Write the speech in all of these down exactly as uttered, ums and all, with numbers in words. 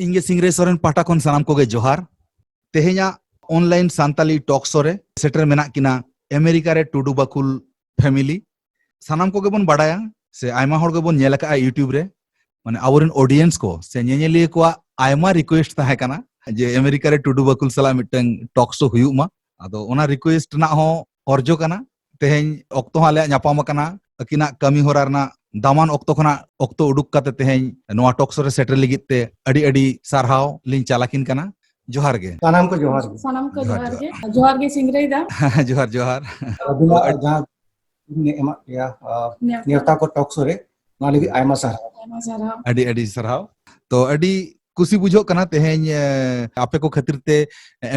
ᱤᱧ ᱜᱮ ᱥᱤᱝᱨᱟᱹᱭ ᱥᱚᱨᱮᱱ ᱯᱟᱦᱴᱟ ᱠᱷᱚᱱ ᱥᱟᱱᱟᱢ ᱠᱚᱜᱮ ᱡᱚᱦᱟᱨ᱾ ᱛᱮᱦᱮᱧᱟᱜ online ᱥᱟᱱᱛᱟᱞᱤ talk show ᱨᱮ ᱥᱮᱴᱮᱨ ᱢᱮᱱᱟᱜ ᱠᱤᱱᱟ ᱟᱢᱮᱨᱤᱠᱟ ᱨᱮ ᱴᱩᱰᱩ ᱵᱟᱠᱩᱞ family᱾ ᱥᱟᱱᱟᱢ ᱠᱚᱜᱮ ᱵᱚᱱ ᱵᱟᱰᱟᱭᱟ ᱥᱮ ᱟᱭᱢᱟ ᱦᱚᱲ ᱜᱮᱵᱚᱱ ᱧᱮᱞ ᱟᱠᱟᱫᱼᱟ YouTube ᱨᱮ, ᱢᱟᱱᱮ ᱟᱵᱚᱨᱮᱱ audience ᱠᱚ ᱥᱮ ᱧᱮᱧᱮᱞᱤᱭᱟᱹ ᱠᱚᱣᱟᱜ ᱟᱭᱢᱟ request ᱛᱟᱦᱮᱸ ᱠᱟᱱᱟ ᱡᱮ ᱟᱢᱮᱨᱤᱠᱟ ᱨᱮ ᱴᱩᱰᱩ ᱵᱟᱠᱩᱞ ᱥᱟᱞᱟᱜ ᱢᱤᱫᱴᱟᱝ talk show ᱦᱩᱭᱩᱜ ᱢᱟ᱾ ᱟᱫᱚ ᱚᱱᱟ request ᱨᱮᱱᱟᱜ ᱦᱚᱸ ᱚᱨᱡᱚ ᱠᱟᱱᱟ᱾ ᱛᱮᱦᱮᱧ ᱚᱠᱛᱚ ᱦᱚᱸ ᱟᱞᱮᱭᱟᱜ ᱧᱟᱯᱟᱢ ᱟᱠᱟᱱᱟ᱾ ᱟᱹᱠᱤᱱᱟᱜ ᱠᱟᱹᱢᱤ ᱦᱚᱨᱟ ᱨᱮᱱᱟᱜ ᱫᱟᱢᱟᱱ ᱚᱠᱛᱚ ᱠᱷᱚᱱᱟᱜ ᱚᱠᱛᱚ ᱩᱰᱩᱠ ᱠᱟᱛᱮ ᱛᱮᱦᱮᱧ ᱱᱚᱣᱟ talk show ᱨᱮ ᱥᱮᱴᱮᱨ ᱞᱟᱹᱜᱤᱫ ᱛᱮ ᱟᱹᱰᱤ ᱟᱹᱰᱤ ᱥᱟᱨᱦᱟᱣ ᱞᱤᱧ ᱪᱟᱞ ᱟᱹᱠᱤᱱ ᱠᱟᱱᱟ᱾ ᱡᱚᱦᱟᱨ ᱜᱮ᱾ ᱥᱟᱱᱟᱢ ᱠᱚ ᱡᱚᱦᱟᱨ ᱜᱮ᱾ ᱥᱟᱱᱟᱢ ᱠᱚ ᱡᱚᱦᱟᱨ, ᱡᱚᱦᱟᱨ ᱡᱚᱦᱟᱨ᱾ ᱜᱮ᱾ ᱡᱚᱦᱟᱨ ᱜᱮ ᱥᱤᱝᱨᱟᱹᱭ ᱫᱟ᱾ ᱡᱚᱦᱟᱨ, ᱡᱚᱦᱟᱨ᱾ ᱟᱹᱵᱤᱱᱟᱜ ᱟᱹᱰ- ᱡᱟᱦᱟᱸ ᱵᱤᱱ ᱮᱢᱟᱜ ᱞᱮᱭᱟ, ᱟ, ᱱᱮᱣᱛᱟ᱾ ᱱᱮᱣᱛᱟ ᱠᱚ talk show ᱨᱮ, ᱱᱚᱣᱟ ᱞᱟᱹᱜᱤᱫ ᱟᱭᱢᱟ ᱥᱟᱨᱦᱟᱣ᱾ ᱟᱭᱢᱟ ᱥᱟᱨᱦᱟᱣ᱾ ᱟᱹᱰᱤ ᱟᱹᱰᱤ ᱥᱟᱨᱦᱟᱣ᱾ ᱛᱚ ᱟᱹᱰᱤ ᱠᱩᱥᱤ ᱵᱩᱡᱷᱟᱹᱜ ᱠᱟᱱᱟ ᱛᱮᱦᱮᱧ, ᱮ, ᱟᱯᱮ ᱠᱚ ᱠᱷᱟᱹᱛᱤᱨ ᱛᱮ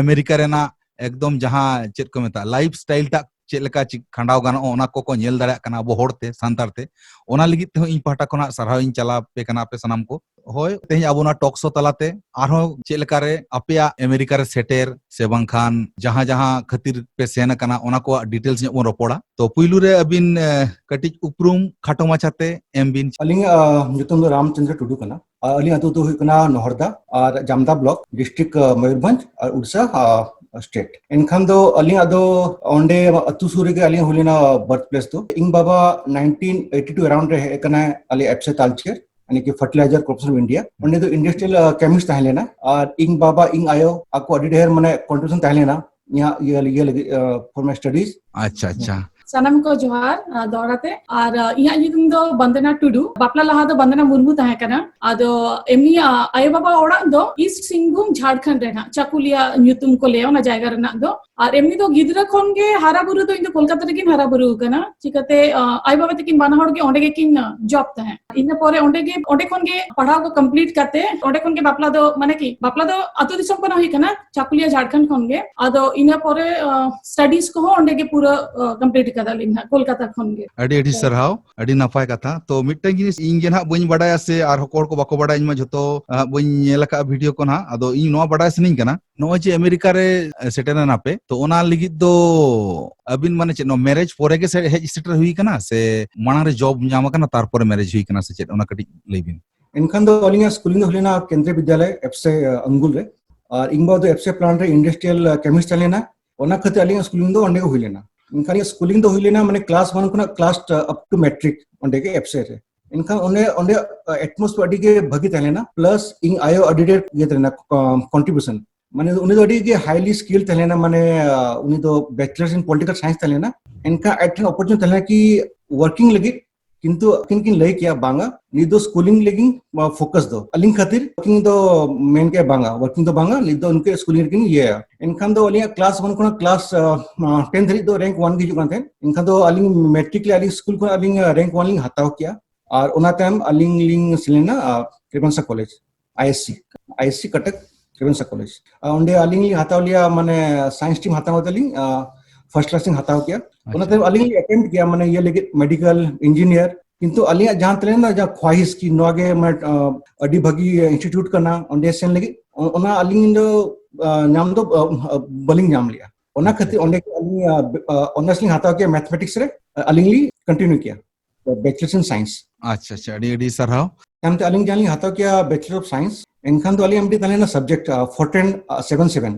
ᱟᱢᱮᱨᱤᱠᱟ ᱨᱮᱱᱟᱜ ᱮᱠᱫᱚᱢ ᱡᱟᱦᱟᱸ ᱪᱮᱫ ᱠᱚ ᱢᱮᱛᱟᱜᱼᱟ, lifestyle ᱴᱟᱜ ᱪᱮᱫ ᱞᱮᱠᱟ ᱪᱮᱫ ᱠᱷᱟᱸᱰᱟᱣ ᱜᱟᱱᱚᱜᱼᱟ, ᱚᱱᱟ ᱠᱚᱠᱚ ᱧᱮᱞ ᱫᱟᱲᱮᱭᱟᱜ ᱠᱟᱱᱟ ᱟᱵᱚ ᱦᱚᱲᱛᱮ, ᱥᱟᱱᱛᱟᱲ ᱛᱮ᱾ ᱚᱱᱟ ᱞᱟᱹᱜᱤᱫ ᱛᱮᱦᱚᱸ ᱤᱧ ᱯᱟᱦᱴᱟ ᱠᱷᱚᱱᱟᱜ ᱥᱟᱨᱦᱟᱣ ᱤᱧ ᱪᱟᱞᱟᱣ ᱟᱯᱮ ᱠᱟᱱᱟ ᱟᱯᱮ ᱥᱟᱱᱟᱢ ᱠᱚ᱾ ᱦᱳᱭ, ᱛᱮᱦᱮᱧ ᱟᱵᱚ ᱱᱚᱣᱟ talk show ᱛᱟᱞᱟᱛᱮ ᱟᱨᱦᱚᱸ ᱪᱮᱫ ᱞᱮᱠᱟᱨᱮ ᱟᱯᱮᱭᱟᱜ ᱟᱢᱮᱨᱤᱠᱟ ᱨᱮ ᱥᱮᱴᱮᱨ ᱥᱮ ᱵᱟᱝᱠᱷᱟᱱ ᱡᱟᱦᱟᱸ ᱡᱟᱦᱟᱸ ᱠᱷᱟᱹᱛᱤᱨ ᱯᱮ ᱥᱮᱱ ᱟᱠᱟᱱᱟ, ᱚᱱᱟ ᱠᱚᱣᱟᱜ details ᱧᱚᱜ ᱵᱚᱱ ᱨᱚᱯᱚᱲᱟ᱾ ᱛᱚ ᱯᱩᱭᱞᱩ ᱨᱮ ᱟᱹᱵᱤᱱ, ᱮ, ᱠᱟᱹᱴᱤᱡ ᱩᱯᱨᱩᱢ ᱠᱷᱟᱴᱚ ᱢᱟᱪᱷᱟᱛᱮ ᱮᱢ ᱵᱤᱱ᱾ ᱟᱹᱞᱤᱧᱟᱜ, ᱟ, ᱧᱩᱛᱩᱢ ᱫᱚ ᱨᱟᱢᱪᱚᱸᱫᱽᱨᱚ ᱴᱩᱰᱩ ᱠᱟᱱᱟ᱾ ᱟᱨ ᱟᱹᱞᱤᱧᱟᱜ ᱟᱹᱛᱩ ᱫᱚ ᱦᱩᱭᱩᱜ ᱠᱟᱱᱟ ᱱᱚᱦᱚᱨᱫᱟ ᱟᱨ ᱡᱟᱢᱫᱟ block, district, ᱟ, ᱢᱚᱭᱩᱨᱵᱷᱚᱸᱡᱽ ᱟᱨ ᱩᱲᱤᱥᱥᱟ, ᱟ, state᱾ ᱮᱱᱠᱷᱟᱱ ᱫᱚ ᱟᱹᱞᱤᱧᱟᱜ ᱫᱚ ᱚᱸᱰᱮ ᱟᱹᱛᱩ ᱥᱩᱨ ᱨᱮᱜᱮ ᱟᱹᱞᱤᱧ ᱦᱩᱭ ᱞᱮᱱᱟ birth place ᱫᱚ᱾ ᱤᱧ ᱵᱟᱵᱟ nineteen eighty two around ᱨᱮ ᱦᱮᱡ ᱟᱠᱟᱱᱟᱭ ᱟᱞᱮ ᱮᱯᱥᱮ ᱛᱟᱞᱪᱮᱨ, ᱭᱟᱱᱤ ᱠᱤ Fertilizer Corporation of India᱾ ᱚᱸᱰᱮ ᱫᱚ industrial, ᱟ, chemist ᱛᱟᱦᱮᱸ ᱞᱮᱱᱟ᱾ ᱟᱨ ᱤᱧ ᱵᱟᱵᱟ, ᱤᱧ ᱟᱭᱳ ᱟᱠᱚ ᱟᱹᱰᱤ ᱰᱷᱮᱨ ᱢᱟᱱᱮ contribution ᱛᱟᱦᱮᱸ ᱞᱮᱱᱟ ᱤᱧᱟᱹᱜ ᱤᱭᱟᱹ, ᱤᱭᱟᱹ ᱞᱟᱹᱜᱤᱫ, ᱟ, for my studies᱾ ᱟᱪᱪᱷᱟ, ᱟᱪᱪᱷᱟ᱾ ᱥᱟᱱᱟᱢ ᱠᱚ ᱡᱚᱦᱟᱨ, ᱟ, ᱫᱚᱦᱲᱟ ᱛᱮ᱾ ᱟᱨ, ᱟ, ᱤᱧᱟᱹᱜ ᱧᱩᱛᱩᱢ ᱫᱚ ᱵᱚᱱᱫᱚᱱᱟ ᱴᱩᱰᱩ᱾ ᱵᱟᱯᱞᱟ ᱞᱟᱦᱟ ᱫᱚ ᱵᱚᱱᱫᱚᱱᱟ ᱢᱩᱨᱢᱩ ᱛᱟᱦᱮᱸ ᱠᱟᱱᱟ᱾ ᱟᱫᱚ ᱮᱢᱱᱤ, ᱟ, ᱟᱭᱳ ᱵᱟᱵᱟ ᱚᱲᱟᱜ ᱫᱚ East Singhbhum, ᱡᱷᱟᱲᱠᱷᱚᱸᱰ ᱨᱮ ᱱᱟᱜ, ᱪᱟᱠᱩᱞᱤᱭᱟ ᱧᱩᱛᱩᱢ ᱠᱚ ᱞᱟᱹᱭᱟ ᱚᱱᱟ ᱡᱟᱭᱜᱟ ᱨᱮᱱᱟᱜ ᱫᱚ᱾ ᱟᱨ ᱮᱢᱱᱤ ᱫᱚ ᱜᱤᱫᱽᱨᱟᱹ ᱠᱷᱚᱱ ᱜᱮ ᱦᱟᱨᱟ ᱵᱩᱨᱩ ᱫᱚ ᱤᱧ ᱫᱚ ᱠᱳᱞᱠᱟᱛᱟ ᱨᱮᱜᱤᱧ ᱦᱟᱨᱟ ᱵᱩᱨᱩ ᱟᱠᱟᱱᱟ᱾ ᱪᱤᱠᱟᱹᱛᱮ, ᱟ, ᱟᱭᱳ ᱵᱟᱵᱟ ᱛᱟᱹᱠᱤᱱ ᱵᱟᱱᱟ ᱦᱚᱲ ᱜᱮ ᱚᱸᱰᱮ ᱜᱮᱠᱤᱱ, ᱟ, job ᱛᱟᱦᱮᱸᱫ᱾ ᱤᱱᱟᱹ ᱯᱚᱨᱮ ᱚᱸᱰᱮ ᱜᱮ, ᱚᱸᱰᱮ ᱠᱷᱚᱱ ᱜᱮ ᱯᱟᱲᱦᱟᱣ ᱠᱚ complete ᱠᱟᱛᱮ ᱚᱸᱰᱮ ᱠᱷᱚᱱ ᱜᱮ ᱵᱟᱯᱞᱟ ᱫᱚ, ᱢᱟᱱᱮ ᱠᱤ, ᱵᱟᱯᱞᱟ ᱫᱚ ᱟᱹᱛᱩ ᱫᱤᱥᱚᱢ ᱠᱷᱚᱱ ᱦᱩᱭ ᱠᱟᱱᱟ, ᱪᱟᱠᱩᱞᱤᱭᱟ ᱡᱷᱟᱲᱠᱷᱚᱸᱰ ᱠᱷᱚᱱ ᱜᱮ᱾ ᱟᱫᱚ ᱤᱱᱟᱹ ᱯᱚᱨᱮ, ᱟ, studies ᱠᱚᱦᱚᱸ ᱚᱸᱰᱮ ᱜᱮ ᱯᱩᱨᱟᱹ, ᱟ, complete ᱠᱟᱫᱟᱞᱤᱧ ᱦᱟᱸᱜ ᱠᱳᱞᱠᱟᱛᱟ ᱠᱷᱚᱱ ᱜᱮ᱾ ᱟᱹᱰᱤ ᱟᱹᱰᱤ ᱦᱳᱭ᱾ ᱥᱟᱨᱦᱟᱣ, ᱟᱹᱰᱤ ᱱᱟᱯᱟᱭ ᱠᱟᱛᱷᱟ᱾ ᱛᱚ ᱢᱤᱫᱴᱟᱝ ᱡᱤᱱᱤᱥ ᱤᱧ ᱜᱮ ᱱᱟᱦᱟᱜ ᱵᱟᱹᱧ ᱵᱟᱰᱟᱭᱟ ᱥᱮ ᱟᱨᱦᱚᱸ ᱦᱚᱲ ᱠᱚ ᱵᱟᱠᱚ ᱵᱟᱰᱟᱭᱟ, ᱤᱧ ᱢᱟ ᱡᱷᱚᱛᱚ, ᱟ, ᱵᱟᱹᱧ ᱧᱮᱞ ᱟᱠᱟᱫᱼᱟ video ᱠᱚ ᱱᱟᱦᱟᱜ᱾ ᱟᱫᱚ ᱤᱧ ᱱᱚᱣᱟ ᱵᱟᱰᱟᱭ ᱥᱟᱱᱟᱧ ᱠᱟᱱᱟ, ᱱᱚᱜᱼᱚᱭ ᱡᱮ ᱟᱢᱮᱨᱤᱠᱟ ᱨᱮ, ᱮ, ᱥᱮᱴᱮᱨ ᱮᱱᱟ ᱯᱮ, ᱛᱚ ᱚᱱᱟ ᱞᱟᱹᱜᱤᱫ ᱫᱚ ᱟᱹᱵᱤᱱ ᱢᱟᱱᱮ ᱪᱮᱫ, ᱱᱚᱣᱟ marriage ᱯᱚᱨᱮ ᱜᱮ ᱥᱮ ᱦᱮᱡ ᱥᱮᱴᱮᱨ ᱦᱩᱭ ᱠᱟᱱᱟ ᱥᱮ ᱢᱟᱲᱟᱝ ᱨᱮ job ᱧᱟᱢ ᱟᱠᱟᱱᱟ ᱛᱟᱨᱯᱚᱨᱮ marriage ᱦᱩᱭ ᱠᱟᱱᱟ ᱥᱮ ᱪᱮᱫ? ᱚᱱᱟ ᱠᱟᱹᱴᱤᱡ ᱞᱟᱹᱭ ᱵᱤᱱ᱾ ᱮᱱᱠᱷᱟᱱ ᱫᱚ ᱟᱹᱞᱤᱧᱟᱜ ᱥᱠᱩᱞᱤᱝ ᱫᱚ ᱦᱩᱭ ᱞᱮᱱᱟ ᱠᱮᱱᱫᱨᱤᱭᱚ ᱵᱤᱫᱽᱭᱟᱞᱚᱭ ᱮᱯᱥᱮ, ᱟᱸ, ᱟᱝᱜᱩᱞ ᱨᱮ᱾ ᱟᱨ ᱤᱧ ᱵᱟᱵᱟ ᱫᱚ ᱮᱯᱥᱮ ᱯᱞᱟᱱᱴ ᱨᱮ ᱤᱱᱰᱟᱥᱴᱨᱤᱭᱟᱞ, ᱟᱸ, ᱠᱮᱢᱤᱥᱴ ᱛᱟᱦᱮᱸ ᱞᱮᱱᱟ᱾ ᱚᱱᱟ ᱠᱷᱟᱹᱛᱤᱨ ᱟᱹᱞᱤᱧᱟᱜ ᱥᱠᱩᱞᱤᱝ ᱫᱚ ᱚᱸᱰᱮ ᱜᱮ ᱦᱩᱭ ᱞᱮᱱᱟ᱾ ᱢᱮᱱᱠᱷᱟᱱ ᱟᱹᱞᱤᱧᱟᱜ ᱥᱠᱩᱞᱤᱝ ᱫᱚ ᱦᱩᱭ ᱞᱮᱱᱟ ᱢᱟᱱᱮ ᱠᱞᱟᱥ ᱚᱣᱟᱱ ᱠᱷᱚᱱᱟᱜ ᱠᱞᱟᱥ, ᱟᱸ, ᱟᱯ ᱴᱩ ᱢᱮᱴᱨᱤᱠ ᱚᱸᱰᱮ ᱜᱮ ᱮᱯᱥᱮ ᱨᱮ᱾ ᱮᱱᱠᱷᱟᱱ ᱚᱸᱰᱮ, ᱚᱸᱰᱮ, ᱟᱸ, ᱮᱴᱢᱚᱥᱯᱷᱤᱭᱟᱨ ᱟᱹᱰᱤ ᱜᱮ ᱵᱷᱟᱹᱜᱤ ᱛᱟᱦᱮᱸ ᱞᱮᱱᱟ, ᱯᱞᱟᱥ ᱤᱧ ᱟᱭᱳ ᱟᱹᱰᱤ ᱰᱷᱮᱨ ᱤᱭᱟᱹ ᱛᱟᱦᱮᱸ ᱞᱮᱱᱟ, ᱠᱚᱱᱴᱨᱤᱵᱤᱭᱩᱥᱚᱱ᱾ ᱢᱟᱱᱮ ᱩᱱᱤ ᱫᱚ ᱟᱹᱰᱤ ᱜᱮ highly skilled ᱛᱟᱦᱮᱸ ᱞᱮᱱᱟ, ᱢᱟᱱᱮ, ᱟᱸ, ᱩᱱᱤ ᱫᱚ bachelors in political science ᱛᱟᱦᱮᱸ ᱞᱮᱱᱟ᱾ ᱮᱱᱠᱷᱟᱱ ᱟᱡ ᱴᱷᱮᱱ opportunity ᱛᱟᱦᱮᱸ ᱞᱮᱱᱟ ᱠᱤ ᱣᱟᱨᱠᱤᱝ ᱞᱟᱹᱜᱤᱫ, ᱠᱤᱱᱛᱩ ᱟᱹᱠᱤᱱ ᱠᱤᱱ ᱞᱟᱹᱭ ᱠᱮᱭᱟ, "ᱵᱟᱝᱟ, ᱱᱤᱛ ᱫᱚ ᱥᱠᱩᱞᱤᱝ ᱞᱟᱹᱜᱤᱫ, ᱟᱸ, ᱯᱷᱳᱠᱟᱥ ᱫᱚ᱾" ᱟᱹᱞᱤᱧ ᱠᱷᱟᱹᱛᱤᱨ ᱩᱱᱠᱤᱱ ᱫᱚ ᱢᱮᱱ ᱠᱮᱭᱟ, "ᱵᱟᱝᱟ, ᱣᱟᱨᱠᱤᱝ ᱫᱚ ᱵᱟᱝᱟ, ᱱᱤᱛ ᱫᱚ ᱩᱱᱠᱤᱱ ᱥᱠᱩᱞᱤᱝ ᱨᱮᱠᱤᱱ ᱤᱭᱟᱹᱭᱟ᱾" ᱮᱱᱠᱷᱟᱱ ᱫᱚ ᱟᱹᱞᱤᱧᱟᱜ ᱠᱞᱟᱥ ᱚᱣᱟᱱ ᱠᱷᱚᱱᱟᱜ ᱠᱞᱟᱥ, ᱟᱸ, ᱴᱮᱱ ᱫᱷᱟᱹᱨᱤᱡ ᱫᱚ ᱨᱮᱝᱠ ᱚᱣᱟᱱ ᱜᱮ ᱦᱤᱡᱩᱜ ᱠᱟᱱ ᱛᱟᱦᱮᱸᱫ᱾ ᱮᱱᱠᱷᱟᱱ ᱫᱚ ᱟᱹᱞᱤᱧ ᱢᱮᱴᱨᱤᱠ ᱨᱮ ᱟᱹᱞᱤᱧ ᱥᱠᱩᱞ ᱠᱷᱚᱱ ᱟᱹᱞᱤᱧ, ᱟᱸ, ᱨᱮᱝᱠ ᱚᱣᱟᱱ ᱞᱤᱧ ᱦᱟᱛᱟᱣ ᱠᱮᱭᱟ᱾ ᱟᱨ ᱚᱱᱟ ᱛᱟᱭᱚᱢ ᱟᱹᱞᱤᱧ ᱞᱤᱧ ᱥᱮᱱ ᱞᱮᱱᱟ, ᱟᱸ, Ravenshaw college, I S C, I S C Cuttack Ravenshaw college. ᱟᱨ ᱚᱸᱰᱮ ᱟᱹᱞᱤᱧ ᱞᱤᱧ ᱦᱟᱛᱟᱣ ᱞᱮᱭᱟ, ᱢᱟᱱᱮ ᱥᱟᱭᱮᱱᱥ ᱥᱴᱨᱤᱢ ᱦᱟᱛᱟᱣ ᱠᱟᱛᱮ ᱞᱤᱧ, ᱟᱸ, ᱯᱷᱟᱨᱥᱴ ᱠᱞᱟᱥ ᱞᱤᱧ ᱦᱟᱛᱟᱣ ᱠᱮᱭᱟ᱾ ᱚᱱᱟ ᱟᱪᱪᱷᱟ᱾ ᱛᱟᱭᱚᱢ ᱟᱹᱞᱤᱧ ᱞᱤᱧ ᱮᱴᱮᱢᱯᱴ ᱠᱮᱭᱟ, ᱢᱟᱱᱮ ᱤᱭᱟᱹ ᱞᱟᱹᱜᱤᱫ, ᱢᱮᱰᱤᱠᱮᱞ, ᱤᱧᱡᱤᱱᱤᱭᱟᱨ᱾ ᱠᱤᱱᱛᱩ ᱟᱹᱞᱤᱧᱟᱜ ᱡᱟᱦᱟᱸ ᱛᱟᱦᱮᱸ ᱞᱮᱱᱟ, ᱡᱟᱦᱟᱸ ᱠᱷᱣᱟᱦᱤᱥ ᱠᱤ ᱱᱚᱣᱟ ᱜᱮ, ᱢᱟᱱᱮ, ᱟᱸ, ᱟᱹᱰᱤ ᱵᱷᱟᱹᱜᱤ ᱤᱱᱥᱴᱤᱴᱭᱩᱴ ᱠᱟᱱᱟ, ᱚᱸᱰᱮ ᱥᱮᱱ ᱞᱟᱹᱜᱤᱫ, ᱚ-, ᱚᱱᱟ ᱟᱹᱞᱤᱧ ᱫᱚ, ᱟᱸ, ᱧᱟᱢ ᱫᱚ, ᱟᱸ, ᱵᱟᱹᱞᱤᱧ ᱧᱟᱢ ᱞᱮᱜᱼᱟ᱾ ᱚᱱᱟ ᱟᱪᱪᱷᱟ, ᱠᱷᱟᱹᱛᱤᱨ ᱟᱪᱪᱷᱟ᱾ ᱚᱸᱰᱮ ᱜᱮ ᱟᱹᱞᱤᱧ, ᱟᱸ, ᱵᱮ-, ᱟᱸ, ᱚᱱᱟᱨᱥ ᱞᱤᱧ ᱦᱟᱛᱟᱣ ᱠᱮᱭᱟ ᱢᱮᱛᱷᱢᱮᱴᱤᱠᱥ ᱨᱮ, ᱟᱹᱞᱤᱧ ᱞᱤᱧ ᱠᱚᱱᱴᱤᱱᱤᱭᱩ ᱠᱮᱭᱟ ᱵᱮᱪᱞᱟᱨᱥ ᱤᱱ ᱥᱟᱭᱮᱱᱥ᱾ ᱟᱪᱪᱷᱟ, ᱟᱪᱪᱷᱟ, ᱟᱹᱰᱤ, ᱟᱹᱰᱤ ᱥᱟᱨᱦᱟᱣ᱾ ᱛᱟᱭᱚᱢᱛᱮ ᱟᱹᱞᱤᱧ ᱡᱟᱦᱟᱸ ᱞᱤᱧ ᱦᱟᱛᱟᱣ ᱠᱮᱭᱟ ᱵᱮᱪᱞᱟᱨ ᱚᱯᱷ ᱥᱟᱭᱮᱱᱥ, ᱮᱱᱠᱷᱟᱱ ᱫᱚ ᱟᱹᱞᱤᱧᱟᱜ ᱢᱤᱫᱴᱤᱡ ᱛᱟᱦᱮᱸ ᱞᱮᱱᱟ ᱥᱟᱵᱡᱮᱠᱴ, ᱟᱸ, ᱯᱷᱳᱨ ᱴᱮᱱ, ᱟᱸ, ᱥᱮᱵᱷᱮᱱ ᱥᱮᱵᱷᱮᱱ᱾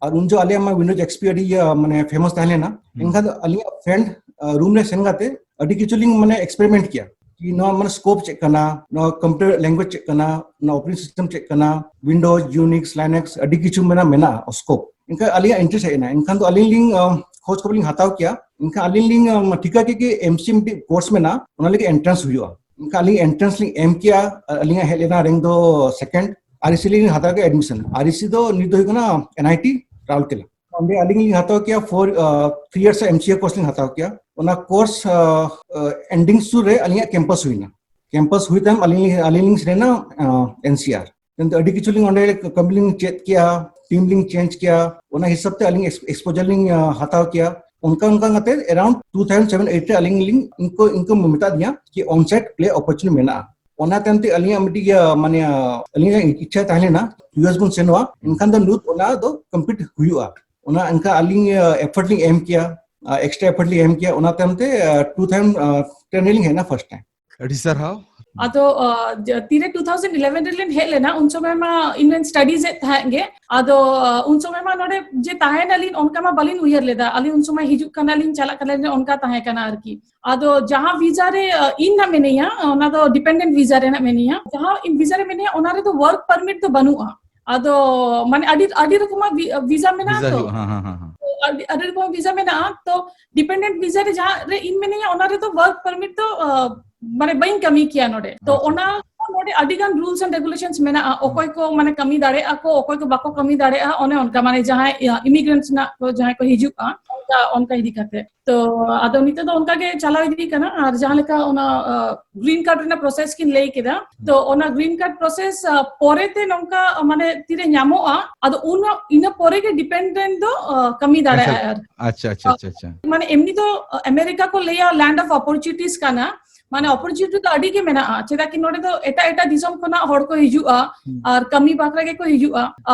ᱟᱨ ᱩᱱ ᱡᱚᱦᱚᱜ ᱟᱞᱮᱭᱟᱜ ᱢᱟ ᱣᱤᱱᱰᱳᱡᱽ ᱮᱠᱥ ᱯᱤ ᱟᱹᱰᱤ, ᱤᱭᱟᱹ, ᱢᱟᱱᱮ ᱯᱷᱮᱢᱟᱥ ᱛᱟᱦᱮᱸ ᱞᱮᱱᱟ᱾ ᱦᱩᱸ᱾ ᱮᱱᱠᱷᱟᱱ ᱫᱚ ᱟᱹᱞᱤᱧᱟᱜ ᱯᱷᱨᱮᱱᱰ, ᱟᱸ, ᱨᱩᱢ ᱨᱮ ᱥᱮᱱ ᱠᱟᱛᱮ ᱟᱹᱰᱤ ᱠᱤᱪᱷᱩ ᱞᱤᱧ, ᱢᱟᱱᱮ, ᱮᱠᱥᱯᱮᱨᱤᱢᱮᱱᱴ ᱠᱮᱭᱟ ᱠᱤ ᱱᱚᱣᱟ, ᱢᱟᱱᱮ, ᱥᱠᱳᱯ ᱪᱮᱫ ᱠᱟᱱᱟ, ᱱᱚᱣᱟ ᱠᱚᱢᱯᱤᱭᱩᱴᱟᱨ ᱞᱮᱝᱜᱩᱭᱮᱡᱽ ᱪᱮᱫ ᱠᱟᱱᱟ, ᱱᱚᱣᱟ ᱚᱯᱟᱨᱮᱴᱤᱝ ᱥᱤᱥᱴᱮᱢ ᱪᱮᱫ ᱠᱟᱱᱟ, ᱣᱤᱱᱰᱳᱡᱽ, ᱭᱩᱱᱤᱠᱥ, ᱞᱟᱭᱱᱮᱠᱥ, ᱟᱹᱰᱤ ᱠᱤᱪᱷᱩ ᱢᱮᱱᱟᱜᱼᱟ, ᱢᱮᱱᱟᱜᱼᱟ ᱥᱠᱳᱯ᱾ ᱮᱱᱠᱷᱟᱱ ᱟᱹᱞᱤᱧᱟᱜ ᱤᱱᱴᱟᱨᱮᱥᱴ ᱦᱮᱡ ᱮᱱᱟ᱾ ᱮᱱᱠᱷᱟᱱ ᱫᱚ ᱟᱹᱞᱤᱧ ᱞᱤᱧ, ᱟᱸ, ᱠᱷᱳᱡᱽ ᱠᱷᱚᱵᱚᱨ ᱞᱤᱧ ᱦᱟᱛᱟᱣ ᱠᱮᱭᱟ᱾ ᱮᱱᱠᱷᱟᱱ ᱟᱹᱞᱤᱧ ᱞᱤᱧ, ᱟᱸ, ᱴᱷᱤᱠᱟ ᱠᱮᱫ ᱠᱤ ᱮᱢ ᱥᱤ ᱢᱤᱫᱴᱤᱡ ᱠᱳᱨᱥ ᱢᱮᱱᱟᱜᱼᱟ, ᱚᱱᱟ ᱞᱟᱹᱜᱤᱫ ᱮᱱᱴᱨᱟᱱᱥ ᱦᱩᱭᱩᱜᱼᱟ᱾ ᱮᱱᱠᱷᱟᱱ ᱟᱹᱞᱤᱧ ᱮᱱᱴᱨᱟᱱᱥ ᱞᱤᱧ ᱮᱢ ᱠᱮᱭᱟ, ᱟᱨ ᱟᱹᱞᱤᱧᱟᱜ ᱦᱮᱡ ᱞᱮᱱᱟ ᱨᱮᱝᱠ ᱫᱚ ᱥᱮᱠᱮᱱᱰ᱾ ᱟᱨ ᱤᱥᱤ ᱞᱤᱧ ᱦᱟᱛᱟᱣ ᱠᱮᱫᱟ ᱮᱰᱢᱤᱥᱚᱱ᱾ ᱟᱨ ᱤᱥᱤ ᱫᱚ ᱱᱤᱛ ᱫᱚ ᱦᱩᱭᱩᱜ ᱠᱟᱱᱟ ᱮᱱ ᱟᱭ ᱴᱤ ᱨᱟᱩᱨᱠᱮᱞᱟ᱾ ᱚᱸᱰᱮ ᱟᱹᱞᱤᱧ ᱞᱤᱧ ᱦᱟᱛᱟᱣ ᱠᱮᱭᱟ ᱯᱷᱳᱨ, ᱟᱸ, ᱛᱷᱨᱤ ᱤᱭᱟᱨᱥ ᱮᱢ ᱥᱤ ᱮ ᱠᱳᱨᱥ ᱞᱤᱧ ᱦᱟᱛᱟᱣ ᱠᱮᱭᱟ᱾ ᱚᱱᱟ ᱠᱳᱨᱥ, ᱟᱸ, ᱟᱸ, ᱮᱱᱰᱤᱝ ᱥᱩᱨ ᱨᱮ ᱟᱹᱞᱤᱧᱟᱜ ᱠᱮᱢᱯᱟᱥ ᱦᱩᱭᱱᱟ᱾ ᱠᱮᱢᱯᱟᱥ ᱦᱩᱭ ᱛᱟᱭᱚᱢ ᱟᱹᱞᱤᱧ, ᱟᱹᱞᱤᱧ ᱞᱤᱧ ᱥᱮᱱ ᱮᱱᱟ, ᱟᱸ, ᱮᱱ ᱥᱤ ᱟᱨ᱾ ᱠᱤᱱᱛᱩ ᱟᱹᱰᱤ ᱠᱤᱪᱷᱩ ᱞᱤᱧ ᱚᱸᱰᱮ ᱠᱟᱹᱢᱤ ᱞᱤᱧ ᱪᱮᱫ ᱠᱮᱭᱟ, ᱴᱤᱢ ᱞᱤᱧ ᱪᱮᱧᱡᱽ ᱠᱮᱭᱟ, ᱚᱱᱟ ᱦᱤᱥᱟᱹᱵ ᱛᱮ ᱟᱹᱞᱤᱧ ᱮᱠᱥ-, ᱮᱠᱥᱯᱳᱡᱟᱨ ᱞᱤᱧ, ᱟᱸ, ᱦᱟᱛᱟᱣ ᱠᱮᱭᱟ᱾ ᱚᱱᱠᱟ ᱚᱱᱠᱟ ᱠᱟᱛᱮ around two thousand seven eight ᱨᱮ ᱟᱹᱞᱤᱧ ᱞᱤᱧ, ᱤᱱᱠᱩ, ᱤᱱᱠᱩ ᱢᱮᱛᱟ ᱫᱤᱧᱟ ᱠᱤ ᱚᱱ ᱥᱟᱭᱤᱴ ᱯᱞᱮ ᱚᱯᱚᱨᱪᱩᱱᱤᱴᱤ ᱢᱮᱱᱟᱜᱼᱟ᱾ ᱚᱱᱟ ᱛᱟᱭᱚᱢ ᱛᱮ ᱟᱹᱞᱤᱧᱟᱜ ᱢᱤᱫᱴᱤᱡ, ᱤᱭᱟᱹ, ᱢᱟᱱᱮ, ᱟᱹᱞᱤᱧᱟᱜ ᱤᱪᱪᱷᱟ ᱛᱟᱦᱮᱸ ᱞᱮᱱᱟ ᱤᱭᱩ ᱮᱥ ᱵᱚᱱ ᱥᱮᱱᱚᱜᱼᱟ, ᱮᱱᱠᱷᱟᱱ ᱫᱚ ᱱᱤᱛ ᱚᱱᱟ ᱫᱚ ᱠᱚᱢᱯᱞᱤᱴ ᱦᱩᱭᱩᱜᱼᱟ᱾ ᱚᱱᱟ ᱮᱱᱠᱷᱟᱱ ᱟᱹᱞᱤᱧ, ᱟᱸ, ᱮᱯᱷᱟᱨᱴ ᱞᱤᱧ ᱮᱢ ᱠᱮᱭᱟ, ᱟᱸ, ᱮᱠᱥᱴᱨᱟ ᱮᱯᱷᱟᱨᱴ ᱞᱤᱧ ᱮᱢ ᱠᱮᱭᱟ᱾ ᱚᱱᱟ ᱛᱟᱭᱚᱢ ᱛᱮ, ᱟᱸ, ᱴᱩ ᱛᱷᱟᱣᱡᱮᱱᱰ ᱴᱮᱱ ᱨᱮᱞᱤᱧ ᱦᱮᱡ ᱮᱱᱟ ᱯᱷᱟᱨᱥᱴ ᱴᱟᱭᱤᱢ᱾ ᱟᱹᱰᱤ ᱥᱟᱨᱦᱟᱣ᱾ ᱟᱫᱚ ᱛᱤᱨᱮ two thousand eleven ᱨᱮᱞᱤᱧ ᱦᱮᱡ ᱞᱮᱱᱟ, ᱩᱱ ᱥᱚᱢᱚᱭ ᱢᱟ ᱤᱧ ᱢᱟᱧ ᱥᱴᱟᱰᱤᱡ ᱮᱫ ᱛᱟᱦᱮᱸᱫ ᱜᱮ᱾ ᱟᱫᱚ ᱩᱱ ᱥᱚᱢᱚᱭ ᱢᱟ ᱱᱚᱰᱮ ᱡᱮ ᱛᱟᱦᱮᱱᱟᱞᱤᱧ, ᱚᱱᱠᱟ ᱢᱟ ᱵᱟᱹᱞᱤᱧ ᱩᱭᱦᱟᱹᱨ ᱞᱮᱫᱟ᱾ ᱟᱹᱞᱤᱧ ᱩᱱ ᱥᱚᱢᱚᱭ ᱦᱤᱡᱩᱜ ᱠᱟᱱᱟᱞᱤᱧ, ᱪᱟᱞᱟᱜ ᱠᱟᱱᱟᱞᱤᱧ, ᱚᱱᱠᱟ ᱛᱟᱦᱮᱸ ᱠᱟᱱᱟ ᱟᱨᱠᱤ᱾ ᱟᱫᱚ ᱡᱟᱦᱟᱸ ᱵᱷᱤᱥᱟ ᱨᱮ ᱤᱧ ᱱᱟᱜ ᱢᱮᱱᱟᱹᱧᱟ, ᱚᱱᱟ ᱫᱚ ᱰᱤᱯᱮᱱᱰᱮᱱᱴ ᱵᱷᱤᱥᱟ ᱨᱮᱱᱟᱜ ᱢᱮᱱᱟᱹᱧᱟ᱾ ᱡᱟᱦᱟᱸ ᱵᱷᱤᱥᱟ ᱨᱮ ᱢᱮᱱᱟᱹᱧᱟ, ᱚᱱᱟ ᱨᱮᱫᱚ ᱣᱟᱨᱠ ᱯᱟᱨᱢᱤᱴ ᱫᱚ ᱵᱟᱹᱱᱩᱜᱼᱟ᱾ ᱟᱫᱚ ᱢᱟᱱᱮ ᱟᱹᱰᱤ ᱟᱹᱰᱤ ᱨᱚᱠᱚᱢᱟᱜ ᱵᱷᱤᱥᱟ ᱢᱮᱱᱟᱜᱼᱟ᱾ ᱛᱚ ᱦᱮᱸ ᱦᱮᱸ ᱦᱮᱸ᱾ ᱟᱹᱰᱤ ᱟᱹᱰᱤ ᱨᱚᱠᱚᱢ ᱵᱷᱤᱥᱟ ᱢᱮᱱᱟᱜᱼᱟ᱾ ᱛᱚ ᱰᱤᱯᱮᱱᱰᱮᱱᱴ ᱵᱷᱤᱥᱟ ᱨᱮ ᱡᱟᱦᱟᱸ ᱨᱮ ᱤᱧ ᱢᱮᱱᱟᱹᱧᱟ, ᱚᱱᱟ ᱨᱮᱫᱚ ᱣᱟᱨᱠ ᱯᱟᱨᱢᱤᱴ ᱫᱚ ᱢᱟᱱᱮ ᱵᱟᱹᱧ ᱠᱟᱹᱢᱤ ᱠᱮᱭᱟ ᱱᱚᱰᱮ᱾ ᱛᱚ ᱚᱱᱟ ᱱᱚᱰᱮ ᱟᱹᱰᱤ ᱜᱟᱱ ᱨᱩᱞᱥ ᱮᱱᱰ ᱨᱮᱜᱩᱞᱮᱥᱚᱱᱥ ᱢᱮᱱᱟᱜᱼᱟ, ᱚᱠᱚᱭ ᱠᱚ ᱢᱟᱱᱮ ᱠᱟᱹᱢᱤ ᱫᱟᱲᱮᱭᱟᱜᱼᱟ ᱠᱚ, ᱚᱠᱚᱭ ᱠᱚ ᱵᱟᱠᱚ ᱠᱟᱹᱢᱤ ᱫᱟᱲᱮᱭᱟᱜᱼᱟ, ᱚᱱᱮ ᱚᱱᱠᱟ, ᱢᱟᱱᱮ ᱡᱟᱦᱟᱸᱭ ᱤᱢᱤᱜᱨᱮᱱᱴᱥ ᱨᱮᱱᱟᱜ ᱠᱚ ᱡᱟᱦᱟᱸᱭ ᱠᱚ ᱦᱤᱡᱩᱜᱼᱟ, ᱚᱱᱠᱟ ᱚᱱᱠᱟ ᱤᱫᱤ ᱠᱟᱛᱮ᱾ ᱛᱚ ᱟᱫᱚ ᱱᱤᱛᱚᱜ ᱫᱚ ᱚᱱᱠᱟ ᱜᱮ ᱪᱟᱞᱟᱣ ᱤᱫᱤᱜ ᱠᱟᱱᱟ᱾ ᱟᱨ ᱡᱟᱦᱟᱸ ᱞᱮᱠᱟ ᱚᱱᱟ ᱜᱨᱤᱱ ᱠᱟᱨᱰ ᱨᱮᱱᱟᱜ ᱯᱨᱚᱥᱮᱥ ᱠᱤᱱ ᱞᱟᱹᱭ ᱠᱮᱫᱟ, ᱛᱚ ᱚᱱᱟ ᱜᱨᱤᱱ ᱠᱟᱨᱰ ᱯᱨᱚᱥᱮᱥ ᱯᱚᱨᱮ ᱛᱮ ᱱᱚᱝᱠᱟ ᱢᱟᱱᱮ ᱛᱤᱨᱮ ᱧᱟᱢᱚᱜᱼᱟ, ᱟᱫᱚ ᱩᱱ ᱤᱱᱟᱹ ᱯᱚᱨᱮ ᱜᱮ ᱰᱤᱯᱮᱱᱰᱮᱱᱴ ᱫᱚ ᱠᱟᱹᱢᱤ ᱫᱟᱲᱮᱭᱟᱜᱼᱟ᱾ ᱟᱨ ᱟᱪᱪᱷᱟ ᱟᱪᱪᱷᱟ ᱟᱪᱪᱷᱟ ᱟᱪᱪᱷᱟ᱾ ᱢᱟᱱᱮ ᱮᱢᱱᱤ ᱫᱚ ᱟᱢᱮᱨᱤᱠᱟ ᱠᱚ ᱞᱟᱹᱭᱟ ᱞᱮᱱᱰ ᱚᱯᱷ ᱚᱯᱚᱨᱪᱩᱱᱤᱴᱤᱥ ᱠᱟᱱᱟ, ᱢᱟᱱᱮ ᱚᱯᱚᱨᱪᱩᱱᱤᱴᱤ ᱫᱚ ᱟᱹᱰᱤ ᱜᱮ ᱢᱮᱱᱟᱜᱼᱟ᱾ ᱪᱮᱫᱟᱜ ᱠᱤ ᱱᱚᱰᱮ ᱫᱚ ᱮᱴᱟᱜ ᱮᱴᱟᱜ ᱫᱤᱥᱚᱢ ᱠᱷᱚᱱᱟᱜ ᱦᱚᱲ ᱠᱚ ᱦᱤᱡᱩᱜᱼᱟ ᱟᱨ ᱠᱟᱹᱢᱤ ᱵᱟᱠᱷᱨᱟ ᱜᱮᱠᱚ ᱦᱤᱡᱩᱜᱼᱟ᱾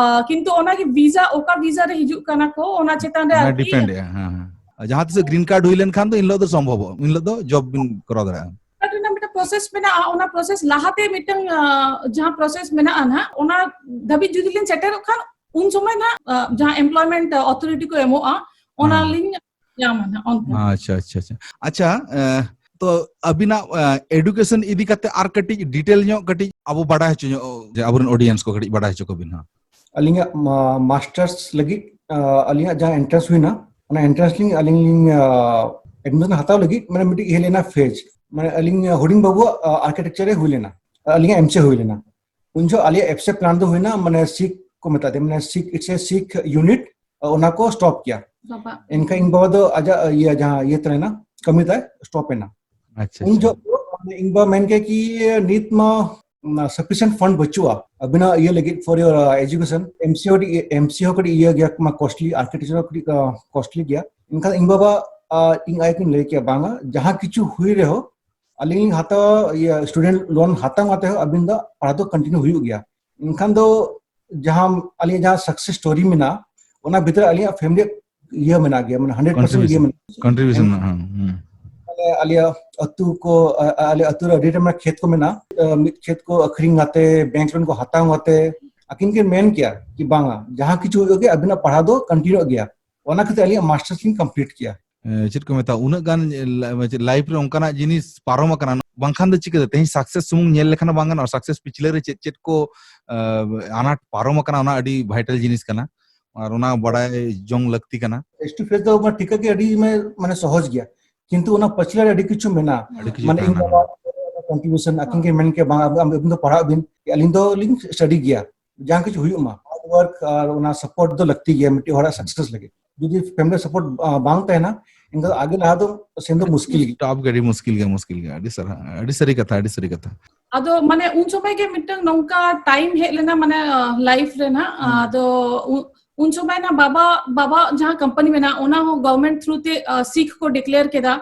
ᱠᱤᱱᱛᱩ ᱚᱱᱟᱜᱮ ᱵᱷᱤᱥᱟ, ᱚᱠᱟ ᱵᱷᱤᱥᱟ ᱨᱮ ᱦᱤᱡᱩᱜ ᱠᱟᱱᱟ ᱠᱚ, ᱚᱱᱟ ᱪᱮᱛᱟᱱ ᱨᱮ ᱟᱨᱠᱤ ᱰᱤᱯᱮᱱᱰ ᱮᱜᱼᱟ᱾ ᱦᱮᱸ ᱦᱮᱸ᱾ ᱡᱟᱦᱟᱸ ᱛᱤᱥ ᱜᱨᱤᱱ ᱠᱟᱨᱰ ᱦᱩᱭ ᱞᱮᱱᱠᱷᱟᱱ ᱫᱚ ᱤᱱ ᱦᱤᱞᱳᱜ ᱫᱚ ᱥᱚᱢᱵᱷᱚᱵᱚᱜᱼᱟ, ᱤᱱ ᱦᱤᱞᱳᱜ ᱫᱚ ᱡᱚᱵ ᱵᱤᱱ ᱠᱚᱨᱟᱣ ᱫᱟᱲᱮᱭᱟᱜᱼᱟ᱾ ᱠᱟᱨᱰ ᱨᱮᱱᱟᱜ ᱢᱤᱫᱴᱟᱝ ᱯᱨᱚᱥᱮᱥ ᱢᱮᱱᱟᱜᱼᱟ, ᱚᱱᱟ ᱯᱨᱚᱥᱮᱥ ᱞᱟᱦᱟᱛᱮ ᱢᱤᱫᱴᱟᱝ ᱡᱟᱦᱟᱸ ᱯᱨᱚᱥᱮᱥ ᱢᱮᱱᱟᱜᱼᱟ ᱱᱟᱦᱟᱜ, ᱚᱱᱟ ᱫᱷᱟᱹᱵᱤᱡ ᱡᱩᱫᱤ ᱞᱤᱧ ᱥᱮᱴᱮᱨᱚᱜ ᱠᱷᱟᱱ, ᱩᱱ ᱥᱚᱢᱚᱭ ᱱᱟᱦᱟᱜ ᱡᱟᱦᱟᱸ ᱮᱢᱯᱞᱚᱭᱢᱮᱱᱴ ᱚᱛᱷᱚᱨᱤᱴᱤ ᱠᱚ ᱮᱢᱚᱜᱼᱟ, ᱚᱱᱟ ᱞᱤᱧ ᱧᱟᱢᱟ ᱱᱟᱦᱟᱜ ᱚᱱᱠᱟ᱾ ᱟᱪᱪᱷᱟ ᱟᱪᱪᱷᱟ ᱟᱪᱪᱷᱟ᱾ ᱟᱪᱪᱷᱟ, ᱛᱚ ᱟᱹᱵᱤᱱᱟᱜ ᱮᱰᱩᱠᱮᱥᱚᱱ ᱤᱫᱤ ᱠᱟᱛᱮ ᱟᱨ ᱠᱟᱹᱴᱤᱡ ᱰᱤᱴᱮᱞ ᱧᱚᱜ ᱠᱟᱹᱴᱤᱡ ᱟᱵᱚ ᱵᱟᱰᱟᱭ ᱦᱚᱪᱚ ᱧᱚᱜ, ᱡᱮ ᱟᱵᱚᱨᱮᱱ ᱚᱰᱤᱭᱮᱱᱥ ᱠᱚ ᱠᱟᱹᱴᱤᱡ ᱵᱟᱰᱟᱭ ᱦᱚᱪᱚ ᱠᱚᱵᱤᱱ ᱦᱟᱸᱜ᱾ ᱟᱹᱞᱤᱧᱟᱜ ᱢᱟᱥᱴᱟᱨᱥ ᱞᱟᱹᱜᱤᱫ ᱟᱹᱞᱤᱧᱟᱜ ᱡᱟᱦᱟᱸ ᱮᱱᱴᱨᱟᱱᱥ ᱦᱩᱭᱱᱟ, ᱚᱱᱟ ᱮᱱᱴᱨᱟᱱᱥ ᱞᱤᱧ ᱟᱹᱞᱤᱧ ᱞᱤᱧ ᱮᱰᱢᱤᱥᱚᱱ ᱦᱟᱛᱟᱣ ᱞᱟᱹᱜᱤᱫ ᱢᱟᱱᱮ ᱢᱤᱫᱴᱤᱡ ᱦᱮᱡ ᱞᱮᱱᱟ ᱯᱷᱮᱡᱽ, ᱢᱟᱱᱮ ᱟᱹᱞᱤᱧ ᱦᱩᱰᱤᱧ ᱵᱟᱹᱵᱩᱣᱟᱜ ᱟᱨᱠᱤᱴᱮᱠᱪᱟᱨ ᱨᱮ ᱦᱩᱭ ᱞᱮᱱᱟ, ᱟᱹᱞᱤᱧᱟᱜ ᱮᱢᱥᱮ ᱦᱩᱭ ᱞᱮᱱᱟ᱾ ᱩᱱ ᱡᱚᱦᱚᱜ ᱟᱞᱮᱭᱟᱜ ᱮᱯᱥᱮ ᱯᱞᱟᱱ ᱫᱚ ᱦᱩᱭᱱᱟ, ᱢᱟᱱᱮ ᱥᱤᱠ ᱠᱚ ᱢᱮᱛᱟᱜ ᱛᱮ, ᱢᱟᱱᱮ ᱥᱤᱠ, ᱤᱴᱥ ᱮ ᱥᱤᱠ ᱭᱩᱱᱤᱴ, ᱚᱱᱟ ᱠᱚ ᱥᱴᱚᱯ ᱠᱮᱭᱟ᱾ ᱮᱱᱠᱷᱟᱱ ᱤᱧ ᱵᱟᱵᱟ ᱫᱚ ᱟᱡᱟᱜ ᱤᱭᱟᱹ ᱡᱟᱦᱟᱸ ᱤᱭᱟᱹ ᱛᱟᱦᱮᱸ ᱞᱮᱱᱟ, ᱠᱟᱹᱢᱤ ᱛᱟᱭ ᱥᱴᱚᱯ ᱮᱱᱟ᱾ ᱟᱪᱪᱷᱟ, ᱩᱱ ᱟᱪᱪᱷᱟ᱾ ᱡᱚᱦᱚᱜ ᱫᱚ ᱢᱟᱱᱮ ᱤᱧ ᱵᱟᱵᱟ ᱢᱮᱱ ᱠᱮᱫ ᱠᱤ ᱱᱤᱛ ᱢᱟ ᱥᱟᱯᱷᱤᱥᱤᱭᱮᱱᱴ ᱯᱷᱟᱱᱰ ᱵᱟᱹᱪᱩᱜᱼᱟ ᱟᱵᱤᱱᱟᱜ ᱤᱭᱟᱹ ᱞᱟᱹᱜᱤᱫ, ᱯᱷᱚᱨ ᱭᱳᱨ ᱮᱡᱩᱠᱮᱥᱚᱱ᱾ ᱮᱢᱥᱤ ᱦᱚᱸ ᱠᱟᱹᱴᱤᱡ, ᱮᱢᱥᱤ ᱦᱚᱸ ᱠᱟᱹᱴᱤᱡ ᱤᱭᱟᱹ ᱜᱮᱭᱟ, ᱠᱚᱥᱴᱞᱤ, ᱟᱨᱠᱤᱴᱮᱠᱪᱟᱨ ᱦᱚᱸ ᱠᱟᱹᱴᱤᱡ ᱠᱚᱥᱴᱞᱤ ᱜᱮᱭᱟ᱾ ᱮᱱᱠᱷᱟᱱ ᱤᱧ ᱵᱟᱵᱟ ᱟᱨ ᱤᱧ ᱟᱭᱳ ᱠᱤᱱ ᱞᱟᱹᱭ ᱠᱮᱭᱟ, ᱵᱟᱝᱟ, ᱡᱟᱦᱟᱸ ᱠᱤᱪᱷᱩ ᱦᱩᱭ ᱨᱮᱦᱚᱸ ᱟᱹᱞᱤᱧ ᱞᱤᱧ ᱦᱟᱛᱟᱣᱟ, ᱤᱭᱟᱹ ᱥᱴᱩᱰᱮᱱᱴ ᱞᱳᱱ ᱦᱟᱛᱟᱣ ᱠᱟᱛᱮ ᱦᱚᱸ ᱟᱹᱵᱤᱱ ᱫᱚ ᱯᱟᱲᱦᱟᱣ ᱫᱚ ᱠᱚᱱᱴᱤᱱᱤᱭᱩ ᱦᱩᱭᱩᱜ ᱜᱮᱭᱟ᱾ ᱮᱱᱠᱷᱟᱱ ᱫᱚ ᱡᱟᱦᱟᱸ ᱟᱹᱞᱤᱧᱟᱜ ᱡᱟᱦᱟᱸ ᱥᱟᱠᱥᱮᱥ ᱥᱴᱳᱨᱤ ᱢᱮᱱᱟᱜᱼᱟ, ᱚᱱᱟ ᱵᱷᱤᱛᱨᱤ ᱟᱹᱞᱤᱧᱟᱜ ᱯᱷᱮᱢᱤᱞᱤ ᱤᱭᱟᱹ ᱢᱮᱱᱟᱜ ᱜᱮᱭᱟ, ᱢᱟᱱᱮ ᱦᱟᱱᱰᱨᱮᱰ ᱯᱟᱨᱥᱮᱱᱴ ᱤᱭᱟᱹ ᱢᱮᱱᱟᱜᱼᱟ᱾ ᱠᱚᱱᱴᱨᱤᱵᱤᱭᱩᱥᱚᱱ ᱢᱮᱱᱟᱜᱼᱟ᱾ ᱦᱮᱸ, ᱦᱮᱸ᱾ ᱟᱞᱮᱭᱟᱜ ᱟᱹᱛᱩ ᱠᱚ, ᱟ-, ᱟᱞᱮ ᱟᱹᱛᱩ ᱨᱮ ᱟᱹᱰᱤ ᱟᱭᱢᱟ ᱠᱷᱮᱛ ᱠᱚ ᱢᱮᱱᱟᱜᱼᱟ᱾ ᱟ, ᱢᱤᱫ ᱠᱷᱮᱛ ᱠᱚ ᱟᱹᱠᱷᱨᱤᱧ ᱠᱟᱛᱮ, ᱵᱮᱝᱠ ᱨᱮᱱ ᱠᱚ ᱦᱟᱛᱟᱣ ᱠᱟᱛᱮ, ᱟᱹᱠᱤᱱ ᱠᱤᱱ ᱢᱮᱱ ᱠᱮᱭᱟ ᱠᱤ ᱵᱟᱝᱟ, ᱡᱟᱦᱟᱸ ᱠᱤᱪᱷᱩ ᱦᱩᱭᱩᱜ ᱜᱮ, ᱟᱹᱵᱤᱱᱟᱜ ᱯᱟᱲᱦᱟᱣ ᱫᱚ ᱠᱚᱱᱴᱤᱱᱤᱭᱩ ᱜᱮᱭᱟ᱾ ᱚᱱᱟ ᱠᱷᱟᱹᱛᱤᱨ ᱟᱹᱞᱤᱧᱟᱜ ᱢᱟᱥᱴᱟᱨᱥ ᱞᱤᱧ ᱠᱚᱢᱯᱞᱤᱴ ᱠᱮᱭᱟ᱾ ᱮ, ᱪᱮᱫ ᱠᱚ ᱢᱮᱛᱟᱜᱼᱟ, ᱩᱱᱟᱹᱜ ᱜᱟᱱ ᱞᱟᱭᱤᱯᱷ ᱨᱮ ᱚᱱᱠᱟᱱᱟᱜ ᱡᱤᱱᱤᱥ ᱯᱟᱨᱚᱢ ᱟᱠᱟᱱᱟ, ᱵᱟᱝᱠᱷᱟᱱ ᱫᱚ ᱪᱤᱠᱟᱹᱛᱮ? ᱛᱮᱦᱮᱧ ᱥᱟᱠᱥᱮᱥ ᱥᱩᱢᱩᱝ ᱧᱮᱞ ᱞᱮᱠᱷᱟᱱ ᱦᱚᱸ ᱵᱟᱝ ᱜᱟᱱᱚᱜᱼᱟ᱾ ᱥᱟᱠᱥᱮᱥ ᱯᱤᱪᱷᱞᱟᱹ ᱨᱮ ᱪᱮᱫ ᱪᱮᱫ ᱠᱚ, ᱟ, ᱟᱱᱟᱴ ᱯᱟᱨᱚᱢ ᱟᱠᱟᱱᱟ, ᱚᱱᱟ ᱟᱹᱰᱤ ᱵᱷᱟᱭᱴᱟᱞ ᱡᱤᱱᱤᱥ ᱠᱟᱱᱟ, ᱟᱨ ᱚᱱᱟ ᱵᱟᱲᱟᱭ ᱡᱚᱝ ᱞᱟᱹᱠᱛᱤ ᱠᱟᱱᱟ᱾ ᱯᱷᱮᱥ ᱴᱩ ᱯᱷᱮᱥ ᱫᱚ ᱢᱟ ᱴᱷᱤᱠᱟᱹ ᱜᱮ ᱟᱹᱰᱤ ᱢᱟ-, ᱢᱟᱱᱮ ᱥᱚᱦᱚᱡᱽ ᱜᱮᱭᱟ, ᱠᱤᱱᱛᱩ ᱚᱱᱟ ᱯᱟᱹᱪᱷᱞᱟᱹ ᱨᱮ ᱟᱹᱰᱤ ᱠᱤᱪᱷᱩ ᱢᱮᱱᱟᱜᱼᱟ᱾ ᱟᱹᱰᱤ ᱠᱤᱪᱷᱩ ᱢᱟᱱᱮ ᱤᱧ ᱛᱟᱦᱮᱱᱟ᱾ ᱵᱟᱵᱟ ᱠᱚᱱᱴᱨᱤᱵᱤᱭᱩᱥᱚᱱ, ᱟᱹᱠᱤᱱ ᱠᱤᱱ ᱢᱮᱱ ᱠᱮᱭᱟ, "ᱵᱟᱝ, ᱟᱵ-, ᱟᱵ-, ᱟᱹᱵᱤᱱ ᱫᱚ ᱯᱟᱲᱦᱟᱜ ᱵᱤᱱ, ᱟᱹᱞᱤᱧ ᱫᱚ ᱞᱤᱧ ᱥᱴᱟᱰᱤ ᱜᱮᱭᱟ, ᱡᱟᱦᱟᱸ ᱠᱤᱪᱷᱩ ᱦᱩᱭᱩᱜ ᱢᱟ, ᱦᱟᱨᱰ ᱣᱟᱨᱠ ᱟᱨ ᱚᱱᱟ ᱥᱟᱯᱳᱨᱴ ᱫᱚ ᱞᱟᱹᱠᱛᱤ ᱜᱮᱭᱟ ᱢᱤᱫᱴᱮᱡ ᱦᱚᱲᱟᱜ ᱥᱟᱠᱥᱮᱥ ᱞᱟᱹᱜᱤᱫ᱾ ᱡᱩᱫᱤ ᱯᱷᱮᱢᱤᱞᱤ ᱥᱟᱯᱳᱨᱴ, ᱟ, ᱵᱟᱝ ᱛᱟᱦᱮᱱᱟ, ᱮᱱᱠᱷᱟᱱ ᱫᱚ ᱟᱜᱮ ᱞᱟᱦᱟ ᱫᱚ ᱥᱮᱱ ᱫᱚ ᱢᱩᱥᱠᱤᱞ ᱜᱮᱭᱟ᱾ ᱴᱚᱯ ᱜᱮ ᱟᱹᱰᱤ ᱢᱩᱥᱠᱤᱞ ᱜᱮᱭᱟ, ᱢᱩᱥᱠᱤᱞ ᱜᱮᱭᱟ᱾ ᱟᱹᱰᱤ ᱥᱟᱨᱦᱟᱣ, ᱟᱹᱰᱤ ᱥᱟᱹᱨᱤ ᱠᱟᱛᱷᱟ, ᱟᱹᱰᱤ ᱥᱟᱹᱨᱤ ᱠᱟᱛᱷᱟ᱾ ᱟᱫᱚ ᱢᱟᱱᱮ ᱩᱱ ᱥᱚᱢᱚᱭ ᱜᱮ ᱢᱤᱫᱴᱟᱝ ᱱᱚᱝᱠᱟ ᱴᱟᱭᱤᱢ ᱦᱮᱡ ᱞᱮᱱᱟ, ᱢᱟᱱᱮ, ᱟ, ᱞᱟᱭᱤᱯᱷ ᱨᱮ ᱱᱟᱜ, ᱦᱩᱸ᱾ ᱟᱫᱚ ᱩ-, ᱩᱱ ᱥᱚᱢᱚᱭ ᱱᱟ ᱵᱟᱵᱟ, ᱵᱟᱵᱟ ᱡᱟᱦᱟᱸ ᱠᱳᱢᱯᱟᱱᱤ ᱢᱮᱱᱟᱜᱼᱟ, ᱚᱱᱟ ᱦᱚᱸ ᱜᱚᱵᱷᱚᱨᱢᱮᱱᱴ ᱛᱷᱨᱩ ᱛᱮ, ᱟ, ᱥᱤᱠᱷ ᱠᱚ ᱰᱤᱠᱞᱮᱭᱟᱨ ᱠᱮᱫᱟ᱾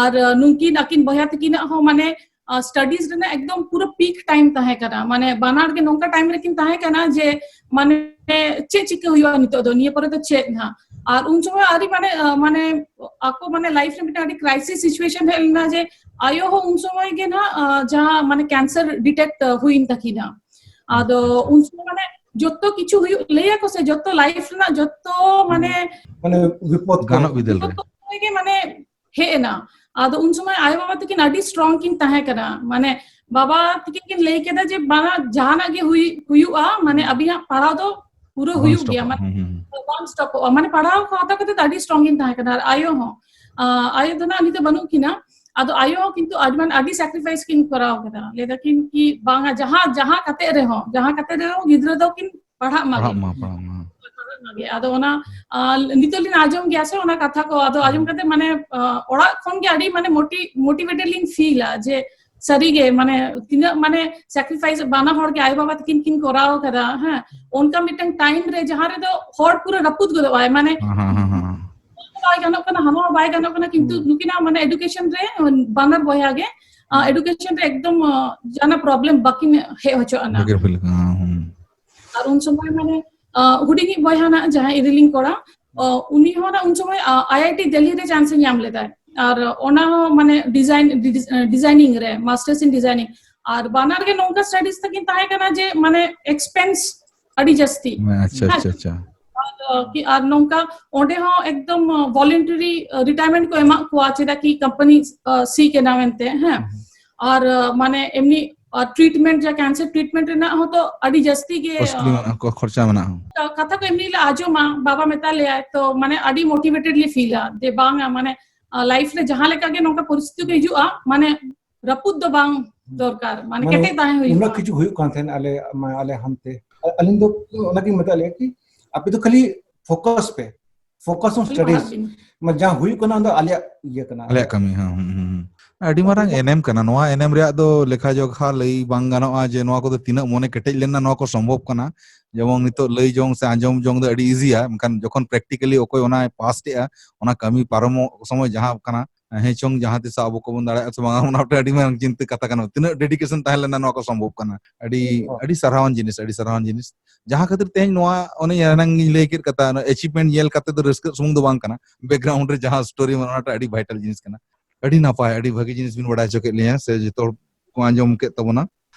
ᱟᱨ, ᱟ, ᱱᱩᱠᱤᱱ ᱟᱹᱠᱤᱱ ᱵᱚᱭᱦᱟ ᱛᱟᱹᱠᱤᱱᱟᱜ ᱦᱚᱸ, ᱢᱟᱱᱮ, ᱟ, ᱥᱴᱟᱰᱤᱡ ᱨᱮᱱᱟᱜ ᱮᱠᱫᱚᱢ ᱯᱩᱨᱟᱹ ᱯᱤᱠ ᱴᱟᱭᱤᱢ ᱛᱟᱦᱮᱸ ᱠᱟᱱᱟ᱾ ᱢᱟᱱᱮ ᱵᱟᱱᱟᱨ ᱜᱮ ᱱᱚᱝᱠᱟ ᱴᱟᱭᱤᱢ ᱨᱮᱠᱤᱱ ᱛᱟᱦᱮᱸ ᱠᱟᱱᱟ ᱡᱮ, ᱢᱟᱱᱮ, ᱪᱮᱫ ᱪᱤᱠᱟᱹ ᱦᱩᱭᱩᱜᱼᱟ ᱱᱤᱛᱚᱜ ᱫᱚ, ᱱᱤᱭᱟᱹ ᱯᱚᱨᱮ ᱫᱚ ᱪᱮᱫ ᱱᱟᱦᱟᱜ? ᱟᱨ ᱩᱱ ᱥᱚᱢᱚᱭ ᱟᱹᱰᱤ, ᱢᱟᱱᱮ, ᱟ, ᱢᱟᱱᱮ ᱟᱠᱚ, ᱢᱟᱱᱮ, ᱞᱟᱭᱤᱯᱷ ᱨᱮ ᱢᱤᱫᱴᱟᱝ ᱟᱹᱰᱤ ᱠᱨᱟᱭᱥᱤᱥ ᱥᱤᱪᱩᱭᱮᱥᱚᱱ ᱦᱮᱡ ᱞᱮᱱᱟ ᱡᱮ ᱟᱭᱳ ᱦᱚᱸ ᱩᱱ ᱥᱚᱢᱚᱭ ᱜᱮ ᱱᱟᱦᱟᱜ, ᱟ, ᱡᱟᱦᱟᱸ, ᱢᱟᱱᱮ, ᱠᱮᱱᱥᱟᱨ ᱰᱤᱴᱮᱠᱴ, ᱟ, ᱦᱩᱭᱮᱱ ᱛᱟᱹᱠᱤᱱᱟ᱾ ᱟᱫᱚ ᱟᱪᱪᱷᱟ, ᱟᱪᱪᱷᱟ᱾ ᱩᱱ ᱥᱚᱢᱚᱭ, ᱢᱟᱱᱮ, ᱡᱚᱛᱚ ᱠᱤᱪᱷᱩ ᱦᱩᱭᱩᱜ, ᱞᱟᱹᱭ ᱟᱠᱚ ᱥᱮ, ᱡᱚᱛᱚ ᱞᱟᱭᱤᱯᱷ ᱨᱮᱱᱟᱜ ᱡᱚᱛᱚ, ᱢᱟᱱᱮ, ᱜᱟᱱᱚᱜ ᱵᱤᱫᱟᱹᱞ ᱨᱮ᱾ ᱡᱚᱛᱚ ᱥᱚᱢᱚᱭ ᱜᱮ, ᱢᱟᱱᱮ, ᱦᱮᱡ ᱮᱱᱟ᱾ ᱟᱫᱚ ᱩᱱ ᱥᱚᱢᱚᱭ ᱟᱭᱳ ᱵᱟᱵᱟ ᱛᱟᱹᱠᱤᱱ ᱟᱹᱰᱤ ᱥᱴᱨᱚᱝ ᱠᱤᱱ ᱛᱟᱦᱮᱸ ᱠᱟᱱᱟ᱾ ᱢᱟᱱᱮ, ᱵᱟᱵᱟ ᱛᱟᱹᱠᱤᱱ ᱠᱤᱱ ᱞᱟᱹᱭ ᱠᱮᱫᱟ ᱡᱮ, "ᱵᱟᱝᱟ, ᱡᱟᱦᱟᱱᱟᱜ ᱜᱮ ᱦᱩᱭ-, ᱦᱩᱭᱩᱜᱼᱟ, ᱢᱟᱱᱮ, ᱦᱩᱸ᱾ ᱟᱹᱵᱤᱱᱟᱜ ᱯᱟᱲᱦᱟᱣ ᱫᱚ ᱯᱩᱨᱟᱹ ᱵᱟᱝ ᱦᱩᱭᱩᱜ ᱜᱮᱭᱟ, ᱥᱴᱚᱯᱚᱜᱼᱟ᱾ ᱢᱟᱱᱮ, ᱦᱩᱸ, ᱦᱩᱸ, ᱦᱩᱸ᱾ ᱵᱟᱝ ᱥᱴᱚᱯᱚᱜᱼᱟ", ᱢᱟᱱᱮ, ᱯᱟᱲᱦᱟᱣ ᱠᱚ ᱦᱟᱛᱟᱣ ᱠᱟᱛᱮ ᱫᱚ ᱟᱹᱰᱤ ᱥᱴᱨᱚᱝ ᱠᱤᱱ ᱛᱟᱦᱮᱸ ᱠᱟᱱᱟ᱾ ᱟᱨ ᱟᱭᱳ ᱦᱚᱸ, ᱟ, ᱟᱭᱳ ᱫᱚ ᱱᱟᱜ ᱱᱤᱛᱚᱜ ᱵᱟᱹᱱᱩᱜ ᱠᱤᱱᱟ᱾ ᱟᱫᱚ ᱟᱭᱳ ᱦᱚᱸ ᱠᱤᱱᱛᱩ ᱟᱹᱰᱤ, ᱢᱟᱱᱮ, ᱟᱹᱰᱤ ᱥᱮᱠᱨᱤᱯᱷᱟᱭᱤᱥ ᱠᱤᱱ ᱠᱚᱨᱟᱣ ᱠᱮᱫᱟ᱾ ᱞᱟᱹᱭ ᱫᱟᱠᱤᱱ ᱠᱤ, "ᱵᱟᱝᱟ, ᱡᱟᱦᱟᱸ, ᱡᱟᱦᱟᱸ ᱠᱟᱛᱮ ᱨᱮᱦᱚᱸ, ᱡᱟᱦᱟᱸ ᱠᱟᱛᱮ ᱨᱮᱦᱚᱸ ᱜᱤᱫᱽᱨᱟᱹ ᱫᱚ ᱠᱤᱱ ᱯᱟᱲᱦᱟᱜ ᱢᱟ ᱯᱟᱲᱦᱟᱜ ᱜᱮ᱾ ᱢᱟ, ᱯᱟᱲᱦᱟᱜ ᱢᱟ᱾ ᱯᱟᱲᱦᱟᱜ ᱢᱟ ᱜᱮ᱾" ᱟᱫᱚ ᱚᱱᱟ, ᱟ, ᱱᱤᱛᱚᱜ ᱞᱤᱧ ᱟᱸᱡᱚᱢ ᱜᱮᱭᱟ ᱥᱮ ᱚᱱᱟ ᱠᱟᱛᱷᱟ ᱠᱚ, ᱟᱫᱚ ᱟᱸᱡᱚᱢ ᱦᱩᱸ᱾ ᱠᱟᱛᱮ, ᱢᱟᱱᱮ, ᱟ, ᱚᱲᱟᱜ ᱠᱷᱚᱱ ᱜᱮ ᱟᱹᱰᱤ, ᱢᱟᱱᱮ, ᱢᱳᱴᱤ-, ᱢᱳᱴᱤᱵᱷᱮᱴᱮᱰ ᱞᱤᱧ ᱯᱷᱤᱞᱟ ᱡᱮ, ᱥᱟᱹᱨᱤ ᱜᱮ, ᱢᱟᱱᱮ, ᱛᱤᱱᱟᱹᱜ, ᱢᱟᱱᱮ, ᱥᱮᱠᱨᱤᱯᱷᱟᱭᱤᱥ ᱵᱟᱱᱟ ᱦᱚᱲ ᱜᱮ ᱟᱭᱳ ᱵᱟᱵᱟ ᱛᱟᱹᱠᱤᱱ ᱠᱤᱱ ᱠᱚᱨᱟᱣ ᱠᱟᱫᱟ, ᱦᱮᱸ, ᱚᱱᱠᱟ ᱢᱤᱫᱴᱟᱝ ᱴᱟᱭᱤᱢ ᱨᱮ ᱡᱟᱦᱟᱸ ᱨᱮᱫᱚ ᱦᱚᱲ ᱯᱩᱨᱟᱹ ᱨᱟᱹᱯᱩᱫ ᱜᱚᱫᱚᱜ ᱟᱭ, ᱢᱟᱱᱮ, ᱦᱮᱸ, ᱦᱮᱸ, ᱦᱮᱸ, ᱦᱮᱸ᱾ ᱵᱟᱭ ᱜᱟᱱᱚᱜ ᱠᱟᱱᱟ, ᱦᱟᱱᱟ ᱦᱚᱸ ᱵᱟᱭ ᱜᱟᱱᱚᱜ ᱠᱟᱱᱟ, ᱠᱤᱱᱛᱩ ᱦᱩᱸ᱾ ᱱᱩᱠᱤᱱᱟᱜ, ᱢᱟᱱᱮ, ᱮᱰᱩᱠᱮᱥᱚᱱ ᱨᱮ, ᱵᱟᱱᱟᱨ ᱵᱚᱭᱦᱟ ᱜᱮ, ᱟ, ᱦᱩᱸ᱾ ᱮᱰᱩᱠᱮᱥᱚᱱ ᱨᱮ ᱮᱠᱫᱚᱢ, ᱟ, ᱡᱟᱦᱟᱱᱟᱜ ᱯᱨᱚᱵᱞᱮᱢ ᱵᱟᱹᱠᱤᱱ ᱦᱮᱡ ᱦᱚᱪᱚ ᱟᱱᱟ᱾ ᱵᱟᱹᱠᱤᱱ ᱦᱩᱭ ᱞᱮᱱᱟ, ᱦᱩᱸ᱾ ᱟᱨ ᱩᱱ ᱥᱚᱢᱚᱭ, ᱢᱟᱱᱮ, ᱟ, ᱦᱩᱰᱤᱧᱤᱡ ᱵᱚᱭᱦᱟ ᱱᱟᱜ, ᱡᱟᱦᱟᱸᱭ ᱤᱨᱤᱞᱤᱧ ᱠᱚᱲᱟ, ᱟ, ᱩᱱᱤ ᱦᱚᱸ ᱱᱟᱜ ᱩᱱ ᱥᱚᱢᱚᱭ, ᱟ, ᱟᱭ ᱟᱭ ᱴᱤ ᱫᱤᱞᱞᱤ ᱨᱮ ᱪᱟᱱᱥ ᱮ ᱧᱟᱢ ᱞᱮᱫᱟᱭ᱾ ᱟᱨ ᱚᱱᱟ ᱦᱚᱸ ᱢᱟᱱᱮ design, designing ᱨᱮ, masters in designing᱾ ᱟᱨ ᱵᱟᱱᱟᱨ ᱜᱮ ᱱᱚᱝᱠᱟ studies ᱛᱟᱹᱠᱤᱱ ᱛᱟᱦᱮᱸ ᱠᱟᱱᱟ ᱡᱮ ᱢᱟᱱᱮ expense ᱟᱹᱰᱤ ᱡᱟᱹᱥᱛᱤ᱾ ᱟᱪᱪᱷᱟ, ᱟᱪᱪᱷᱟ, ᱟᱪᱪᱷᱟ᱾ ᱟᱨ, ᱟᱨ ᱱᱚᱝᱠᱟ ᱚᱸᱰᱮ ᱦᱚᱸ ᱮᱠᱫᱚᱢ voluntary retirement ᱠᱚ ᱮᱢᱟᱜ ᱠᱚᱣᱟ, ᱪᱮᱫᱟᱜ ᱠᱤ company ᱥᱤ ᱠᱟᱱᱟ ᱢᱮᱱᱛᱮ, ᱦᱮᱸ᱾ ᱟᱨ ᱢᱟᱱᱮ ᱮᱢᱱᱤ treatment, ᱡᱟ cancer treatment ᱨᱮᱱᱟᱜ ᱦᱚᱸ ᱛᱚ ᱟᱹᱰᱤ ᱡᱟᱹᱥᱛᱤ ᱜᱮ ᱠᱚᱥᱴᱞᱤ ᱢᱮᱱᱟᱜᱼᱟ, ᱠᱷᱚᱨᱪᱟ ᱢᱮᱱᱟᱜᱼᱟ᱾ ᱠᱟᱛᱷᱟ ᱠᱚ ᱮᱢᱱᱤ ᱞᱮ ᱟᱸᱡᱚᱢᱟ, ᱵᱟᱵᱟ ᱢᱮᱛᱟ ᱞᱮᱭᱟᱭ, ᱛᱚ ᱢᱟᱱᱮ ᱟᱹᱰᱤ motivated ᱞᱮ ᱯᱷᱤᱞᱟ ᱡᱮ ᱵᱟᱝᱟ, ᱢᱟᱱᱮ life ᱨᱮ ᱡᱟᱦᱟᱸ ᱞᱮᱠᱟ ᱜᱮ ᱱᱚᱝᱠᱟ ᱯᱚᱨᱤᱥᱛᱷᱤᱛᱤ ᱠᱚ ᱦᱤᱡᱩᱜᱼᱟ, ᱢᱟᱱᱮ ᱨᱟᱹᱯᱩᱫ ᱫᱚ ᱵᱟᱝ ᱫᱚᱨᱠᱟᱨ, ᱢᱟᱱᱮ ᱠᱮᱴᱮᱡ ᱛᱟᱦᱮᱸ ᱦᱩᱭᱩᱜᱼᱟ᱾ ᱩᱱᱟᱹᱜ ᱠᱤᱪᱷᱩ ᱦᱩᱭᱩᱜ ᱠᱟᱱ ᱛᱟᱦᱮᱸᱱ ᱟᱞᱮ, ᱢᱟ-, ᱟᱞᱮ ᱦᱟᱱᱛᱮ᱾ ᱟ-, ᱟᱹᱞᱤᱧ ᱫᱚ ᱚᱱᱟᱜᱤᱧ ᱢᱮᱛᱟᱜ ᱞᱮᱭᱟ ᱠᱤ ᱟᱯᱮ ᱫᱚ ᱠᱷᱟᱹᱞᱤ focus ᱯᱮ, focus on ᱠᱷᱟᱹᱞᱤ ᱯᱟᱲᱦᱟᱜ studies᱾ ᱵᱤᱱ᱾ ᱢᱟ ᱡᱟᱦᱟᱸ ᱦᱩᱭᱩᱜ ᱠᱟᱱᱟ ᱚᱱᱟ ᱫᱚ ᱟᱞᱮᱭᱟᱜ ᱤᱭᱟᱹ ᱠᱟᱱᱟ, ᱟᱞᱮᱭᱟᱜ ᱟᱞᱮᱭᱟᱜ ᱠᱟᱹᱢᱤ, ᱦᱮᱸ, ᱦᱩᱸ, ᱦᱩᱸ, ᱦᱩᱸ᱾ ᱟᱹᱰᱤ ᱢᱟᱨᱟᱝ ᱮᱱᱮᱢ ᱠᱟᱱᱟ᱾ ᱱᱚᱣᱟ ᱮᱱᱮᱢ ᱨᱮᱭᱟᱜ ᱫᱚ ᱞᱮᱠᱷᱟ ᱡᱚᱠᱷᱟ ᱞᱟᱹᱭ ᱵᱟᱝ ᱜᱟᱱᱚᱜᱼᱟ ᱡᱮ ᱱᱚᱣᱟ ᱠᱚᱫᱚ ᱛᱤᱱᱟᱹᱜ ᱢᱚᱱᱮ ᱠᱮᱴᱮᱡ ᱞᱮᱱᱟ ᱱᱚᱣᱟ ᱠᱚ ᱥᱚᱢᱵᱷᱚᱵ ᱠᱟᱱᱟ᱾ ᱡᱮᱢᱚᱱ ᱱᱤᱛᱚᱜ ᱞᱟᱹᱭ ᱡᱚᱝ ᱥᱮ ᱟᱸᱡᱚᱢ ᱡᱚᱝ ᱫᱚ ᱟᱹᱰᱤ ᱤᱡᱤᱭᱟ, ᱢᱮᱱᱠᱷᱟᱱ ᱡᱚᱠᱷᱚᱱ practically ᱚᱠᱚᱭ ᱚᱱᱟᱭ ᱯᱟᱥ ᱮᱜᱼᱟ, ᱚᱱᱟ ᱠᱟᱹᱢᱤ ᱯᱟᱨᱚᱢᱚᱜ ᱥᱚᱢᱚᱭ ᱡᱟᱦᱟᱸ ᱠᱟᱱᱟ, ᱦᱮᱸ ᱪᱚᱝ ᱡᱟᱦᱟᱸ ᱛᱤᱥ ᱟᱵᱚ ᱠᱚᱵᱚᱱ ᱫᱟᱲᱮᱭᱟᱜᱼᱟ ᱥᱮ ᱵᱟᱝᱟ, ᱚᱱᱟ ᱢᱤᱫᱴᱮᱱ ᱟᱹᱰᱤ ᱢᱟᱨᱟᱝ ᱪᱤᱱᱛᱟᱹ ᱠᱟᱛᱷᱟ ᱠᱟᱱᱟ᱾ ᱛᱤᱱᱟᱹᱜ dedication ᱛᱟᱦᱮᱸ ᱞᱮᱱᱟ ᱱᱚᱣᱟ ᱠᱚ ᱥᱚᱢᱵᱷᱚᱵ ᱠᱟᱱᱟ᱾ ᱟᱹᱰᱤ, ᱦᱳᱭ᱾ ᱟᱹᱰᱤ ᱥᱟᱨᱦᱟᱣᱟᱱ ᱡᱤᱱᱤᱥ, ᱟᱹᱰᱤ ᱥᱟᱨᱦᱟᱣᱟᱱ ᱡᱤᱱᱤᱥ᱾ ᱡᱟᱦᱟᱸ ᱠᱷᱟᱹᱛᱤᱨ ᱛᱮᱦᱮᱧ ᱱᱚᱣᱟ ᱚᱱᱮ ᱮᱱᱟᱝ ᱤᱧ ᱞᱟᱹᱭ ᱠᱮᱫ ᱠᱟᱛᱷᱟ, ᱚᱱᱟ achievement ᱧᱮᱞ ᱠᱟᱛᱮ ᱫᱚ ᱨᱟᱹᱥᱠᱟᱹᱜ ᱥᱩᱢᱩᱝ ᱫᱚ ᱵᱟᱝ ᱠᱟᱱᱟ, background ᱨᱮ ᱡᱟᱦᱟᱸ story ᱢᱮᱱᱟᱜᱼᱟ, ᱚᱱᱟᱴᱟᱜ ᱟᱹᱰᱤ vital ᱡᱤᱱᱤᱥ ᱠᱟᱱᱟ᱾ ᱟᱹᱰᱤ ᱱᱟᱯᱟᱭ, ᱟᱹᱰᱤ ᱵᱷᱟᱹᱜᱤ ᱡᱤᱱᱤᱥ ᱵᱤᱱ ᱵᱟᱲᱟᱭ ᱦᱚᱪᱚ ᱠᱮᱫ ᱞᱤᱧᱟ ᱥᱮ ᱡᱚᱛᱚ ᱦᱚᱲ ᱠᱚ ᱟᱸᱡᱚᱢ ᱠᱮᱫ ᱛᱟᱵᱚᱱᱟ᱾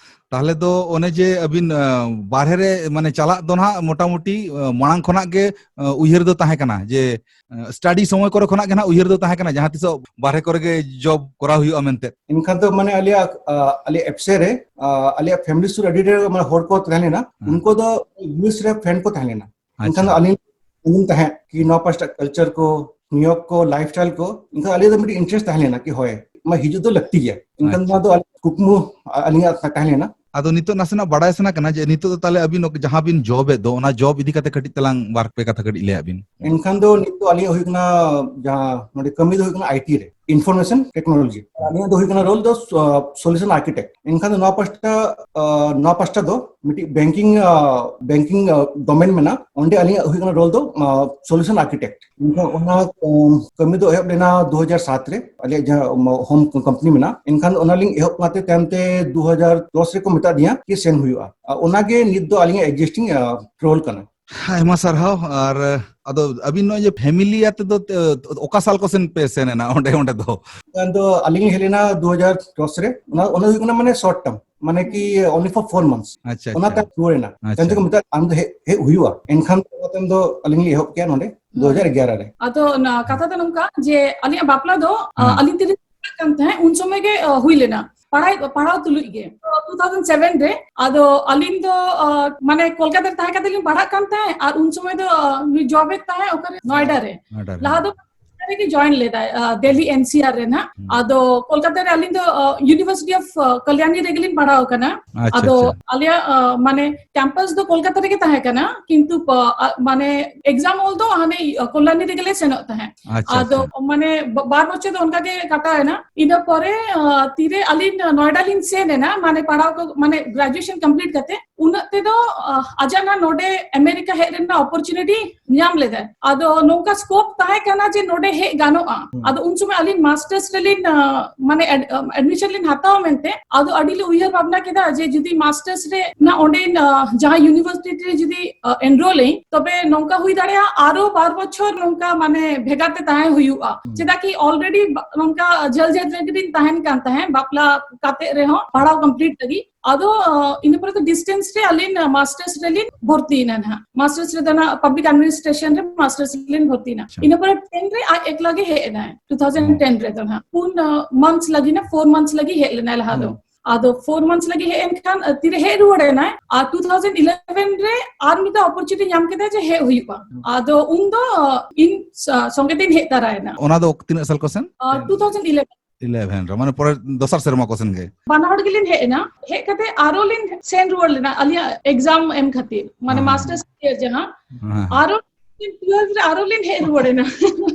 ᱛᱟᱦᱞᱮ ᱫᱚ ᱚᱱᱮ ᱡᱮ ᱟᱹᱵᱤᱱ, ᱟᱸ, ᱵᱟᱨᱦᱮ ᱨᱮ ᱢᱟᱱᱮ ᱪᱟᱞᱟᱜ ᱫᱚ ᱱᱟᱦᱟᱜ ᱢᱚᱴᱟᱢᱩᱴᱤ, ᱟᱸ, ᱢᱟᱲᱟᱝ ᱠᱷᱚᱱᱟᱜ ᱜᱮ, ᱟᱸ, ᱩᱭᱦᱟᱹᱨ ᱫᱚ ᱛᱟᱦᱮᱸ ᱠᱟᱱᱟ ᱡᱮ, ᱟᱸ, study ᱥᱚᱢᱚᱭ ᱠᱚᱨᱮ ᱠᱷᱚᱱᱟᱜ ᱜᱮ ᱱᱟᱦᱟᱜ ᱩᱭᱦᱟᱹᱨ ᱫᱚ ᱛᱟᱦᱮᱸ ᱠᱟᱱᱟ ᱡᱟᱦᱟᱸ ᱛᱤᱥᱚᱜ ᱵᱟᱨᱦᱮ ᱠᱚᱨᱮ ᱜᱮ job ᱠᱚᱨᱟᱣ ᱦᱩᱭᱩᱜᱼᱟ ᱢᱮᱱᱛᱮ? ᱮᱱᱠᱷᱟᱱ ᱫᱚ ᱢᱟᱱᱮ ᱟᱞᱮᱭᱟᱜ, ᱟᱸ, ᱟᱞᱮᱭᱟᱜ family ᱥᱩᱨ ᱟᱹᱰᱤ ᱰᱷᱮᱨ ᱢᱟᱱᱮ ᱦᱚᱲ ᱠᱚ ᱛᱟᱦᱮᱸ ᱞᱮᱱᱟ᱾ ᱦᱮᱸ᱾ ᱩᱱᱠᱩ ᱫᱚ U S ᱨᱮ friend ᱠᱚ ᱛᱟᱦᱮᱸ ᱞᱮᱱᱟ᱾ ᱟᱪᱪᱷᱟ᱾ ᱮᱱᱠᱷᱟᱱ ᱫᱚ ᱟᱹᱞᱤᱧ ᱟᱸᱡᱚᱢ ᱛᱟᱦᱮᱸᱫ ᱠᱤ ᱱᱚᱣᱟ ᱯᱟᱥᱴᱟ culture ᱠᱚ, ᱱᱤᱭᱚᱢ ᱠᱚ, lifestyle ᱠᱚ, ᱮᱱᱠᱷᱟᱱ ᱟᱹᱞᱤᱧ ᱫᱚ ᱢᱤᱫᱴᱤᱡ interest ᱛᱟᱦᱮᱸ ᱞᱮᱱᱟ ᱠᱤ ᱦᱳᱭ, ᱢᱟ ᱦᱤᱡᱩᱜ ᱫᱚ ᱞᱟᱹᱠᱛᱤ ᱜᱮᱭᱟ᱾ ᱮᱱᱠᱷᱟᱱ ᱟᱪᱪᱷᱟ᱾ ᱱᱚᱣᱟ ᱫᱚ ᱟᱞᱮ ᱠᱩᱠᱢᱩ ᱟ-, ᱟᱹᱞᱤᱧᱟᱜ ᱛᱟ-, ᱛᱟᱦᱮᱸ ᱞᱮᱱᱟ᱾ ᱟᱫᱚ ᱱᱤᱛᱚᱜ ᱱᱟᱥᱮᱱᱟᱜ ᱵᱟᱲᱟᱭ ᱥᱟᱱᱟ ᱠᱟᱱᱟ ᱡᱮ ᱱᱤᱛᱚᱜ ᱫᱚ ᱛᱟᱦᱞᱮ ᱟᱹᱵᱤᱱ ᱚᱠ-, ᱡᱟᱦᱟᱸ ᱵᱤᱱ job ᱮᱫ ᱫᱚ, ᱚᱱᱟ job ᱤᱫᱤ ᱠᱟᱛᱮ ᱠᱟᱹᱴᱤᱡ ᱛᱟᱞᱟᱝ ᱵᱟᱨ ᱯᱮ ᱠᱟᱛᱷᱟ ᱠᱟᱹᱴᱤᱡ ᱞᱟᱹᱭᱟᱜ ᱵᱤᱱ᱾ ᱮᱱᱠᱷᱟᱱ ᱫᱚ ᱱᱤᱛᱚᱜ ᱟᱹᱞᱤᱧᱟᱜ ᱦᱩᱭᱩᱜ ᱠᱟᱱᱟ, ᱡᱟᱦᱟᱸ ᱱᱚᱰᱮ ᱠᱟᱹᱢᱤ ᱫᱚ ᱦᱩᱭᱩᱜ ᱠᱟᱱᱟ I T ᱨᱮ, information technology᱾ ᱟᱹᱞᱤᱧᱟᱜ ᱫᱚ ᱦᱩᱭᱩᱜ ᱠᱟᱱᱟ role ᱫᱚ, ᱟ, solution architect᱾ ᱮᱱᱠᱷᱟᱱ ᱫᱚ ᱱᱚᱣᱟ ᱯᱟᱥᱴᱟ, ᱟ, ᱱᱚᱣᱟ ᱯᱟᱥᱴᱟ ᱫᱚ ᱢᱤᱫᱴᱤᱡ banking, ᱟ, banking, ᱟ, domain ᱢᱮᱱᱟᱜᱼᱟ, ᱚᱸᱰᱮ ᱟᱹᱞᱤᱧᱟᱜ ᱦᱩᱭᱩᱜ ᱠᱟᱱᱟ role ᱫᱚ, ᱟ, solution architect᱾ ᱮᱱᱠᱷᱟᱱ ᱚᱱᱟ, ᱟᱢ, ᱠᱟᱹᱢᱤ ᱫᱚ ᱮᱦᱚᱵ ᱞᱮᱱᱟ ᱫᱩ ᱦᱟᱡᱟᱨ ᱥᱟᱛ ᱨᱮ, ᱟᱞᱮᱭᱟᱜ ᱡᱟᱦᱟᱸ, ᱟᱢ, home company ᱢᱮᱱᱟᱜᱼᱟ᱾ ᱮᱱᱠᱷᱟᱱ ᱚᱱᱟ ᱞᱤᱧ ᱮᱦᱚᱵ ᱠᱟᱛᱮ ᱛᱟᱭᱚᱢ ᱛᱮ ᱫᱩ ᱦᱟᱡᱟᱨ ᱫᱚᱥ ᱨᱮᱠᱚ ᱢᱮᱛᱟ ᱫᱤᱧᱟ ᱠᱤ ᱥᱮᱱ ᱦᱩᱭᱩᱜᱼᱟ᱾ ᱟ, ᱚᱱᱟᱜᱮ ᱱᱤᱛ ᱫᱚ ᱟᱹᱞᱤᱧᱟᱜ existing, ᱟ, role ᱠᱟᱱᱟ᱾ ᱟᱭᱢᱟ ᱥᱟᱨᱦᱟᱣ᱾ ᱟᱨ, ᱟᱫᱚ ᱟᱹᱵᱤᱱ ᱱᱚᱜᱼᱚᱭ ᱡᱮ ᱯᱷᱮᱢᱤᱞᱤ ᱟᱛᱮ ᱫᱚ ᱛᱮ, ᱚᱠᱟ ᱥᱟᱞ ᱠᱚ ᱥᱮᱱ ᱯᱮ ᱥᱮᱱ ᱮᱱᱟ ᱚᱸᱰᱮ, ᱚᱸᱰᱮ ᱫᱚ? ᱟᱫᱚ ᱟᱹᱞᱤᱧ ᱞᱤᱧ ᱦᱮᱡ ᱞᱮᱱᱟ ᱫᱩ ᱦᱟᱡᱟᱨ ᱫᱚᱥ ᱨᱮ᱾ ᱚᱱᱟ, ᱚᱱᱟ ᱦᱩᱭᱩᱜ ᱠᱟᱱᱟ ᱢᱟᱱᱮ ᱥᱚᱨᱴ ᱴᱟᱨᱢ, ᱢᱟᱱᱮ ᱠᱤ ᱚᱱᱞᱤ ᱯᱷᱚᱨ ᱯᱷᱳᱨ ᱢᱟᱱᱛᱷ᱾ ᱟᱪᱪᱷᱟ, ᱚᱱᱟ ᱟᱪᱪᱷᱟ᱾ ᱛᱟᱭᱚᱢ ᱨᱩᱣᱟᱹᱲ ᱮᱱᱟ᱾ ᱟᱪᱪᱷᱟ᱾ ᱛᱟᱭᱚᱢ ᱛᱮᱠᱚ ᱢᱮᱛᱟᱜ, "ᱟᱢ ᱫᱚ ᱦᱮᱡ, ᱦᱮᱡ ᱦᱩᱭᱩᱜᱼᱟ", ᱮᱱᱠᱷᱟᱱ ᱫᱚ ᱟᱹᱞᱤᱧ ᱞᱤᱧ ᱮᱦᱚᱵ ᱠᱮᱜᱼᱟ ᱱᱚᱰᱮ ᱫᱩ ᱦᱟᱡᱟᱨ ᱮᱜᱟᱨᱚ ᱨᱮ᱾ ᱟᱫᱚ ᱚᱱᱟ ᱠᱟᱛᱷᱟ ᱫᱚ ᱱᱚᱝᱠᱟ ᱡᱮ ᱟᱹᱞᱤᱧᱟᱜ ᱵᱟᱯᱞᱟ ᱫᱚ ᱟ, ᱦᱮᱸ᱾ ᱟᱹᱞᱤᱧ ᱛᱤᱨᱤᱥ ᱠᱟᱱ ᱛᱟᱦᱮᱸᱫ, ᱩᱱ ᱥᱚᱢᱚᱭ ᱜᱮ ᱟ, ᱦᱩᱭ ᱞᱮᱱᱟ᱾ ᱯᱟᱲᱦᱟᱣ, ᱯᱟᱲᱦᱟᱣ ᱛᱩᱞᱩᱡ ᱜᱮ᱾ ᱛᱚ, ᱴᱩ ᱛᱷᱟᱣᱡᱮᱱᱰ ᱥᱮᱵᱷᱮᱱ ᱨᱮ, ᱟᱫᱚ ᱟᱹᱞᱤᱧ ᱫᱚ ᱟ, ᱢᱟᱱᱮ ᱠᱳᱞᱠᱟᱛᱟ ᱨᱮ ᱛᱟᱦᱮᱸ ᱠᱟᱛᱮ ᱞᱤᱧ ᱯᱟᱲᱦᱟᱜ ᱠᱟᱱ ᱛᱟᱦᱮᱸᱫ, ᱟᱨ ᱩᱱ ᱥᱚᱢᱚᱭ ᱫᱚ ᱟ, ᱱᱩᱭ ᱡᱚᱵ ᱮᱫ ᱛᱟᱦᱮᱸᱫ ᱚᱠᱟᱨᱮ, ᱱᱚᱭᱰᱟ ᱨᱮ᱾ ᱱᱚᱭᱰᱟ ᱨᱮ᱾ ᱞᱟᱦᱟ ᱫᱚ ᱨᱮᱜᱮ ᱡᱚᱭᱮᱱ ᱞᱮᱫᱟᱭ, ᱟ, ᱫᱤᱞᱞᱤ ᱮᱱ ᱥᱤ ᱟᱨ ᱨᱮ ᱱᱟᱜ᱾ ᱦᱩᱸ᱾ ᱟᱫᱚ ᱠᱳᱞᱠᱟᱛᱟ ᱨᱮ ᱟᱹᱞᱤᱧ ᱫᱚ ᱟ, ᱤᱭᱩᱱᱤᱵᱷᱟᱨᱥᱤᱴᱤ ᱚᱯᱷ ᱟ, ᱠᱟᱞᱭᱟᱱᱤ ᱨᱮᱜᱮ ᱞᱤᱧ ᱯᱟᱲᱦᱟᱣ ᱟᱠᱟᱱᱟ᱾ ᱟᱪᱪᱷᱟ, ᱟᱫᱚ ᱟᱪᱪᱷᱟ᱾ ᱟᱞᱮᱭᱟᱜ ᱟ, ᱢᱟᱱᱮ ᱠᱮᱢᱯᱟᱥ ᱫᱚ ᱠᱳᱞᱠᱟᱛᱟ ᱨᱮᱜᱮ ᱛᱟᱦᱮᱸ ᱠᱟᱱᱟ, ᱠᱤᱱᱛᱩ ᱯᱟ-, ᱟ, ᱢᱟᱱᱮ ᱮᱠᱡᱟᱢ ᱦᱚᱞ ᱫᱚ ᱦᱟᱱᱮ ᱟ, ᱠᱚᱞᱭᱟᱱᱤ ᱨᱮᱜᱮ ᱞᱮ ᱥᱮᱱᱚᱜ ᱛᱟᱦᱮᱸᱫ᱾ ᱟᱪᱪᱷᱟ, ᱟᱫᱚ ᱟᱪᱪᱷᱟ᱾ ᱢᱟᱱᱮ ᱵᱟ-, ᱵᱟᱨ ᱵᱚᱪᱷᱚᱨ ᱫᱚ ᱚᱱᱠᱟ ᱜᱮ ᱠᱟᱴᱟᱣ ᱮᱱᱟ᱾ ᱤᱱᱟᱹ ᱯᱚᱨᱮ ᱟ, ᱛᱤᱨᱮ ᱟᱹᱞᱤᱧ ᱱᱚᱭᱰᱟ ᱞᱤᱧ ᱥᱮᱱ ᱮᱱᱟ, ᱢᱟᱱᱮ ᱯᱟᱲᱦᱟᱣ ᱠᱚ, ᱢᱟᱱᱮ ᱜᱨᱟᱡᱩᱭᱮᱥᱚᱱ ᱠᱚᱢᱯᱞᱤᱴ ᱠᱟᱛᱮ, ᱩᱱᱟᱹᱜ ᱛᱮᱫᱚ ᱟ, ᱟᱡᱟᱜ ᱱᱟ ᱱᱚᱰᱮ ᱟᱢᱮᱨᱤᱠᱟ ᱦᱮᱡ ᱨᱮᱱᱟᱜ ᱚᱯᱚᱨᱪᱩᱱᱤᱴᱤ ᱧᱟᱢ ᱞᱮᱫᱟᱭ᱾ ᱟᱫᱚ ᱱᱚᱝᱠᱟ ᱥᱠᱳᱯ ᱛᱟᱦᱮᱸ ᱠᱟᱱᱟ ᱡᱮ ᱱᱚᱰᱮ ᱦᱮᱡ ᱜᱟᱱᱚᱜᱼᱟ᱾ ᱦᱩᱸ᱾ ᱟᱫᱚ ᱩᱱ ᱥᱚᱢᱚᱭ ᱟᱹᱞᱤᱧ ᱢᱟᱥᱴᱟᱨᱥ ᱨᱮᱞᱤᱧ ᱟ, ᱢᱟᱱᱮ ᱮᱰ-, ᱟᱢ, ᱮᱰᱢᱤᱥᱚᱱ ᱞᱤᱧ ᱦᱟᱛᱟᱣ ᱢᱮᱱᱛᱮ, ᱟᱫᱚ ᱟᱹᱰᱤ ᱞᱮ ᱩᱭᱦᱟᱹᱨ ᱵᱷᱟᱵᱽᱱᱟ ᱠᱮᱫᱟ ᱡᱮ ᱡᱩᱫᱤ ᱢᱟᱥᱴᱟᱨᱥ ᱨᱮ ᱱᱟ ᱚᱸᱰᱮ ᱟ, ᱡᱟᱦᱟᱸ ᱤᱭᱩᱱᱤᱵᱷᱟᱨᱥᱤᱴᱤ ᱨᱮ ᱡᱩᱫᱤ ᱟ, ᱮᱱᱨᱳᱞ ᱟᱹᱧ, ᱛᱚᱵᱮ ᱱᱚᱝᱠᱟ ᱦᱩᱭ ᱫᱟᱲᱮᱭᱟᱜᱼᱟ ᱟᱨᱚ ᱵᱟᱨ ᱵᱚᱪᱷᱚᱨ ᱱᱚᱝᱠᱟ ᱢᱟᱱᱮ ᱵᱷᱮᱜᱟᱨ ᱛᱮ ᱛᱟᱦᱮᱸ ᱦᱩᱭᱩᱜᱼᱟ᱾ ᱦᱩᱸ᱾ ᱪᱮᱫᱟᱜ ᱠᱤ ᱚᱞᱨᱮᱰᱤ ᱱᱚᱝᱠᱟ ᱡᱷᱟᱹᱞ ᱡᱷᱟᱹᱞ ᱨᱮᱜᱮ ᱞᱤᱧ ᱛᱟᱦᱮᱱ ᱠᱟᱱ ᱛᱟᱦᱮᱸᱫ, ᱵᱟᱯᱞᱟ ᱠᱟᱛᱮ ᱨᱮᱦᱚᱸ ᱯᱟᱲᱦᱟᱣ ᱠᱚᱢᱯᱞᱤᱴ ᱞᱟᱹᱜᱤᱫ᱾ ᱟᱫᱚ ᱟ, ᱤᱱᱟᱹ ᱯᱚᱨᱮ ᱫᱚ ᱰᱤᱥᱴᱮᱱᱥ ᱨᱮ ᱟᱹᱞᱤᱧ ᱢᱟᱥᱴᱟᱨᱥ ᱨᱮᱞᱤᱧ ᱵᱷᱚᱨᱛᱤᱭᱮᱱᱟ ᱱᱟᱦᱟᱜ᱾ ᱢᱟᱥᱴᱟᱨᱥ ᱨᱮᱫᱚ ᱱᱟᱦᱟᱜ ᱯᱟᱵᱽᱞᱤᱠ ᱟᱰᱢᱤᱱᱤᱥᱴᱨᱮᱥᱚᱱ ᱨᱮ ᱢᱟᱥᱴᱟᱨᱥ ᱨᱮᱞᱤᱧ ᱵᱷᱚᱨᱛᱤᱭᱮᱱᱟ᱾ ᱟᱪᱪᱷᱟ᱾ ᱤᱱᱟᱹ ᱯᱚᱨᱮ ᱴᱮᱱ ᱨᱮ ᱟᱡ ᱮᱠᱞᱟ ᱜᱮ ᱦᱮᱡ ᱮᱱᱟᱭ, ᱴᱩ ᱛᱷᱟᱣᱡᱮᱱᱰ ᱴᱮᱱ ᱨᱮᱫᱚ ᱱᱟᱦᱟᱜ᱾ ᱯᱩᱱ ᱢᱟᱱᱛᱷᱥ ᱞᱟᱹᱜᱤᱫ ᱱᱟ, ᱯᱷᱳᱨ ᱢᱟᱱᱛᱷᱥ ᱞᱟᱹᱜᱤᱫ ᱦᱮᱡ ᱞᱮᱱᱟᱭ ᱞᱟᱦᱟ ᱫᱚ᱾ ᱦᱩᱸ᱾ ᱟᱫᱚ ᱯᱷᱳᱨ ᱢᱟᱱᱛᱷᱥ ᱞᱟᱹᱜᱤᱫ ᱦᱮᱡ ᱮᱱ ᱠᱷᱟᱱ ᱟ, ᱛᱤᱨᱮ ᱦᱮᱡ ᱨᱩᱣᱟᱹᱲ ᱮᱱᱟᱭ, ᱟᱨ ᱴᱩ ᱛᱷᱟᱣᱡᱮᱱᱰ ᱤᱞᱮᱵᱷᱮᱱ ᱨᱮ ᱟᱨ ᱢᱤᱫ ᱫᱷᱟᱣ ᱚᱯᱚᱨᱪᱩᱱᱤᱴᱤ ᱧᱟᱢ ᱠᱮᱫᱟᱭ ᱡᱮ ᱦᱮᱡ ᱦᱩᱭᱩᱜᱼᱟ᱾ ᱦᱩᱸ᱾ ᱟᱫᱚ ᱩᱱ ᱫᱚ ᱟ, ᱤᱧ ᱥᱟ-, ᱥᱚᱸᱜᱮ ᱛᱤᱧ ᱦᱮᱡ ᱛᱟᱨᱟᱭᱮᱱᱟ᱾ ᱚᱱᱟ ᱫᱚ ᱛᱤᱱᱟᱹᱜ ᱥᱟᱞ ᱠᱚ ᱥᱮᱱ? ᱟ, ᱴᱩ ᱛᱷᱟᱣᱡᱮᱱᱰ ᱤᱞᱮᱵᱷᱮᱱ᱾ ᱤᱞᱮᱵᱷᱮᱱ ᱨᱮ, ᱢᱟᱱᱮ ᱯᱚᱨᱮ ᱫᱚᱥᱟᱨ ᱥᱮᱨᱢᱟ ᱠᱚ ᱥᱮᱱ ᱜᱮ? ᱵᱟᱱᱟ ᱦᱚᱲ ᱜᱮᱞᱤᱧ ᱦᱮᱡ ᱮᱱᱟ᱾ ᱦᱮᱡ ᱠᱟᱛᱮ ᱟᱨᱚ ᱞᱤᱧ ᱥᱮᱱ ᱨᱩᱣᱟᱹᱲ ᱞᱮᱱᱟ ᱟᱹᱞᱤᱧᱟᱜ ᱮᱠᱡᱟᱢ ᱮᱢ ᱠᱷᱟᱹᱛᱤᱨ, ᱢᱟᱱᱮ ᱦᱮᱸ᱾ ᱢᱟᱥᱴᱟᱨᱥ ᱤᱭᱟᱨ ᱡᱟᱦᱟᱸ᱾ ᱦᱮᱸ᱾ ᱟᱨᱚ ᱴᱩ ᱛᱷᱟᱣᱡᱮᱱᱰ ᱴᱩᱭᱮᱞᱵᱷ ᱨᱮ ᱟᱨᱚ ᱞᱤᱧ ᱦᱮᱡ ᱨᱩᱣᱟᱹᱲ ᱮᱱᱟ᱾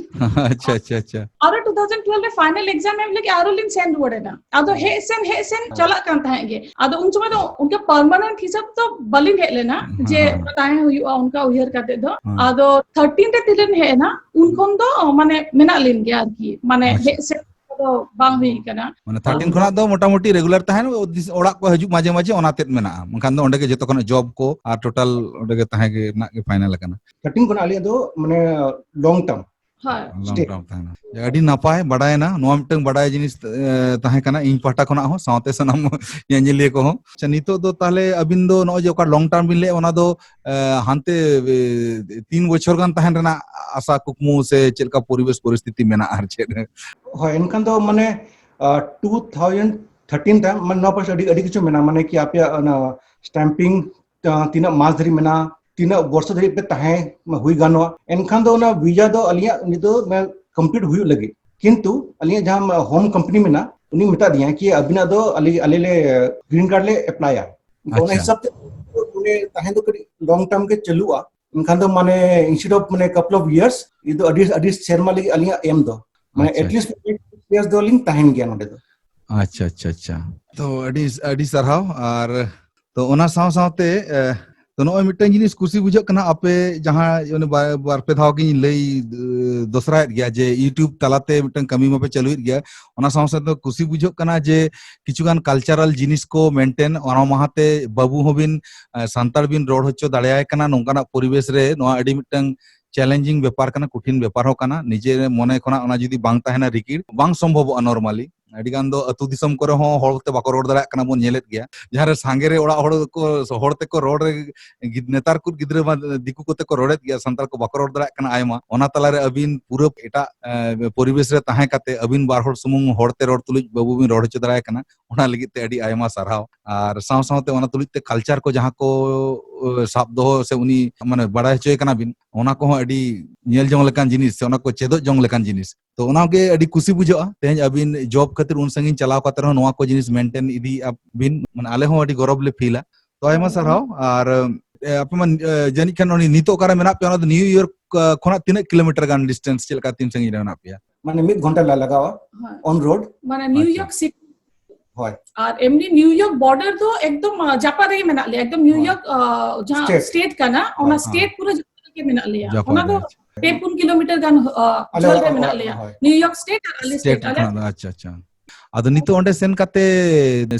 ᱟᱪᱪᱷᱟ, ᱟᱪᱪᱷᱟ, ᱟᱪᱪᱷᱟ᱾ ᱟᱨᱚ ᱴᱩ ᱛᱷᱟᱣᱡᱮᱱᱰ ᱴᱩᱭᱮᱞᱵᱷ ᱨᱮ ᱯᱷᱟᱭᱱᱟᱞ ᱮᱠᱡᱟᱢ ᱮᱢ ᱞᱟᱹᱜᱤᱫ ᱟᱨᱚ ᱞᱤᱧ ᱥᱮᱱ ᱨᱩᱣᱟᱹᱲ ᱮᱱᱟ᱾ ᱟᱫᱚ ᱦᱮᱡ ᱥᱮᱱ, ᱦᱮᱡ ᱥᱮᱱ ᱪᱟᱞᱟᱜ ᱠᱟᱱ ᱛᱟᱦᱮᱸᱫ ᱜᱮ᱾ ᱟᱫᱚ ᱩᱱ ᱥᱚᱢᱚᱭ ᱫᱚ ᱚᱱᱠᱟ ᱯᱟᱨᱢᱟᱱᱮᱱᱴ ᱦᱤᱥᱟᱹᱵ ᱫᱚ ᱵᱟᱹᱞᱤᱧ ᱦᱮᱡ ᱞᱮᱱᱟ, ᱦᱮᱸ, ᱡᱮ ᱦᱮᱸ᱾ ᱛᱟᱦᱮᱸ ᱦᱩᱭᱩᱜᱼᱟ ᱚᱱᱠᱟ ᱩᱭᱦᱟᱹᱨ ᱠᱟᱛᱮ ᱫᱚ᱾ ᱦᱮᱸ᱾ ᱟᱫᱚ ᱛᱷᱟᱨᱴᱤᱱ ᱨᱮ ᱛᱤᱨᱮᱞᱤᱧ ᱦᱮᱡ ᱮᱱᱟ, ᱩᱱ ᱠᱷᱚᱱ ᱫᱚ ᱢᱟᱱᱮ ᱢᱮᱱᱟᱜ ᱞᱤᱧ ᱜᱮᱭᱟ ᱟᱨᱠᱤ, ᱢᱟᱱᱮ ᱟᱪᱪᱷᱟ᱾ ᱦᱮᱡ ᱥᱮᱱ ᱫᱚ ᱵᱟᱝ ᱦᱩᱭ ᱠᱟᱱᱟ᱾ ᱢᱟᱱᱮ ᱛᱷᱟᱨᱴᱤᱱ ᱠᱷᱚᱱᱟᱜ ᱫᱚ ᱢᱚᱴᱟᱢᱩᱴᱤ ᱨᱮᱜᱩᱞᱟᱨ ᱛᱟᱦᱮᱱ, ᱚᱲᱟᱜ ᱠᱚ ᱦᱤᱡᱩᱜ ᱢᱟᱡᱷᱮ ᱢᱟᱡᱷᱮ, ᱚᱱᱟ ᱛᱮᱫ ᱢᱮᱱᱟᱜᱼᱟ᱾ ᱵᱟᱝᱠᱷᱟᱱ ᱫᱚ ᱚᱸᱰᱮ ᱜᱮ ᱡᱚᱛᱚ ᱠᱷᱚᱱᱟᱜ ᱡᱚᱵ ᱠᱚ ᱟᱨ ᱴᱳᱴᱟᱞ ᱚᱸᱰᱮ ᱜᱮ ᱛᱟᱦᱮᱸ ᱜᱮ ᱨᱮᱱᱟᱜ ᱜᱮ ᱯᱷᱟᱭᱱᱟᱞ ᱟᱠᱟᱱᱟ᱾ ᱛᱷᱟᱨᱴᱤᱱ ᱠᱷᱚᱱᱟᱜ ᱟᱞᱮᱭᱟᱜ ᱫᱚ ᱢᱟᱱᱮ ᱞᱚᱝ ᱴᱟᱨᱢ᱾ ᱦᱳᱭ᱾ ᱞᱚᱝ ᱴᱟᱨᱢ ᱛᱟᱦᱮᱱᱟ᱾ ᱟᱹᱰᱤ ᱱᱟᱯᱟᱭ ᱵᱟᱰᱟᱭᱮᱱᱟ, ᱱᱚᱣᱟ ᱢᱤᱫᱴᱟᱝ ᱵᱟᱰᱟᱭ ᱡᱤᱱᱤᱥ ᱛᱟᱦᱮᱸ ᱠᱟᱱᱟ ᱤᱧ ᱯᱟᱦᱴᱟ ᱠᱷᱚᱱᱟᱜ ᱦᱚᱸ, ᱥᱟᱶᱛᱮ ᱥᱟᱱᱟᱢ ᱧᱮᱧᱮᱞᱤᱭᱟᱹ ᱠᱚᱦᱚᱸ᱾ ᱟᱪᱪᱷᱟ, ᱱᱤᱛᱚᱜ ᱫᱚ ᱛᱟᱦᱚᱞᱮ ᱟᱹᱵᱤᱱ ᱫᱚ ᱱᱚᱜᱼᱚᱭ ᱡᱮ ᱚᱠᱟ ᱞᱚᱝ ᱴᱟᱨᱢ ᱵᱤᱱ ᱞᱟᱹᱭᱮᱫ, ᱚᱱᱟ ᱫᱚ ᱦᱟᱱᱛᱮ ᱛᱤᱱ ᱵᱚᱪᱷᱚᱨ ᱜᱟᱱ ᱛᱟᱦᱮᱱ ᱨᱮᱱᱟᱜ ᱟᱥᱟ ᱠᱩᱠᱢᱩ ᱥᱮ ᱪᱮᱫ ᱞᱮᱠᱟ ᱯᱚᱨᱤᱵᱮᱥ ᱯᱚᱨᱤᱥᱛᱷᱤᱛᱤ ᱢᱮᱱᱟᱜᱼᱟ ᱟᱨ ᱪᱮᱫ? ᱦᱳᱭ, ᱮᱱᱠᱷᱟᱱ ᱫᱚ ᱢᱟᱱᱮ ᱴᱩ ᱛᱷᱟᱣᱡᱮᱱᱰ ᱛᱷᱟᱨᱴᱤᱱ ᱨᱮ ᱢᱟᱱᱮ ᱱᱚᱣᱟ ᱯᱟᱥᱮ ᱟᱹᱰᱤ ᱟᱹᱰᱤ ᱠᱤᱪᱷᱩ ᱢᱮᱱᱟᱜᱼᱟ, ᱢᱟᱱᱮ ᱠᱤ ᱟᱯᱮᱭᱟᱜ ᱚᱱᱟ ᱥᱴᱮᱢᱯᱤᱝ ᱛᱤᱱᱟᱹᱜ ᱢᱟᱥ ᱫᱷᱟᱹᱨᱤᱡ ᱯᱮ ᱛᱟᱦᱮᱸ ᱦᱩᱭ ᱜᱟᱱᱚᱜᱼᱟ᱾ ᱮᱱᱠᱷᱟᱱ ᱫᱚ ᱚᱱᱟ ᱵᱷᱤᱥᱟ ᱫᱚ ᱟᱹᱞᱤᱧᱟᱜ ᱱᱤᱛᱚᱜ ᱠᱚᱢᱯᱞᱤᱴ ᱦᱩᱭᱩᱜ ᱞᱟᱹᱜᱤᱫ, ᱠᱤᱱᱛᱩ ᱟᱹᱞᱤᱧᱟᱜ ᱡᱟᱦᱟᱸ ᱦᱳᱢ ᱠᱳᱢᱯᱟᱱᱤ ᱢᱮᱱᱟᱜ, ᱩᱱᱤ ᱢᱮᱛᱟ ᱫᱤᱧᱟ ᱠᱤ ᱟᱹᱵᱤᱱᱟᱜ ᱫᱚ ᱟᱞᱮ ᱟᱞᱮ ᱞᱮ ᱜᱨᱤᱱ ᱠᱟᱨᱰ ᱞᱮ ᱮᱯᱞᱟᱭᱟ᱾ ᱚᱱᱟ ᱟᱪᱪᱷᱟ᱾ ᱦᱤᱥᱟᱹᱵ ᱛᱮ ᱩᱱᱤ ᱛᱟᱦᱮᱸ ᱫᱚ ᱠᱟᱹᱴᱤᱡ ᱞᱚᱝ ᱴᱟᱨᱢ ᱜᱮ ᱪᱟᱹᱞᱩᱜᱼᱟ᱾ ᱮᱱᱠᱷᱟᱱ ᱫᱚ ᱢᱟᱱᱮ instead of ᱢᱟᱱᱮ couple of years, ᱤᱧ ᱫᱚ ᱟᱹᱰᱤ ᱟᱹᱰᱤ ᱥᱮᱨᱢᱟ ᱞᱟᱹᱜᱤᱫ ᱟᱹᱞᱤᱧᱟᱜ ᱮᱢ ᱫᱚ ᱢᱟᱱᱮ ᱟᱪᱪᱷᱟ, ᱮᱴᱞᱤᱥᱴ ᱤᱭᱟᱨᱥ ᱫᱚᱞᱤᱧ ᱛᱟᱦᱮᱱ ᱜᱮᱭᱟ ᱱᱚᱰᱮ ᱫᱚ᱾ ᱟᱪᱪᱷᱟ, ᱟᱪᱪᱷᱟ, ᱟᱪᱪᱷᱟ᱾ ᱛᱚ ᱟᱹᱰᱤ ᱟᱹᱰᱤ ᱥᱟᱨᱦᱟᱣ᱾ ᱟᱨ ᱛᱚ ᱚᱱᱟ ᱥᱟᱶ ᱥᱟᱶᱛᱮ, ᱮ, ᱛᱚ ᱱᱚᱜᱼᱚᱭ ᱢᱤᱫᱴᱟᱝ ᱡᱤᱱᱤᱥ ᱠᱩᱥᱤ ᱵᱩᱡᱷᱟᱹᱜ ᱠᱟᱱᱟ, ᱟᱯᱮ ᱡᱟᱦᱟᱸ ᱚᱱᱮ ᱵᱟ-, ᱵᱟᱨ ᱯᱮ ᱫᱷᱟᱣ ᱜᱤᱧ ᱞᱟᱹᱭ, ᱮ, ᱫᱚᱥᱨᱟᱭᱮᱫ ᱜᱮᱭᱟ ᱡᱮ YouTube ᱛᱟᱞᱟᱛᱮ ᱢᱤᱫᱴᱟᱝ ᱠᱟᱹᱢᱤ ᱢᱟᱯᱮ ᱪᱟᱹᱞᱩᱭᱮᱫ ᱜᱮᱭᱟ, ᱚᱱᱟ ᱥᱟᱶ ᱥᱟᱶᱛᱮ ᱠᱩᱥᱤ ᱵᱩᱡᱷᱟᱹᱜ ᱠᱟᱱᱟ ᱡᱮ ᱠᱤᱪᱷᱩᱜᱟᱱ ᱠᱟᱞᱪᱟᱨᱟᱞ ᱡᱤᱱᱤᱥ ᱠᱚ ᱢᱮᱱᱴᱮᱱ, ᱚᱱᱟ ᱢᱟᱦᱟᱛᱮ ᱵᱟᱹᱵᱩ ᱦᱚᱸᱵᱤᱱ, ᱮ, ᱥᱟᱱᱛᱟᱲ ᱵᱤᱱ ᱨᱚᱲ ᱦᱚᱪᱚ ᱫᱟᱲᱮᱭᱟᱭ ᱠᱟᱱᱟ᱾ ᱱᱚᱝᱠᱟᱱᱟᱜ ᱯᱚᱨᱤᱵᱮᱥ ᱨᱮ ᱱᱚᱣᱟ ᱟᱹᱰᱤ ᱢᱤᱫᱴᱟᱝ ᱪᱮᱞᱮᱧᱡᱤᱝ ᱵᱮᱯᱟᱨ ᱠᱟᱱᱟ, ᱠᱚᱴᱷᱤᱱ ᱵᱮᱯᱟᱨ ᱦᱚᱸ ᱠᱟᱱᱟ᱾ ᱱᱤᱡᱮ ᱢᱚᱱᱮ ᱠᱷᱚᱱᱟᱜ ᱚᱱᱟ ᱡᱩᱫᱤ ᱵᱟᱝ ᱛᱟᱦᱮᱱᱟ ᱨᱤᱠᱤᱲ, ᱵᱟᱝ ᱥᱚᱢᱵᱷᱚᱵᱚᱜᱼᱟ ᱱᱚᱨᱢᱟᱞᱤ᱾ ᱟᱹᱰᱤ ᱜᱟᱱ ᱫᱚ ᱟᱹᱛᱩ ᱫᱤᱥᱚᱢ ᱠᱚᱨᱮ ᱦᱚᱸ ᱦᱚᱲ ᱛᱮ ᱵᱟᱠᱚ ᱨᱚᱲ ᱫᱟᱲᱮᱭᱟᱜ ᱠᱟᱱᱟ ᱵᱚᱱ, ᱧᱮᱞᱮᱫ ᱜᱮᱭᱟ᱾ ᱡᱟᱦᱟᱸ ᱨᱮ ᱥᱟᱸᱜᱮ ᱨᱮ ᱚᱲᱟᱜ ᱦᱚᱲ ᱠᱚ, ᱦᱚᱲ ᱛᱮᱠᱚ ᱨᱚᱲ ᱨᱮ, ᱜᱤᱫ-, ᱱᱮᱛᱟᱨ ᱠᱚ ᱜᱤᱫᱽᱨᱟᱹ ᱢᱟ ᱫᱤᱠᱩ ᱠᱚᱛᱮ ᱠᱚ ᱨᱚᱲᱮᱫ ᱜᱮᱭᱟ, ᱥᱟᱱᱛᱟᱲ ᱠᱚ ᱵᱟᱠᱚ ᱨᱚᱲ ᱫᱟᱲᱮᱭᱟᱜ ᱠᱟᱱᱟ ᱟᱭᱢᱟ᱾ ᱚᱱᱟ ᱛᱟᱞᱟᱨᱮ ᱟᱹᱵᱤᱱ ᱯᱩᱨᱟᱹ ᱮᱴᱟᱜ, ᱮ, ᱯᱚᱨᱤᱵᱮᱥ ᱨᱮ ᱛᱟᱦᱮᱸ ᱠᱟᱛᱮ ᱟᱹᱵᱤᱱ ᱵᱟᱨ ᱦᱚᱲ ᱥᱩᱢᱩᱝ ᱦᱚᱲ ᱛᱮ ᱨᱚᱲ ᱛᱩᱞᱩᱡ ᱵᱟᱹᱵᱩ ᱵᱤᱱ ᱨᱚᱲ ᱦᱚᱪᱚ ᱫᱟᱲᱮᱭᱟᱭ ᱠᱟᱱᱟ, ᱚᱱᱟ ᱞᱟᱹᱜᱤᱫ ᱛᱮ ᱟᱹᱰᱤ ᱟᱭᱢᱟ ᱥᱟᱨᱦᱟᱣ᱾ ᱟᱨ ᱥᱟᱶ ᱥᱟᱶᱛᱮ ᱚᱱᱟ ᱛᱩᱞᱩᱡ ᱛᱮ ᱠᱟᱞᱪᱟᱨ ᱠᱚ ᱡᱟᱦᱟᱸ ᱠᱚ, ᱮ, ᱥᱟᱵ ᱫᱚᱦᱚ ᱥᱮ ᱩᱱᱤ ᱢᱟᱱᱮ ᱵᱟᱲᱟᱭ ᱦᱚᱪᱚᱭᱮ ᱠᱟᱱᱟ ᱵᱤᱱ, ᱚᱱᱟ ᱠᱚᱦᱚᱸ ᱟᱹᱰᱤ ᱧᱮᱞ ᱡᱚᱝ ᱞᱮᱠᱟᱱ ᱡᱤᱱᱤᱥ ᱥᱮ ᱚᱱᱟ ᱠᱚ ᱪᱮᱫᱚᱜ ᱡᱚᱝ ᱞᱮᱠᱟᱱ ᱡᱤᱱᱤᱥ᱾ ᱛᱚ ᱚᱱᱟᱜᱮ ᱟᱹᱰᱤ ᱠᱩᱥᱤ ᱵᱩᱡᱷᱟᱹᱜᱼᱟ᱾ ᱛᱮᱦᱮᱧ ᱟᱹᱵᱤᱱ ᱡᱚᱵ ᱠᱷᱟᱹᱛᱤᱨ ᱩᱱ ᱥᱟᱺᱜᱤᱧ ᱪᱟᱞᱟᱣ ᱠᱟᱛᱮ ᱨᱮᱦᱚᱸ ᱱᱚᱣᱟ ᱠᱚ ᱡᱤᱱᱤᱥ ᱢᱮᱱᱴᱮᱱ ᱤᱫᱤᱭᱮᱫᱼᱟ ᱵᱤᱱ, ᱢᱟᱱᱮ ᱟᱞᱮ ᱦᱚᱸ ᱟᱹᱰᱤ ᱜᱚᱨᱚᱵᱽ ᱞᱮ ᱯᱷᱤᱞᱟ᱾ ᱛᱚ ᱟᱭᱢᱟ ᱥᱟᱨᱦᱟᱣ᱾ ᱟᱨ, ᱮ, ᱟᱯᱮ ᱢᱟ, ᱮ, ᱡᱟᱹᱱᱤᱡ ᱠᱷᱟᱱ ᱩᱱᱤ ᱱᱤᱛᱚᱜ ᱚᱠᱟᱨᱮ ᱢᱮᱱᱟᱜ ᱯᱮᱭᱟ, ᱚᱱᱟ ᱫᱚ ᱱᱤᱭᱩ ᱤᱭᱚᱨᱠ, ᱮ, ᱠᱷᱚᱱᱟᱜ ᱛᱤᱱᱟᱹᱜ ᱠᱤᱞᱳᱢᱤᱴᱟᱨ ᱜᱟᱱ ᱰᱤᱥᱴᱮᱱᱥ, ᱪᱮᱫ ᱞᱮᱠᱟ ᱛᱤᱱ ᱥᱟᱺᱜᱤᱧ ᱨᱮ ᱢᱮᱱᱟᱜ ᱯᱮᱭᱟ? ᱢᱟᱱᱮ ᱢᱤᱫ ᱜᱷᱚᱱᱴᱟ ᱞᱮ ᱞᱟᱜᱟᱣᱟ ᱦᱳᱭ᱾ On road᱾ ᱢᱟᱱᱮ ᱱᱤᱭᱩ ᱟᱪᱪᱷᱟ᱾ York City. ᱦᱳᱭ᱾ ᱟᱨ ᱮᱢᱱᱤ ᱱᱤᱭᱩ ᱤᱭᱚᱨᱠ ᱵᱚᱨᱰᱟᱨ ᱫᱚ ᱮᱠᱫᱚᱢ, ᱟ, ᱡᱟᱯᱟᱜ ᱨᱮᱜᱮ ᱢᱮᱱᱟᱜ ᱞᱮᱭᱟ, ᱮᱠᱫᱚᱢ ᱱᱤᱭᱩ ᱦᱳᱭ᱾ ᱤᱭᱚᱨᱠ, ᱟ, ᱡᱟᱦᱟᱸ ᱥᱴᱮᱴ᱾ ᱥᱴᱮᱴ ᱠᱟᱱᱟ, ᱚᱱᱟ ᱦᱳᱭ, ᱦᱳᱭ᱾ ᱥᱴᱮᱴ ᱯᱩᱨᱟᱹ ᱡᱟᱯᱟᱜ ᱨᱮᱜᱮ ᱢᱮᱱᱟᱜ ᱞᱮᱭᱟ᱾ ᱡᱟᱯᱟᱜ ᱚᱱᱟ ᱫᱚ ᱨᱮ, ᱟᱪᱪᱷᱟ᱾ ᱯᱮ ᱯᱩᱱ ᱠᱤᱞᱳᱢᱤᱴᱟᱨ ᱜᱟᱱ ᱡᱷᱟᱹᱞ ᱨᱮ ᱢᱮᱱᱟᱜ ᱞᱮᱭᱟ᱾ ᱱᱤᱭᱩ ᱭᱚᱨᱠ ᱥᱴᱮᱴ ᱟᱨ ᱟᱞᱮ ᱥᱴᱮᱴ ᱠᱷᱚᱱᱟᱜ ᱫᱚ᱾ ᱟᱪᱪᱷᱟ, ᱟᱪᱪᱷᱟ᱾ ᱟᱫᱚ ᱱᱤᱛᱚᱜ ᱚᱸᱰᱮ ᱥᱮᱱ ᱠᱟᱛᱮ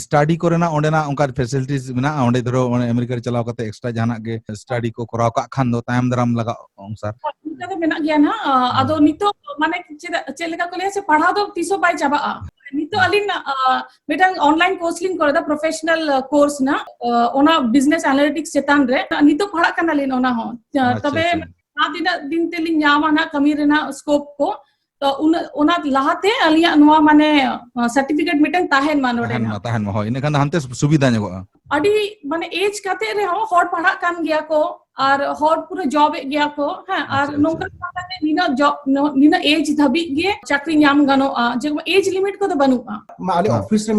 ᱥᱴᱟᱰᱤ ᱠᱚᱨᱮᱱᱟᱜ ᱚᱸᱰᱮᱱᱟᱜ ᱚᱱᱠᱟ ᱯᱷᱮᱥᱤᱞᱤᱴᱤᱥ ᱢᱮᱱᱟᱜᱼᱟ ᱚᱸᱰᱮ? ᱫᱷᱚᱨᱚ ᱚᱱᱮ ᱟᱢᱮᱨᱤᱠᱟ ᱨᱮ ᱪᱟᱞᱟᱣ ᱠᱟᱛᱮ ᱮᱠᱥᱴᱨᱟ ᱡᱟᱦᱟᱱᱟᱜ ᱜᱮ ᱥᱴᱟᱰᱤ ᱠᱚ ᱠᱚᱨᱟᱣ ᱠᱟᱜ ᱠᱷᱟᱱ ᱫᱚ ᱛᱟᱭᱚᱢ ᱫᱟᱨᱟᱢ ᱞᱟᱜᱟᱜ ᱚᱱᱩᱥᱟᱨ? ᱚᱱᱠᱟ ᱫᱚ ᱢᱮᱱᱟᱜ ᱜᱮᱭᱟ ᱱᱟᱦᱟᱜ᱾ ᱟᱫᱚ ᱱᱤᱛᱚᱜ ᱢᱟᱱᱮ ᱪᱮᱫ, ᱪᱮᱫ ᱞᱮᱠᱟ ᱠᱚ ᱞᱟᱹᱭᱟ ᱥᱮ, ᱯᱟᱲᱦᱟᱣ ᱫᱚ ᱛᱤᱥ ᱦᱚᱸ ᱵᱟᱭ ᱪᱟᱵᱟᱜᱼᱟ᱾ ᱱᱤᱛᱚᱜ ᱟᱹᱞᱤᱧ ᱢᱤᱫᱴᱟᱝ ᱚᱱᱞᱟᱭᱤᱱ ᱠᱳᱨᱥ ᱞᱤᱧ ᱠᱚᱨᱟᱣ ᱮᱫᱟ, ᱯᱨᱚᱯᱷᱮᱥᱚᱱᱟᱞ ᱠᱳᱨᱥ ᱱᱟᱜ, ᱚᱱᱟ ᱵᱤᱡᱽᱱᱮᱥ ᱟᱱᱟᱞᱤᱴᱤᱠᱥ ᱪᱮᱛᱟᱱ ᱨᱮ᱾ ᱱᱤᱛᱚᱜ ᱯᱟᱲᱦᱟᱜ ᱠᱟᱱᱟᱞᱤᱧ ᱚᱱᱟ ᱦᱚᱸ᱾ ᱛᱚᱵᱮ ᱡᱟᱦᱟᱸ ᱛᱤᱱᱟᱹᱜ ᱫᱤᱱ ᱛᱮᱞᱤᱧ ᱧᱟᱢᱟ ᱱᱟᱜ ᱠᱟᱹᱢᱤ ᱨᱮᱱᱟᱜ ᱥᱠᱳᱯ ᱠᱚ, ᱛᱚ ᱩᱱᱟᱹᱜ, ᱚᱱᱟ ᱞᱟᱦᱟᱛᱮ ᱟᱹᱞᱤᱧᱟᱜ ᱱᱚᱣᱟ ᱢᱟᱱᱮ ᱥᱟᱨᱴᱤᱯᱷᱤᱠᱮᱴ ᱢᱤᱫᱴᱟᱝ ᱛᱟᱦᱮᱱ ᱢᱟ ᱱᱚᱰᱮ ᱛᱟᱦᱮᱱ ᱢᱟ, ᱱᱟᱜ᱾ ᱛᱟᱦᱮᱱ ᱢᱟ, ᱦᱳᱭ, ᱤᱱᱟᱹ ᱠᱷᱟᱱ ᱫᱚ ᱦᱟᱱᱛᱮ ᱥᱩᱵᱤᱫᱷᱟ ᱧᱚᱜᱚᱜᱼᱟ᱾ ᱟᱹᱰᱤ ᱢᱟᱱᱮ ᱮᱡᱽ ᱠᱟᱛᱮ ᱨᱮᱦᱚᱸ ᱦᱚᱲ ᱯᱟᱲᱦᱟᱜ ᱠᱟᱱ ᱜᱮᱭᱟ ᱠᱚ ᱟᱨ ᱦᱚᱲ ᱯᱩᱨᱟᱹ ᱡᱚᱵ ᱮᱫ ᱜᱮᱭᱟ ᱠᱚ, ᱦᱮᱸ, ᱟᱨ ᱟᱪᱪᱷᱟ, ᱱᱚᱝᱠᱟ ᱟᱪᱪᱷᱟ᱾ ᱞᱮᱠᱟᱛᱮ ᱱᱤᱱᱟᱹᱜ ᱡᱚᱵ, ᱱᱤᱱᱟᱹᱜ ᱮᱡᱽ ᱫᱷᱟᱹᱵᱤᱡ ᱜᱮ ᱪᱟᱹᱠᱨᱤ ᱧᱟᱢ ᱜᱟᱱᱚᱜᱼᱟ, ᱡᱮᱢᱚᱱ ᱮᱡᱽ ᱞᱤᱢᱤᱴ ᱠᱚᱫᱚ ᱵᱟᱹᱱᱩᱜᱼᱟ᱾ ᱢᱟ ᱟᱞᱮ ᱦᱮᱸ᱾ ᱚᱯᱷᱤᱥ ᱨᱮ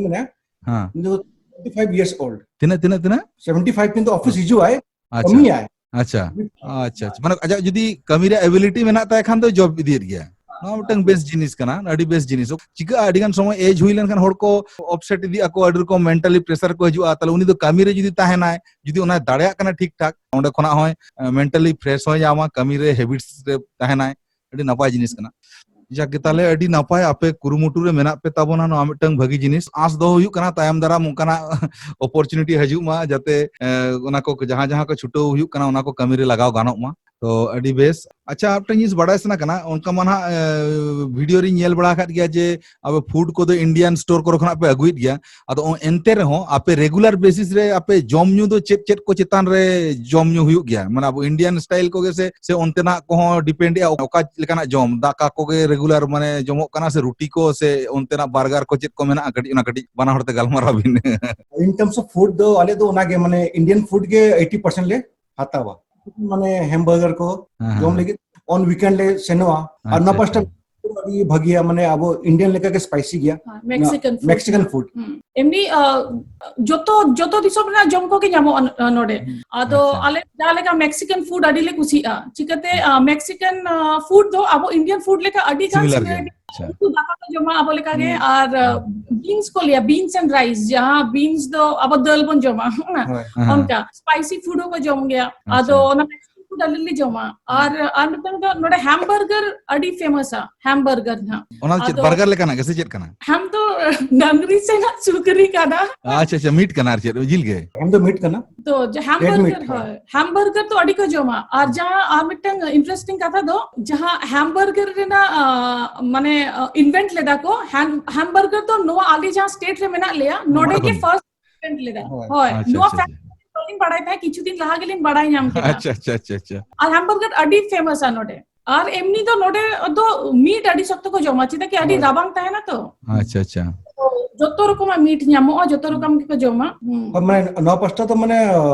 ᱢᱮᱱᱟᱜᱼᱟ, ᱦᱮᱸ᱾ ᱩᱱᱤ ᱫᱚ ᱥᱮᱵᱷᱮᱱᱴᱤ ᱯᱷᱟᱭᱤᱵᱷ ᱤᱭᱟᱨᱥ ᱳᱞᱰ᱾ ᱛᱤᱱᱟᱹᱜ, ᱛᱤᱱᱟᱹᱜ, ᱛᱤᱱᱟᱹᱜ? ᱥᱮᱵᱷᱮᱱᱴᱤ ᱯᱷᱟᱭᱤᱵᱷ, ᱠᱤᱱᱛᱩ ᱚᱯᱷᱤᱥ ᱦᱮᱸ᱾ ᱦᱤᱡᱩᱜ ᱟᱭ, ᱟᱪᱪᱷᱟ᱾ ᱠᱟᱹᱢᱤᱭᱟᱭ᱾ ᱟᱪᱪᱷᱟ, ᱟᱪᱪᱷᱟ, ᱟᱪᱪᱷᱟ᱾ ᱢᱟᱱᱮ ᱟᱡᱟᱜ ᱡᱩᱫᱤ ᱠᱟᱹᱢᱤ ᱨᱮ ᱮᱵᱤᱞᱤᱴᱤ ᱢᱮᱱᱟᱜ ᱛᱟᱭ ᱠᱷᱟᱱ ᱫᱚ ᱡᱚᱵ ᱤᱫᱤᱭᱮᱫ ᱜᱮᱭᱟ᱾ ᱱᱚᱣᱟ ᱢᱤᱫᱴᱟᱝ ᱵᱮᱥ ᱡᱤᱱᱤᱥ ᱠᱟᱱᱟ, ᱟᱹᱰᱤ ᱵᱮᱥ ᱡᱤᱱᱤᱥ᱾ ᱪᱤᱠᱟᱹᱜᱼᱟ, ᱟᱹᱰᱤ ᱜᱟᱱ ᱥᱚᱢᱚᱭ ᱮᱡᱽ ᱦᱩᱭ ᱞᱮᱱᱠᱷᱟᱱ ᱦᱚᱲ ᱠᱚ ᱟᱯᱥᱮᱴ ᱤᱫᱤᱜ ᱟᱠᱚ, ᱟᱹᱰᱤ ᱨᱚᱠᱚᱢ ᱢᱮᱱᱴᱟᱞᱤ ᱯᱨᱮᱥᱟᱨ ᱠᱚ ᱦᱤᱡᱩᱜᱼᱟ᱾ ᱛᱟᱦᱞᱮ ᱩᱱᱤ ᱫᱚ ᱠᱟᱹᱢᱤ ᱨᱮ ᱡᱩᱫᱤ ᱛᱟᱦᱮᱱᱟᱭ, ᱡᱩᱫᱤ ᱚᱱᱟᱭ ᱫᱟᱲᱮᱭᱟᱜ ᱠᱟᱱᱟ ᱴᱷᱤᱠ ᱴᱷᱟᱠ, ᱚᱸᱰᱮ ᱠᱷᱚᱱᱟᱜ ᱦᱚᱸᱭ, ᱮ, ᱢᱮᱱᱴᱟᱞᱤ ᱯᱷᱨᱮᱥ ᱦᱚᱸᱭ ᱧᱟᱢᱟ, ᱠᱟᱹᱢᱤ ᱨᱮ ᱦᱮᱵᱤᱴᱥ ᱨᱮ ᱛᱟᱦᱮᱱᱟᱭ, ᱟᱹᱰᱤ ᱱᱟᱯᱟᱭ ᱡᱤᱱᱤᱥ ᱠᱟᱱᱟ᱾ ᱡᱟᱠ ᱜᱮ, ᱛᱟᱦᱞᱮ ᱟᱹᱰᱤ ᱱᱟᱯᱟᱭ ᱟᱯᱮ ᱠᱩᱨᱩᱢᱩᱴᱩ ᱨᱮ ᱢᱮᱱᱟᱜ ᱯᱮ ᱛᱟᱵᱚᱱᱟ, ᱱᱚᱣᱟ ᱢᱤᱫᱴᱟᱝ ᱵᱷᱟᱹᱜᱤ ᱡᱤᱱᱤᱥ᱾ ᱟᱸᱥ ᱫᱚᱦᱚ ᱦᱩᱭᱩᱜ ᱠᱟᱱᱟ ᱛᱟᱭᱚᱢ ᱫᱟᱨᱟᱢ ᱚᱱᱠᱟᱱᱟᱜ ᱚᱯᱚᱨᱪᱩᱱᱤᱴᱤ ᱦᱤᱡᱩᱜ ᱢᱟ, ᱡᱟᱛᱮ, ᱮ, ᱚᱱᱟ ᱠᱚ ᱡᱟᱦᱟᱸ ᱡᱟᱦᱟᱸ ᱠᱚ ᱪᱷᱩᱴᱟᱹᱣ ᱦᱩᱭᱩᱜ ᱠᱟᱱᱟ ᱚᱱᱟ ᱠᱚ ᱠᱟᱹᱢᱤ ᱨᱮ ᱞᱟᱜᱟᱣ ᱜᱟᱱᱚᱜ ᱢᱟ᱾ ᱛᱚ ᱟᱹᱰᱤ ᱵᱮᱥ᱾ ᱟᱪᱪᱷᱟ, ᱢᱤᱫᱴᱟᱝ ᱡᱤᱱᱤᱥ ᱵᱟᱲᱟᱭ ᱥᱟᱱᱟ ᱠᱟᱱᱟ, ᱚᱱᱠᱟ ᱢᱟ ᱱᱟᱦᱟᱜ, ᱮ, ᱵᱷᱤᱰᱤᱭᱳ ᱨᱤᱧ ᱧᱮᱞ ᱵᱟᱲᱟ ᱟᱠᱟᱫ ᱜᱮᱭᱟ ᱡᱮ ᱟᱯᱮ ᱯᱷᱩᱰ ᱠᱚᱫᱚ ᱤᱱᱰᱤᱭᱟᱱ ᱥᱴᱳᱨ ᱠᱚᱨᱮ ᱠᱷᱚᱱᱟᱜ ᱯᱮ ᱟᱹᱜᱩᱭᱮᱫ ᱜᱮᱭᱟ, ᱟᱫᱚ ᱚ-, ᱮᱱᱛᱮ ᱨᱮᱦᱚᱸ ᱟᱯᱮ ᱨᱮᱜᱩᱞᱟᱨ ᱵᱮᱥᱤᱥ ᱨᱮ ᱟᱯᱮ ᱡᱚᱢ ᱧᱩ ᱫᱚ ᱪᱮᱫ ᱪᱮᱫ ᱠᱚ ᱪᱮᱛᱟᱱ ᱨᱮ ᱡᱚᱢ ᱧᱩ ᱦᱩᱭᱩᱜ ᱜᱮᱭᱟ? ᱢᱟᱱᱮ ᱟᱵᱚ ᱤᱱᱰᱤᱭᱟᱱ ᱥᱴᱟᱭᱤᱞ ᱠᱚᱜᱮ ᱥᱮ, ᱥᱮ ᱚᱱᱛᱮᱱᱟᱜ ᱠᱚᱦᱚᱸ ᱰᱤᱯᱮᱱᱰ ᱮᱜᱼᱟ? ᱚᱠᱟ ᱞᱮᱠᱟᱱᱟᱜ ᱡᱚᱢ, ᱫᱟᱠᱟ ᱠᱚᱜᱮ ᱨᱮᱜᱩᱞᱟᱨ ᱢᱟᱱᱮ ᱡᱚᱢᱚᱜ ᱠᱟᱱᱟ ᱥᱮ ᱨᱩᱴᱤ ᱠᱚ ᱥᱮ ᱚᱱᱛᱮᱱᱟᱜ ᱵᱟᱨᱜᱟᱨ ᱠᱚ ᱪᱮᱫ ᱠᱚ ᱢᱮᱱᱟᱜᱼᱟ? ᱠᱟᱹᱴᱤᱡ ᱚᱱᱟ ᱠᱟᱹᱴᱤᱡ ᱵᱟᱱᱟ ᱦᱚᱲ ᱛᱮ ᱜᱟᱞᱢᱟᱨᱟᱣ ᱵᱤᱱ᱾ In terms of food ᱫᱚ ᱟᱞᱮ ᱫᱚ ᱚᱱᱟᱜᱮ ᱢᱟᱱᱮ ᱤᱱᱰᱤᱭᱟᱱ ᱯᱷᱩᱰ ᱜᱮ ᱮᱭᱴᱤ ᱯᱟᱨᱥᱮᱱᱴ ᱞᱮ ᱦᱟᱛᱟᱣᱟ᱾ ᱢᱟᱱᱮ ᱦᱮᱢᱵᱟᱨᱜᱟᱨ ᱠᱚ ᱦᱮᱸ, ᱦᱮᱸ, ᱡᱚᱢ ᱦᱮᱸ᱾ ᱞᱟᱹᱜᱤᱫ ᱚᱱ ᱣᱤᱠᱮᱱᱰ ᱞᱮ ᱥᱮᱱᱚᱜᱼᱟ᱾ ᱟᱨ ᱟᱪᱪᱷᱟ, ᱚᱱᱟ ᱯᱟᱥᱴᱟ ᱟᱪᱪᱷᱟ᱾ ᱟᱹᱰᱤ ᱵᱷᱟᱹᱜᱤᱭᱟ, ᱢᱟᱱᱮ ᱟᱵᱚ ᱤᱱᱰᱤᱭᱟᱱ ᱞᱮᱠᱟ ᱜᱮ ᱥᱯᱟᱭᱥᱤ ᱜᱮᱭᱟ᱾ ᱦᱮᱸ, ᱢᱮᱠᱥᱤᱠᱟᱱ ᱯᱷᱩᱰ᱾ Mexican food. ᱦᱩᱸ᱾ ᱮᱢᱱᱤ, ᱟ, ᱡᱚᱛᱚ, ᱡᱚᱛᱚ ᱫᱤᱥᱚᱢ ᱨᱮᱱᱟᱜ ᱡᱚᱢ ᱠᱚᱜᱮ ᱧᱟᱢᱚᱜᱼᱟ ᱱᱚ-, ᱱᱚᱰᱮ᱾ ᱦᱩᱸ᱾ ᱟᱫᱚ ᱟᱪᱪᱷᱟ᱾ ᱟᱞᱮ ᱡᱟᱦᱟᱸ ᱞᱮᱠᱟ ᱢᱮᱠᱥᱤᱠᱟᱱ ᱯᱷᱩᱰ ᱟᱹᱰᱤ ᱞᱮ ᱠᱩᱥᱤᱭᱟᱜᱼᱟ᱾ ᱪᱤᱠᱟᱹᱛᱮ, ᱦᱩᱸ᱾ ᱟ, ᱢᱮᱠᱥᱤᱠᱟᱱ, ᱟ, ᱯᱷᱩᱰ ᱫᱚ ᱟᱵᱚ ᱤᱱᱰᱤᱭᱟᱱ ᱯᱷᱩᱰ ᱞᱮᱠᱟ ᱟᱹᱰᱤ ᱜᱟᱱ ᱥᱤᱢᱤᱞᱟᱨ ᱜᱮᱭᱟ᱾ ᱥᱤᱢᱤᱞᱟᱨ ᱜᱮᱭᱟ᱾ ᱟᱪᱪᱷᱟ᱾ ᱩᱱᱠᱩ ᱫᱟᱠᱟ ᱠᱚ ᱡᱚᱢᱟ ᱟᱵᱚ ᱞᱮᱠᱟ ᱜᱮ, ᱦᱩᱸ᱾ ᱟᱨ, ᱟ, ᱦᱩᱸ᱾ ᱵᱤᱱᱥ ᱠᱚ ᱞᱟᱹᱭᱟ, ᱵᱤᱱᱥ ᱮᱱᱰ ᱨᱟᱭᱤᱥ, ᱡᱟᱦᱟᱸ ᱵᱤᱱᱥ ᱫᱚ ᱟᱵᱚ ᱫᱟᱹᱞ ᱵᱚᱱ ᱡᱚᱢᱟ, ᱦᱮᱸ᱾ ᱦᱳᱭ᱾ ᱦᱮᱸ᱾ ᱚᱱᱠᱟ ᱥᱯᱟᱭᱥᱤ ᱯᱷᱩᱰ ᱦᱚᱸᱠᱚ ᱡᱚᱢ ᱜᱮᱭᱟ᱾ ᱟᱪᱪᱷᱟ᱾ ᱟᱫᱚ ᱚᱱᱟ ᱢᱮᱠᱥᱤᱠᱟᱱ food ᱟᱞᱮ ᱞᱮ ᱡᱚᱢᱟ᱾ ᱟᱨ ᱟᱨ ᱢᱤᱫᱴᱟᱝ ᱫᱚ ᱱᱚᱰᱮ ᱦᱮᱢᱵᱟᱨᱜᱟᱨ ᱟᱹᱰᱤ ᱯᱷᱮᱢᱟᱥᱟ, ᱦᱮᱢᱵᱟᱨᱜᱟᱨ ᱱᱟᱜ᱾ ᱚᱱᱟ ᱫᱚ ᱪᱮᱫ ᱟᱫᱚ ᱵᱟᱨᱜᱟᱨ ᱞᱮᱠᱟᱱᱟᱜ ᱜᱮ ᱥᱮ ᱪᱮᱫ ᱠᱟᱱᱟ? ᱦᱮᱢ ᱫᱚ ᱰᱟᱝᱨᱤ ᱥᱮ ᱱᱟᱜ ᱥᱩᱠᱨᱤ ᱠᱟᱱᱟ᱾ ᱟᱪᱪᱷᱟ ᱟᱪᱪᱷᱟ, ᱢᱤᱴ ᱠᱟᱱᱟ ᱟᱨ ᱪᱮᱫ ᱡᱤᱞ ᱜᱮ? ᱦᱮᱢ ᱫᱚ ᱢᱤᱴ ᱠᱟᱱᱟ᱾ ᱛᱚ ᱡᱮ ᱨᱮᱰ ᱢᱤᱴ᱾ ᱦᱮᱢᱵᱟᱨᱜᱟᱨ, ᱦᱳᱭ, ᱦᱮᱢᱵᱟᱨᱜᱟᱨ ᱫᱚ ᱟᱹᱰᱤ ᱠᱚ ᱡᱚᱢᱟ᱾ ᱟᱨ ᱡᱟᱦᱟᱸ ᱟᱨ ᱢᱤᱫᱴᱟᱝ ᱤᱱᱴᱟᱨᱮᱥᱴᱤᱝ ᱠᱟᱛᱷᱟ ᱫᱚ, ᱡᱟᱦᱟᱸ ᱦᱮᱢᱵᱟᱨᱜᱟᱨ ᱨᱮᱱᱟᱜ ᱟᱸ, ᱢᱟᱱᱮ ᱤᱱᱵᱷᱮᱱᱴ ᱞᱮᱫᱟ ᱠᱚ, ᱦᱮᱢᱵᱟᱨᱜᱟᱨ ᱫᱚ ᱱᱚᱣᱟ ᱟᱞᱮ ᱡᱟᱦᱟᱸ ᱥᱴᱮᱴ ᱨᱮ ᱢᱮᱱᱟᱜ ᱞᱮᱭᱟ, ᱱᱚᱰᱮ ᱱᱚᱰᱮ ᱜᱮ ᱠᱷᱚᱱ? ᱯᱷᱟᱨᱥᱴ ᱤᱱᱵᱷᱮᱱᱴ ᱞᱮᱫᱟ᱾ ᱦᱳᱭ᱾ ᱦᱳᱭ, ᱟᱪᱪᱷᱟ, ᱱᱚᱣᱟ ᱟᱪᱪᱷᱟ, ᱯᱷᱮᱠᱴ ᱵᱟᱹᱞᱤᱧ ᱵᱟᱲᱟᱭ ᱛᱟᱦᱮᱸᱫ, ᱠᱤᱪᱷᱩ ᱫᱤᱱ ᱞᱟᱦᱟ ᱜᱮᱞᱤᱧ ᱵᱟᱲᱟᱭ ᱧᱟᱢ ᱠᱮᱫᱟ᱾ ᱟᱪᱪᱷᱟ ᱟᱪᱪᱷᱟ ᱟᱪᱪᱷᱟ ᱟᱪᱪᱷᱟ᱾ ᱟᱨ ᱦᱮᱢᱵᱟᱨᱜᱟᱨ ᱟᱹᱰᱤ ᱯᱷᱮᱢᱟᱥᱟ ᱱᱚᱰᱮ᱾ ᱟᱨ ᱮᱢᱱᱤ ᱫᱚ ᱱᱚᱰᱮ ᱫᱚ ᱢᱤᱴ ᱟᱹᱰᱤ ᱥᱚᱠᱛᱚ ᱠᱚ ᱡᱚᱢᱟ, ᱪᱮᱫᱟᱜ ᱠᱤ ᱟᱹᱰᱤ ᱦᱳᱭ᱾ ᱨᱟᱵᱟᱝ ᱛᱟᱦᱮᱱᱟ ᱛᱚ᱾ ᱟᱪᱪᱷᱟ ᱟᱪᱪᱷᱟ᱾ ᱛᱚ ᱡᱚᱛᱚ ᱨᱚᱠᱚᱢᱟᱜ ᱢᱤᱴ ᱧᱟᱢᱚᱜᱼᱟ, ᱡᱚᱛᱚ ᱨᱚᱠᱚᱢ ᱜᱮᱠᱚ ᱡᱚᱢᱟ᱾ ᱦᱩᱸ᱾ ᱢᱟᱱᱮ ᱱᱚᱣᱟ ᱯᱟᱥᱴᱟ ᱫᱚ ᱢᱟᱱᱮ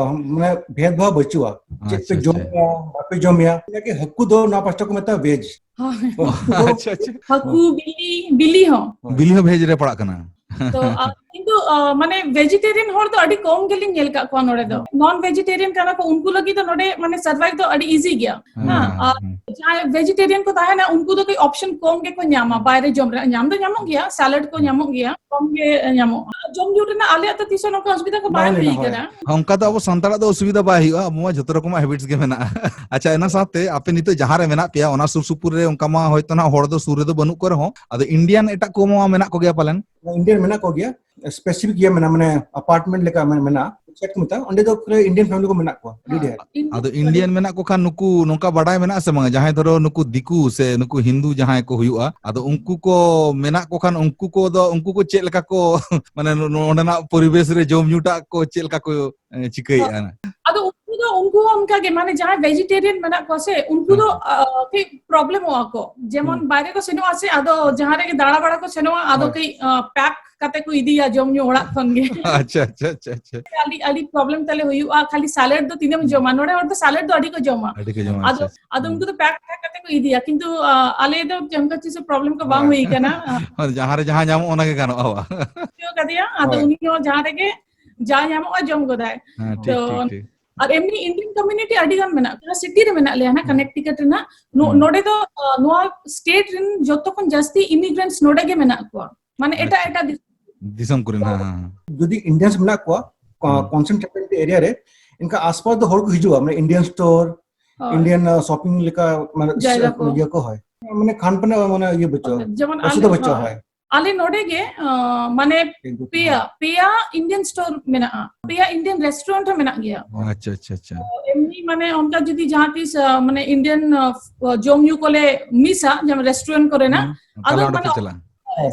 ᱢᱟᱱᱮ ᱵᱷᱮᱫ ᱵᱷᱟᱣ ᱵᱟᱹᱪᱩᱜᱼᱟ, ᱪᱮᱫ ᱯᱮ ᱟᱪᱪᱷᱟ, ᱡᱚᱢ ᱟᱪᱪᱷᱟ᱾ ᱜᱮᱭᱟ ᱵᱟᱯᱮ ᱡᱚᱢ ᱜᱮᱭᱟ᱾ ᱪᱮᱫᱟᱜ ᱠᱤ ᱦᱟᱹᱠᱩ ᱫᱚ ᱱᱚᱣᱟ ᱯᱟᱥᱴᱟ ᱠᱚ ᱢᱮᱛᱟᱜᱼᱟ ᱵᱷᱮᱡᱽ᱾ ᱦᱳᱭ᱾ ᱟᱪᱪᱷᱟ ᱟᱪᱪᱷᱟ᱾ ᱦᱟᱹᱠᱩ, ᱵᱤᱞᱤ, ᱵᱤᱞᱤ ᱦᱚᱸ᱾ ᱦᱳᱭ᱾ ᱵᱤᱞᱤ ᱦᱚᱸ ᱵᱷᱮᱡᱽ ᱨᱮ ᱯᱟᱲᱟᱜ ᱠᱟᱱᱟ᱾ ᱛᱚ ᱟᱨ ᱠᱤᱱᱛᱩ ᱟᱸ, ᱢᱟᱱᱮ ᱵᱷᱮᱡᱤᱴᱮᱨᱤᱭᱟᱱ ᱦᱚᱲ ᱫᱚ ᱟᱹᱰᱤ ᱠᱚᱢ ᱜᱮᱞᱤᱧ ᱧᱮᱞ ᱠᱟᱜ ᱠᱚᱣᱟ ᱱᱚᱰᱮ ᱫᱚ᱾ ᱱᱚᱱ ᱵᱷᱮᱡᱤᱴᱮᱨᱤᱭᱟᱱ ᱠᱟᱱᱟ ᱠᱚ, ᱩᱱᱠᱩ ᱞᱟᱹᱜᱤᱫ ᱫᱚ ᱱᱚᱰᱮ ᱢᱟᱱᱮ ᱥᱟᱨᱵᱷᱟᱭᱤᱵᱷ ᱫᱚ ᱟᱹᱰᱤ ᱤᱡᱤ ᱜᱮᱭᱟ᱾ ᱦᱮᱸ, ᱟᱨ ᱡᱟᱦᱟᱸᱭ ᱵᱷᱮᱡᱤᱴᱮᱨᱤᱭᱟᱱ ᱠᱚ ᱛᱟᱦᱮᱱᱟ, ᱩᱱᱠᱩ ᱫᱚ ᱠᱟᱹᱡ ᱚᱯᱥᱚᱱ ᱠᱚᱢ ᱜᱮᱠᱚ ᱧᱟᱢᱟ᱾ ᱵᱟᱭᱨᱮ ᱡᱚᱢ ᱨᱮ ᱧᱟᱢ ᱫᱚ ᱧᱟᱢᱚᱜ ᱜᱮᱭᱟ, ᱥᱟᱞᱟᱰ ᱠᱚ ᱧᱟᱢᱚᱜ ᱜᱮᱭᱟ, ᱠᱚᱢ ᱜᱮ ᱧᱟᱢᱚᱜᱼᱟ᱾ ᱡᱚᱢ ᱧᱩ ᱨᱮᱱᱟᱜ ᱟᱞᱮᱭᱟᱜ ᱫᱚ ᱛᱤᱥ ᱦᱚᱸ ᱱᱚᱝᱠᱟ ᱚᱥᱩᱵᱤᱫᱷᱟ ᱠᱚ ᱵᱟᱝ ᱵᱟᱝ ᱦᱩᱭ ᱦᱩᱭᱱᱟ, ᱦᱳᱭ᱾ ᱠᱟᱱᱟ᱾ ᱚᱱᱠᱟ ᱫᱚ ᱟᱵᱚ ᱥᱟᱱᱛᱟᱲᱟᱜ ᱫᱚ ᱚᱥᱩᱵᱤᱫᱷᱟ ᱵᱟᱭ ᱦᱩᱭᱩᱜᱼᱟ, ᱟᱵᱚ ᱢᱟ ᱡᱷᱚᱛᱚ ᱨᱚᱠᱚᱢᱟᱜ ᱦᱮᱵᱤᱴᱥ ᱜᱮ ᱢᱮᱱᱟᱜᱼᱟ᱾ ᱟᱪᱪᱷᱟ, ᱚᱱᱟ ᱥᱟᱶᱛᱮ ᱟᱯᱮ ᱱᱤᱛᱚᱜ ᱡᱟᱦᱟᱸ ᱨᱮ ᱢᱮᱱᱟᱜ ᱯᱮᱭᱟ, ᱚᱱᱟ ᱥᱩᱨ ᱥᱩᱯᱩᱨ ᱨᱮ ᱚᱱᱠᱟ ᱢᱟ ᱦᱚᱭᱛᱚ ᱱᱟᱜ ᱦᱚᱲ ᱫᱚ ᱥᱩᱨ ᱨᱮᱫᱚ ᱵᱟᱹᱱᱩᱜ ᱠᱚ ᱨᱮᱦᱚᱸ, ᱟᱫᱚ ᱤᱱᱰᱤᱭᱟᱱ ᱮᱴᱟᱜ ᱠᱚ ᱢᱟ ᱢᱮᱱᱟᱜ ᱠᱚᱜᱮᱭᱟ ᱯᱟᱞᱮᱱ? ᱤᱱᱰᱤᱭᱟᱱ ᱢᱮᱱᱟᱜ ᱠᱚᱜᱮᱭᱟ, ᱥᱯᱮᱥᱤᱯᱷᱤᱠ ᱤᱭᱟᱹ ᱢᱮᱱᱟᱜᱼᱟ, ᱢᱟᱱᱮ ᱟᱯᱟᱨᱴᱢᱮᱱᱴ ᱞᱮᱠᱟ ᱢᱮᱱᱟᱜᱼᱟ, ᱪᱮᱫ ᱠᱚ ᱢᱮᱛᱟᱜᱼᱟ, ᱚᱸᱰᱮ ᱫᱚ ᱯᱩᱨᱟᱹ ᱤᱱᱰᱤᱭᱟᱱ ᱯᱷᱮᱢᱤᱞᱤ ᱠᱚ ᱢᱮᱱᱟᱜ ᱠᱚᱣᱟ ᱟᱹᱰᱤ ᱰᱷᱮᱨ᱾ ᱟᱫᱚ ᱤᱱᱰᱤᱭᱟᱱ ᱢᱮᱱᱟᱜ ᱠᱚ ᱠᱷᱟᱱ ᱱᱩᱠᱩ ᱱᱚᱝᱠᱟ ᱵᱟᱰᱟᱭ ᱢᱮᱱᱟᱜᱼᱟ ᱥᱮ ᱵᱟᱝ, ᱡᱟᱦᱟᱸᱭ ᱫᱷᱚᱨᱚ ᱱᱩᱠᱩ ᱫᱤᱠᱩ ᱥᱮ ᱱᱩᱠᱩ ᱦᱤᱱᱫᱩ ᱡᱟᱦᱟᱸᱭ ᱠᱚ ᱦᱩᱭᱩᱜᱼᱟ, ᱟᱫᱚ ᱩᱱᱠᱩ ᱠᱚ ᱢᱮᱱᱟᱜ ᱠᱚ ᱠᱷᱟᱱ ᱩᱱᱠᱩ ᱠᱚ ᱫᱚ, ᱩᱱᱠᱩ ᱠᱚ ᱪᱮᱫ ᱞᱮᱠᱟ ᱠᱚ ᱢᱟᱱᱮ ᱱᱚ-, ᱱᱚᱰᱮᱱᱟᱜ ᱯᱚᱨᱤᱵᱮᱥ ᱨᱮ ᱡᱚᱢ ᱧᱩ ᱴᱟᱜ ᱠᱚ ᱪᱮᱫ ᱞᱮᱠᱟ ᱠᱚ ᱮ, ᱪᱤᱠᱟᱹᱭᱮᱫᱼᱟ? ᱟᱫᱚ ᱩᱱᱠᱩ ᱫᱚ, ᱩᱱᱠᱩ ᱦᱚᱸ ᱚᱱᱠᱟ ᱜᱮ, ᱢᱟᱱᱮ ᱡᱟᱦᱟᱸᱭ ᱵᱷᱮᱡᱤᱴᱮᱨᱤᱭᱟᱱ ᱢᱮᱱᱟᱜ ᱠᱚᱣᱟ ᱥᱮ, ᱩᱱᱠᱩ ᱫᱚ ᱟᱸ, ᱠᱟᱹᱡ ᱯᱨᱚᱵᱞᱮᱢᱚᱜᱼᱟ ᱠᱚ᱾ ᱡᱮᱢᱚᱱ ᱵᱟᱭᱨᱮ ᱠᱚ ᱥᱮᱱᱚᱜᱼᱟ ᱥᱮ, ᱟᱫᱚ ᱡᱟᱦᱟᱸ ᱨᱮᱜᱮ ᱫᱟᱬᱟ ᱵᱟᱲᱟ ᱠᱚ ᱥᱮᱱᱚᱜᱼᱟ, ᱟᱫᱚ ᱠᱟᱹᱡ ᱯᱮᱠ ᱠᱟᱛᱮ ᱠᱚ ᱤᱫᱤᱭᱟ ᱡᱚᱢ ᱧᱩ ᱚᱲᱟᱜ ᱠᱷᱚᱱ ᱜᱮ᱾ ᱟᱪᱪᱷᱟ ᱟᱪᱪᱷᱟ ᱟᱪᱪᱷᱟ ᱟᱪᱪᱷᱟ᱾ ᱟᱹᱰᱤ ᱟᱹᱰᱤ ᱯᱨᱚᱵᱞᱮᱢ ᱛᱟᱞᱮ ᱦᱩᱭᱩᱜᱼᱟ᱾ ᱠᱷᱟᱹᱞᱤ ᱥᱟᱞᱮᱰ ᱫᱚ ᱛᱤᱱᱟᱹᱜ ᱮᱢ ᱡᱚᱢᱟ? ᱱᱚᱰᱮ ᱦᱚᱲ ᱫᱚ ᱥᱟᱞᱮᱰ ᱫᱚ ᱟᱹᱰᱤ ᱠᱚ ᱡᱚᱢᱟ᱾ ᱟᱹᱰᱤ ᱠᱚ ᱡᱚᱢᱟ, ᱟᱫᱚ ᱟᱪᱪᱷᱟ, ᱟᱪᱪᱷᱟ᱾ ᱟᱫᱚ ᱩᱱᱠᱩ ᱫᱚ ᱯᱮᱠ ᱯᱮᱠ ᱠᱟᱛᱮ ᱠᱚ ᱤᱫᱤᱭᱟ, ᱠᱤᱱᱛᱩ ᱟᱸ, ᱟᱞᱮ ᱫᱚ ᱚᱱᱠᱟ ᱪᱮᱫ ᱦᱚᱸ ᱯᱨᱚᱵᱞᱮᱢ ᱠᱚ ᱵᱟᱝ ᱦᱩᱭ ᱠᱟᱱᱟ᱾ ᱢᱟᱱᱮ ᱡᱟᱦᱟᱸ ᱨᱮ ᱡᱟᱦᱟᱸ ᱧᱟᱢᱚᱜ ᱚᱱᱟ ᱜᱮ ᱜᱟᱱᱚᱜᱼᱟ, ᱵᱟᱝ? ᱵᱩᱡᱷᱟᱹᱣ ᱠᱟᱫᱮᱭᱟ, ᱟᱫᱚ ᱩᱱᱤ ᱦᱚᱸ ᱡᱟᱦᱟᱸ ᱨᱮᱜᱮ ᱡᱟ ᱧᱟᱢᱚᱜᱼᱟ ᱡᱚᱢ ᱜᱚᱫᱟᱭ᱾ ᱦᱮᱸ, ᱛᱚ ᱴᱷᱤᱠ ᱴᱷᱤᱠ ᱴᱷᱤᱠ᱾ ᱟᱨ ᱮᱢᱱᱤ ᱤᱱᱰᱤᱭᱟᱱ ᱠᱚᱢᱤᱭᱩᱱᱤᱴᱤ ᱟᱹᱰᱤ ᱜᱟᱱ ᱢᱮᱱᱟᱜ ᱠᱚᱣᱟ᱾ ᱥᱤᱴᱤ ᱨᱮ ᱢᱮᱱᱟᱜ ᱞᱮᱭᱟ ᱱᱟᱜ, ᱠᱟᱱᱮᱠᱴᱤᱠᱮᱴ ᱨᱮᱱᱟᱜ᱾ ᱱᱚ-, ᱱᱚᱰᱮ ᱫᱚ ᱟᱸ, ᱱᱚᱣᱟ ᱥᱴᱮᱴ ᱨᱮᱱ ᱡᱚᱛᱚ ᱠᱷᱚᱱ ᱡᱟᱹᱥᱛᱤ ᱤᱢᱤᱜᱨᱮᱱᱴᱥ ᱱᱚᱰᱮ ᱜᱮ ᱢᱮᱱᱟᱜ ᱠᱚᱣᱟ, ᱢᱟᱱᱮ ᱮᱴᱟᱜ ᱮᱴᱟᱜ ᱫᱤᱥᱚᱢ᱾ ᱫᱤᱥᱚᱢ ᱠᱚᱨᱮᱱ, ᱦᱮᱸ ᱦᱮᱸ᱾ ᱡᱩᱫᱤ ᱤᱱᱰᱤᱭᱟᱱᱥ ᱢᱮᱱᱟᱜ ᱠᱚᱣᱟ ᱠᱚᱱᱥᱮᱱᱴᱨᱮᱴᱮᱰ ᱮᱨᱤᱭᱟ ᱨᱮ, ᱮᱱᱠᱷᱟᱱ ᱟᱥᱯᱟᱥ ᱫᱚ ᱦᱚᱲ ᱠᱚ ᱦᱤᱡᱩᱜᱼᱟ, ᱢᱟᱱᱮ ᱤᱱᱰᱤᱭᱟᱱ ᱥᱴᱳᱨ, ᱦᱳᱭ᱾ ᱤᱱᱰᱤᱭᱟᱱ ᱥᱚᱯᱤᱝ ᱞᱮᱠᱟ, ᱢᱟᱱᱮ, ᱡᱟᱭᱜᱟ ᱠᱚ᱾ ᱤᱭᱟᱹ ᱠᱚ ᱦᱳᱭ, ᱢᱟᱱᱮ ᱠᱷᱟᱱ ᱯᱟᱱᱟ ᱢᱟᱱᱮ ᱤᱭᱟᱹ ᱵᱟᱹᱪᱩᱜᱼᱟ, ᱡᱮᱢᱚᱱ ᱚᱥᱩᱵᱤᱫᱷᱟ ᱟᱞᱮ, ᱵᱟᱹᱪᱩᱜᱼᱟ᱾ ᱦᱳᱭ᱾ ᱦᱳᱭ᱾ ᱟᱞᱮ ᱱᱚᱰᱮ ᱜᱮ, ᱟᱸ, ᱢᱟᱱᱮ ᱯᱮᱭᱟ, ᱯᱮᱭᱟ ᱤᱱᱰᱤᱭᱟᱱ ᱥᱴᱳᱨ ᱢᱮᱱᱟᱜᱼᱟ, ᱯᱮᱭᱟ ᱤᱱᱰᱤᱭᱟᱱ ᱨᱮᱥᱴᱩᱨᱮᱱᱴ ᱦᱚᱸ ᱢᱮᱱᱟᱜ ᱜᱮᱭᱟ᱾ ᱟᱪᱪᱷᱟ, ᱟᱪᱪᱷᱟ, ᱟᱪᱪᱷᱟ᱾ ᱛᱚ ᱮᱢᱱᱤ ᱢᱟᱱᱮ ᱚᱱᱠᱟ ᱡᱩᱫᱤ ᱡᱟᱦᱟᱸ ᱛᱤᱥ, ᱟᱸ, ᱢᱟᱱᱮ ᱤᱱᱰᱤᱭᱟᱱ, ᱟᱸ, ᱡᱚᱢ ᱧᱩ ᱠᱚᱞᱮ ᱢᱤᱥᱟ, ᱡᱮᱢᱚᱱ ᱨᱮᱥᱴᱩᱨᱮᱱᱴ ᱠᱚᱨᱮᱱᱟᱜ, ᱦᱩᱸ᱾ ᱟᱫᱚ ᱛᱟᱦᱞᱮ ᱚᱸᱰᱮ ᱢᱟᱱᱮ ᱯᱮ ᱪᱟᱞᱟᱜᱼᱟ᱾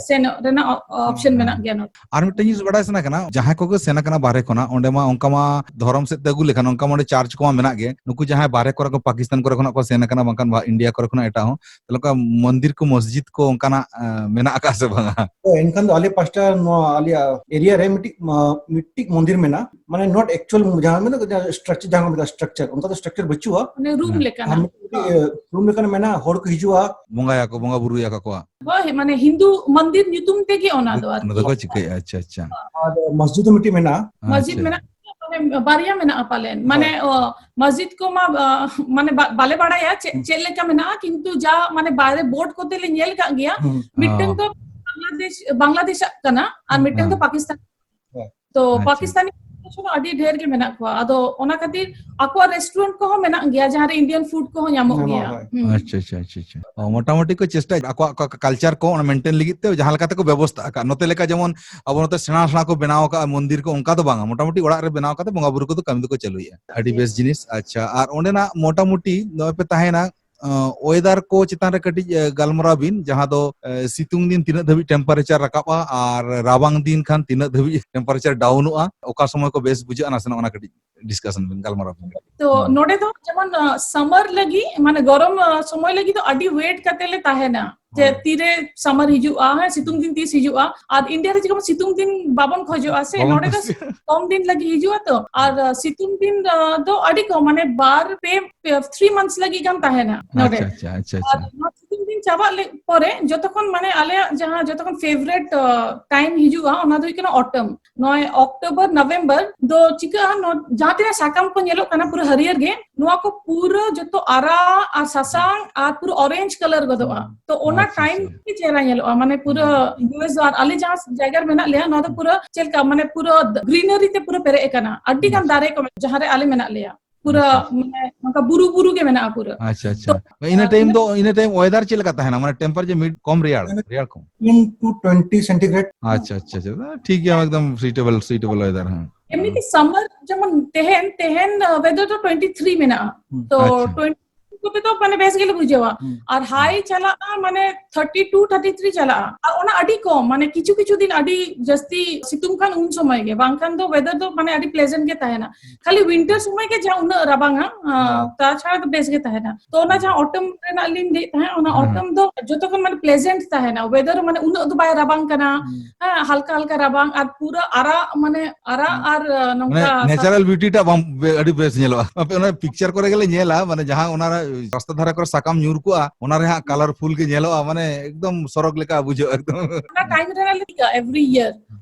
ᱥᱮᱱᱚᱜ ᱨᱮᱱᱟᱜ ᱚ-, ᱚᱯᱥᱮᱱ ᱦᱮᱸ᱾ ᱢᱮᱱᱟᱜ ᱜᱮᱭᱟ ᱱᱚᱰᱮ᱾ ᱟᱨ ᱢᱤᱫᱴᱮᱱ ᱡᱤᱱᱤᱥ ᱵᱟᱰᱟᱭ ᱥᱟᱱᱟ ᱠᱟᱱᱟ, ᱡᱟᱦᱟᱸᱭ ᱠᱚᱜᱮ ᱥᱮᱱ ᱟᱠᱟᱱᱟ ᱵᱟᱦᱨᱮ ᱠᱷᱚᱱᱟᱜ, ᱚᱸᱰᱮ ᱢᱟ ᱚᱱᱠᱟ ᱢᱟ ᱫᱷᱚᱨᱚᱢ ᱥᱮᱫ ᱛᱮ ᱟᱹᱜᱩ ᱞᱮᱠᱷᱟᱱ ᱚᱱᱠᱟ ᱢᱟ ᱚᱸᱰᱮ ᱪᱟᱨᱪ ᱠᱚᱢᱟ ᱢᱮᱱᱟᱜ ᱜᱮ᱾ ᱱᱩᱠᱩ ᱡᱟᱦᱟᱸᱭ ᱵᱟᱦᱨᱮ ᱠᱚᱨᱮ ᱠᱚ, ᱯᱟᱠᱤᱥᱛᱟᱱ ᱠᱚᱨᱮ ᱠᱷᱚᱱᱟᱜ ᱠᱚ ᱥᱮᱱ ᱟᱠᱟᱱᱟ, ᱵᱟᱝᱠᱷᱟᱱ ᱵᱟ-, ᱤᱱᱰᱤᱭᱟ ᱠᱚᱨᱮ ᱠᱷᱚᱱᱟᱜ ᱮᱴᱟᱜ ᱦᱚᱸ, ᱛᱟᱦᱞᱮ ᱚᱱᱠᱟ ᱢᱚᱱᱫᱤᱨ ᱠᱚ, ᱢᱚᱥᱡᱤᱫ ᱠᱚ ᱚᱱᱠᱟᱱᱟᱜ, ᱮᱸ, ᱢᱮᱱᱟᱜ ᱟᱠᱟᱫ ᱥᱮ ᱵᱟᱝᱟ? ᱛᱚ ᱮᱱᱠᱷᱟᱱ ᱫᱚ ᱟᱞᱮ ᱯᱟᱥᱴᱟ ᱱᱚᱣᱟ ᱟᱞᱮᱭᱟᱜ ᱮᱨᱤᱭᱟ ᱨᱮ ᱢᱤᱫᱴᱤᱡ, ᱢᱟ-, ᱢᱤᱫᱴᱤᱡ ᱢᱚᱱᱫᱤᱨ ᱢᱮᱱᱟᱜᱼᱟ, ᱢᱟᱱᱮ not actual ᱡᱟᱦᱟᱸ ᱢᱮᱱᱟᱜ, ᱡᱟᱦᱟᱸ ᱥᱴᱨᱟᱠᱪᱟᱨ, ᱡᱟᱦᱟᱸ ᱠᱚ ᱢᱮᱛᱟᱜᱼᱟ ᱥᱴᱨᱟᱠᱪᱟᱨ, ᱚᱱᱠᱟ ᱫᱚ ᱥᱴᱨᱟᱠᱪᱟᱨ ᱵᱟᱹᱪᱩᱜᱼᱟ᱾ ᱢᱟᱱᱮ ᱨᱩᱢ ᱦᱮᱸ᱾ ᱞᱮᱠᱟᱱᱟᱜ᱾ ᱟᱨ ᱢᱤᱫᱴᱤᱡ, ᱦᱚᱸ᱾ ᱨᱩᱢ ᱞᱮᱠᱟᱱᱟᱜ ᱢᱮᱱᱟᱜᱼᱟ, ᱦᱚᱲ ᱠᱚ ᱦᱤᱡᱩᱜᱼᱟ᱾ ᱵᱚᱸᱜᱟᱭᱟᱠᱚ, ᱵᱚᱸᱜᱟ ᱵᱩᱨᱩᱭᱟᱠᱚ ᱠᱚᱣᱟ᱾ ᱦᱳᱭ, ᱢᱟᱱᱮ ᱦᱤᱱᱫᱩ ᱢᱚᱱᱫᱤᱨ ᱧᱩᱛᱩᱢ ᱛᱮᱜᱮ ᱚᱱᱟ ᱫᱚ ᱟᱨᱠᱤ᱾ ᱚᱱᱟ ᱫᱚᱠᱚ ᱪᱤᱠᱟᱹᱭᱟ, ᱟᱪᱪᱷᱟ, ᱟᱪᱪᱷᱟ᱾ ᱟᱨ ᱢᱚᱥᱡᱤᱫ ᱦᱚᱸ ᱢᱤᱫᱴᱤᱡ ᱢᱮᱱᱟᱜᱼᱟ᱾ ᱢᱚᱥᱡᱤᱫ ᱟᱪᱪᱷᱟ᱾ ᱢᱮᱱᱟᱜ ᱜᱮᱭᱟ, ᱢᱟᱱᱮ ᱵᱟᱨᱭᱟ ᱢᱮᱱᱟᱜᱼᱟ ᱯᱟᱞᱮᱱ᱾ ᱢᱟᱱᱮ, ᱦᱳᱭ᱾ ᱚ, ᱢᱚᱥᱡᱤᱫ ᱠᱚᱢᱟ, ᱟ, ᱢᱟᱱᱮ ᱵᱟ-, ᱵᱟᱞᱮ ᱵᱟᱲᱟᱭᱟ ᱪᱮᱫ, ᱦᱩᱸ᱾ ᱪᱮᱫ ᱞᱮᱠᱟ ᱢᱮᱱᱟᱜᱼᱟ, ᱠᱤᱱᱛᱩ ᱡᱟ ᱢᱟᱱᱮ ᱵᱟᱦᱨᱮ ᱵᱳᱨᱰ ᱠᱚᱛᱮ ᱞᱮ ᱧᱮᱞ ᱠᱟᱜ ᱜᱮᱭᱟ, ᱦᱩᱸ᱾ ᱢᱤᱫᱴᱟᱝ ᱚ᱾ ᱫᱚ ᱵᱟᱝᱞᱟᱫᱮᱥ, ᱵᱟᱝᱞᱟᱫᱮᱥᱟᱜ ᱠᱟᱱᱟ ᱟᱨ ᱦᱩᱸ᱾ ᱢᱤᱫᱴᱟᱝ ᱫᱚ ᱦᱮᱸ᱾ ᱯᱟᱠᱤᱥᱛᱟᱱ᱾ ᱦᱳᱭ᱾ ᱛᱚ, ᱟᱪᱪᱷᱟ᱾ ᱯᱟᱠᱤᱥᱛᱟᱱᱤ ᱫᱚ ᱟᱹᱰᱤ ᱰᱷᱮᱨ ᱜᱮ ᱢᱮᱱᱟᱜ ᱠᱚᱣᱟ᱾ ᱟᱫᱚ ᱚᱱᱟ ᱠᱷᱟᱹᱛᱤᱨ ᱟᱠᱚᱣᱟᱜ ᱨᱮᱥᱴᱩᱨᱮᱱᱴ ᱠᱚᱦᱚᱸ ᱢᱮᱱᱟᱜ ᱜᱮᱭᱟ, ᱡᱟᱦᱟᱸ ᱨᱮ ᱤᱱᱰᱤᱭᱟᱱ ᱯᱷᱩᱰ ᱠᱚᱦᱚᱸ ᱧᱟᱢᱚᱜ ᱧᱟᱢᱚᱜᱼᱟ, ᱜᱮᱭᱟ᱾ ᱦᱳᱭ᱾ ᱦᱩᱸ᱾ ᱟᱪᱪᱷᱟ, ᱟᱪᱪᱷᱟ, ᱟᱪᱪᱷᱟ, ᱟᱪᱪᱷᱟ᱾ ᱚ, ᱢᱚᱴᱟᱢᱩᱴᱤ ᱠᱚ ᱪᱮᱥᱴᱟᱭᱮᱫ, ᱟᱠᱚᱣᱟᱜ ᱠᱟ-, ᱠᱟ-, ᱠᱟᱞᱪᱟᱨ ᱠᱚ ᱚᱱᱟ ᱢᱮᱱᱴᱮᱱ ᱞᱟᱹᱜᱤᱫ ᱛᱮ ᱡᱟᱦᱟᱸ ᱞᱮᱠᱟ ᱛᱮᱠᱚ ᱵᱮᱵᱚᱥᱛᱷᱟ ᱟᱠᱟᱫ᱾ ᱱᱚᱛᱮ ᱞᱮᱠᱟ ᱡᱮᱢᱚᱱ ᱟᱵᱚ ᱱᱚᱛᱮ ᱥᱮᱬᱟ ᱥᱮᱬᱟ ᱠᱚ ᱵᱮᱱᱟᱣ ᱟᱠᱟᱫᱼᱟ ᱢᱚᱱᱫᱤᱨ ᱠᱚ, ᱚᱱᱠᱟ ᱫᱚ ᱵᱟᱝᱟ᱾ ᱢᱚᱴᱟᱢᱩᱴᱤ ᱚᱲᱟᱜ ᱨᱮ ᱵᱮᱱᱟᱣ ᱠᱟᱛᱮ ᱵᱚᱸᱜᱟ ᱵᱩᱨᱩ ᱠᱚᱫᱚ ᱠᱟᱹᱢᱤ ᱫᱚᱠᱚ ᱪᱟᱹᱞᱩᱭᱮᱫᱼᱟ᱾ ᱟᱹᱰᱤ ᱵᱮᱥ ᱡᱤᱱᱤᱥ᱾ ᱟᱪᱪᱷᱟ, ᱟᱨ ᱚᱸᱰᱮᱱᱟᱜ ᱢᱚᱴᱟᱢᱩᱴᱤ ᱱᱚᱜᱼᱚᱭ ᱯᱮ ᱛᱟᱦᱮᱱᱟ, ᱟᱸ, ᱚᱭᱮᱫᱟᱨ ᱠᱚ ᱪᱮᱛᱟᱱ ᱨᱮ ᱠᱟᱹᱴᱤᱡ, ᱮ, ᱜᱟᱞᱢᱟᱨᱟᱣ ᱵᱤᱱ, ᱡᱟᱦᱟᱸ ᱫᱚ, ᱮ, ᱥᱤᱛᱩᱝ ᱫᱤᱱ ᱛᱤᱱᱟᱹᱜ ᱫᱷᱟᱹᱵᱤᱡ ᱴᱮᱢᱯᱟᱨᱮᱪᱟᱨ ᱨᱟᱠᱟᱵᱼᱟ ᱟᱨ ᱨᱟᱵᱟᱝ ᱫᱤᱱ ᱠᱷᱟᱱ ᱛᱤᱱᱟᱹᱜ ᱫᱷᱟᱹᱵᱤᱡ ᱴᱮᱢᱯᱟᱨᱮᱪᱟᱨ ᱰᱟᱣᱩᱱᱚᱜᱼᱟ, ᱚᱠᱟ ᱥᱚᱢᱚᱭ ᱠᱚ ᱵᱮᱥ ᱵᱩᱡᱷᱟᱹᱜᱼᱟ, ᱱᱟᱥᱮᱱᱟᱜ ᱚᱱᱟ ᱠᱟᱹᱴᱤᱡ ᱰᱤᱥᱠᱟᱥᱚᱱ ᱵᱤᱱ, ᱜᱟᱞᱢᱟᱨᱟᱣ ᱵᱤᱱ᱾ ᱛᱚ, ᱦᱩᱸ᱾ ᱱᱚᱰᱮ ᱫᱚ ᱡᱮᱢᱚᱱ, ᱟ, ᱥᱟᱢᱟᱨ ᱞᱟᱹᱜᱤᱫ, ᱢᱟᱱᱮ ᱜᱚᱨᱚᱢ, ᱟ, ᱥᱚᱢᱚᱭ ᱞᱟᱹᱜᱤᱫ ᱫᱚ ᱟᱹᱰᱤ ᱣᱮᱴ ᱠᱟᱛᱮ ᱞᱮ ᱛᱟᱦᱮᱱᱟ, ᱡᱮ ᱦᱳᱭ᱾ ᱛᱤᱨᱮ ᱥᱟᱢᱟᱨ ᱦᱤᱡᱩᱜᱼᱟ, ᱦᱮᱸ, ᱥᱤᱛᱩᱝ ᱫᱤᱱ ᱛᱤᱥ ᱦᱤᱡᱩᱜᱼᱟ᱾ ᱟᱨ ᱤᱱᱰᱤᱭᱟ ᱨᱮ ᱪᱤᱠᱟᱹ ᱥᱤᱛᱩᱝ ᱫᱤᱱ ᱵᱟᱵᱚᱱ ᱠᱷᱚᱡᱚᱜᱼᱟ ᱥᱮ, ᱵᱟᱵᱚᱱ ᱱᱚᱰᱮ ᱫᱚ ᱠᱩᱥᱤᱭᱟᱜᱼᱟ᱾ ᱠᱚᱢ ᱫᱤᱱ ᱞᱟᱹᱜᱤᱫ ᱦᱤᱡᱩᱜᱼᱟ ᱛᱚ᱾ ᱟᱨ, ᱟ, ᱥᱤᱛᱩᱝ ᱫᱤᱱ, ᱟ, ᱫᱚ ᱟᱹᱰᱤ ᱠᱚᱢ, ᱢᱟᱱᱮ ᱵᱟᱨ, ᱯᱮ, ᱯᱮ, ᱛᱷᱨᱤ ᱢᱟᱱᱛᱷᱥ ᱞᱟᱹᱜᱤᱫ ᱜᱟᱱ ᱛᱟᱦᱮᱱᱟ ᱱᱚᱰᱮ᱾ ᱟᱪᱪᱷᱟ, ᱟᱪᱪᱷᱟ, ᱟᱪᱪᱷᱟ, ᱟᱨ ᱟᱪᱪᱷᱟ᱾ ᱱᱚᱣᱟ ᱥᱤᱛᱩᱝ ᱫᱤᱱ ᱪᱟᱵᱟᱜ ᱞᱮ-, ᱯᱚᱨᱮ ᱡᱚᱛᱚ ᱠᱷᱚᱱ, ᱢᱟᱱᱮ, ᱟᱞᱮᱭᱟᱜ ᱡᱟᱦᱟᱸ ᱡᱚᱛᱚ ᱠᱷᱚᱱ ᱯᱷᱮᱵᱟᱨᱮᱴ, ᱟ, ᱴᱟᱭᱤᱢ ᱦᱤᱡᱩᱜᱼᱟ, ᱚᱱᱟ ᱫᱚ ᱦᱩᱭᱩᱜ ᱠᱟᱱᱟ ᱚᱴᱚᱢ᱾ ᱱᱚᱜᱼᱚᱭ ᱚᱠᱴᱳᱵᱚᱨ, ᱱᱚᱵᱷᱮᱢᱵᱚᱨ ᱫᱚ ᱪᱤᱠᱟᱹᱜᱼᱟ, ᱱᱚ-, ᱡᱟᱦᱟᱸ ᱛᱤᱱᱟᱹᱜ ᱥᱟᱠᱟᱢ ᱠᱚ ᱧᱮᱞᱚᱜ ᱠᱟᱱᱟ ᱯᱩᱨᱟᱹ ᱦᱟᱹᱨᱭᱟᱹᱲ ᱜᱮ, ᱱᱚᱣᱟ ᱠᱚ ᱯᱩᱨᱟᱹ ᱡᱚᱛᱚ ᱟᱨᱟᱜ ᱟᱨ ᱥᱟᱥᱟᱝ ᱟᱨ ᱯᱩᱨᱟᱹ ᱚᱨᱮᱧᱡᱽ ᱠᱟᱞᱟᱨ ᱜᱚᱫᱚᱜᱼᱟ᱾ ᱛᱚ ᱚᱱᱟ ᱟᱪᱪᱷᱟ, ᱴᱟᱭᱤᱢ ᱟᱪᱪᱷᱟ᱾ ᱜᱮ ᱪᱮᱦᱨᱟ ᱧᱮᱞᱚᱜᱼᱟ, ᱢᱟᱱᱮ ᱯᱩᱨᱟᱹ ᱦᱩᱸ᱾ ᱤᱭᱩ ᱮᱥ ᱫᱚ, ᱟᱨ ᱟᱞᱮ ᱡᱟᱦᱟᱸ ᱡᱟᱭᱜᱟ ᱨᱮ ᱢᱮᱱᱟᱜ ᱞᱮᱭᱟ, ᱱᱚᱣᱟ ᱫᱚ ᱦᱩᱸ᱾ ᱯᱩᱨᱟᱹ ᱪᱮᱫ ᱞᱮᱠᱟ, ᱢᱟᱱᱮ ᱯᱩᱨᱟᱹ ᱜᱨᱤᱱᱟᱨᱤ ᱛᱮ ᱯᱩᱨᱟᱹ ᱯᱮᱨᱮᱡ ᱟᱠᱟᱱᱟ, ᱟᱹᱰᱤ ᱜᱟᱱ ᱟᱪᱪᱷᱟ᱾ ᱫᱟᱨᱮ ᱠᱚ ᱢᱮᱱᱟᱜᱼᱟ ᱡᱟᱦᱟᱸ ᱨᱮ ᱟᱞᱮ ᱢᱮᱱᱟᱜ ᱞᱮᱭᱟ᱾ ᱯᱩᱨᱟᱹ ᱟᱪᱪᱷᱟ, ᱟᱪᱪᱷᱟ᱾ ᱢᱟᱱᱮ ᱱᱚᱝᱠᱟ ᱵᱩᱨᱩ ᱵᱩᱨᱩ ᱜᱮ ᱢᱮᱱᱟᱜᱼᱟ ᱯᱩᱨᱟᱹ᱾ ᱟᱪᱪᱷᱟ, ᱟᱪᱪᱷᱟ᱾ ᱛᱚ, ᱤᱱᱟᱹ ᱟᱨ time ᱤᱱᱟᱹ ᱫᱚ, ᱤᱱᱟᱹ time weather ᱪᱮᱫ ᱞᱮᱠᱟ ᱛᱟᱦᱮᱱᱟ? ᱢᱟᱱᱮ temperature mid, ᱠᱚᱢ ᱨᱮᱭᱟᱲ, ᱨᱮᱭᱟᱲ ᱠᱚᱢ? Fifteen to twenty centigrade᱾ ᱟᱪᱪᱷᱟ, ᱟᱪᱪᱷᱟ, ᱟᱪᱪᱷᱟ᱾ ᱴᱷᱤᱠ ᱜᱮᱭᱟ, ᱮᱠᱫᱚᱢ suitable, suitable weather, ᱦᱮᱸ᱾ ᱮᱢᱱᱤ ᱛᱮ summer ᱡᱮᱢᱚᱱ ᱛᱮᱦᱮᱱ, ᱛᱮᱦᱮᱱ, ᱟᱸ, weather ᱫᱚ twenty three ᱢᱮᱱᱟᱜᱼᱟ᱾ ᱦᱩᱸ᱾ ᱛᱚ, ᱟᱪᱪᱷᱟ᱾ Twenty ᱠᱚᱛᱮ ᱫᱚ ᱢᱟᱱᱮ ᱵᱮᱥ ᱜᱮᱞᱮ ᱵᱩᱡᱷᱟᱹᱣᱟ᱾ ᱦᱩᱸ᱾ ᱟᱨ high ᱪᱟᱞᱟᱜᱼᱟ ᱢᱟᱱᱮ thirty two, thirty three ᱪᱟᱞᱟᱜᱼᱟ᱾ ᱟᱨ ᱚᱱᱟ ᱟᱹᱰᱤ ᱠᱚᱢ, ᱢᱟᱱᱮ ᱠᱤᱪᱷᱩ ᱠᱤᱪᱷᱩ ᱫᱤᱱ ᱟᱹᱰᱤ ᱡᱟᱹᱥᱛᱤ ᱥᱤᱛᱩᱝ ᱠᱷᱟᱱ ᱩᱱ ᱥᱚᱢᱚᱭ ᱜᱮ, ᱵᱟᱝᱠᱷᱟᱱ ᱫᱚ weather ᱫᱚ ᱢᱟᱱᱮ ᱟᱹᱰᱤ pleasant ᱜᱮ ᱛᱟᱦᱮᱱᱟ᱾ ᱠᱷᱟᱹᱞᱤ winter ᱥᱚᱢᱚᱭ ᱜᱮ ᱡᱟᱦᱟᱸ ᱩᱱᱟᱹᱜ ᱨᱟᱵᱟᱝᱟ, ᱟᱸ, ᱦᱩᱸ᱾ ᱛᱟᱪᱷᱟᱲᱟ ᱫᱚ ᱵᱮᱥ ᱜᱮ ᱛᱟᱦᱮᱱᱟ᱾ ᱛᱚ ᱚᱱᱟ ᱡᱟᱦᱟᱸ autumn ᱨᱮᱱᱟᱜ ᱞᱤᱧ ᱞᱟᱹᱭᱮᱫ ᱛᱟᱦᱮᱸᱫ, ᱚᱱᱟ ᱦᱮᱸ, ᱦᱮᱸ᱾ Autumn ᱫᱚ ᱡᱚᱛᱚ ᱠᱷᱚᱱ ᱢᱟᱱᱮ pleasant ᱛᱟᱦᱮᱱᱟ, weather ᱢᱟᱱᱮ ᱩᱱᱟᱹᱜ ᱫᱚ ᱵᱟᱭ ᱨᱟᱵᱟᱝ ᱠᱟᱱᱟ᱾ ᱦᱩᱸ᱾ ᱦᱮᱸ, ᱦᱟᱞᱠᱟ ᱦᱟᱞᱠᱟ ᱨᱟᱵᱟᱝ ᱟᱨ ᱯᱩᱨᱟᱹ ᱟᱨᱟᱜ, ᱢᱟᱱᱮ ᱟᱨᱟᱜ ᱦᱩᱸ᱾ ᱟᱨ, ᱟᱸ, ᱢᱟᱱᱮ ᱱᱚᱝᱠᱟ natural beauty ᱴᱟᱜ ᱵᱟᱝ, ᱵᱮ-, ᱟᱹᱰᱤ ᱵᱮᱥ ᱧᱮᱞᱚᱜᱼᱟ᱾ ᱟᱯᱮ ᱚᱱᱟ picture ᱠᱚᱨᱮ ᱜᱮᱞᱮ ᱧᱮᱞᱟ, ᱢᱟᱱᱮ ᱡᱟᱦᱟᱸ ᱚᱱᱟ ᱨᱟᱥᱛᱟ ᱫᱷᱟᱨᱮ ᱠᱚᱨᱮ ᱥᱟᱠᱟᱢ ᱧᱩᱨ ᱠᱚᱜᱼᱟ, ᱚᱱᱟ ᱨᱮ ᱦᱟᱸᱜ colourful ᱜᱮ ᱧᱮᱞᱚᱜᱼᱟ, ᱢᱟᱱᱮ ᱮᱠᱫᱚᱢ ᱥᱚᱨᱚᱜᱽ ᱞᱮᱠᱟ ᱵᱩᱡᱷᱟᱹᱜᱼᱟ ᱮᱠᱫᱚᱢ᱾ ᱚᱱᱟ time ᱨᱮ ᱞᱮ ᱴᱷᱤᱠᱟ every year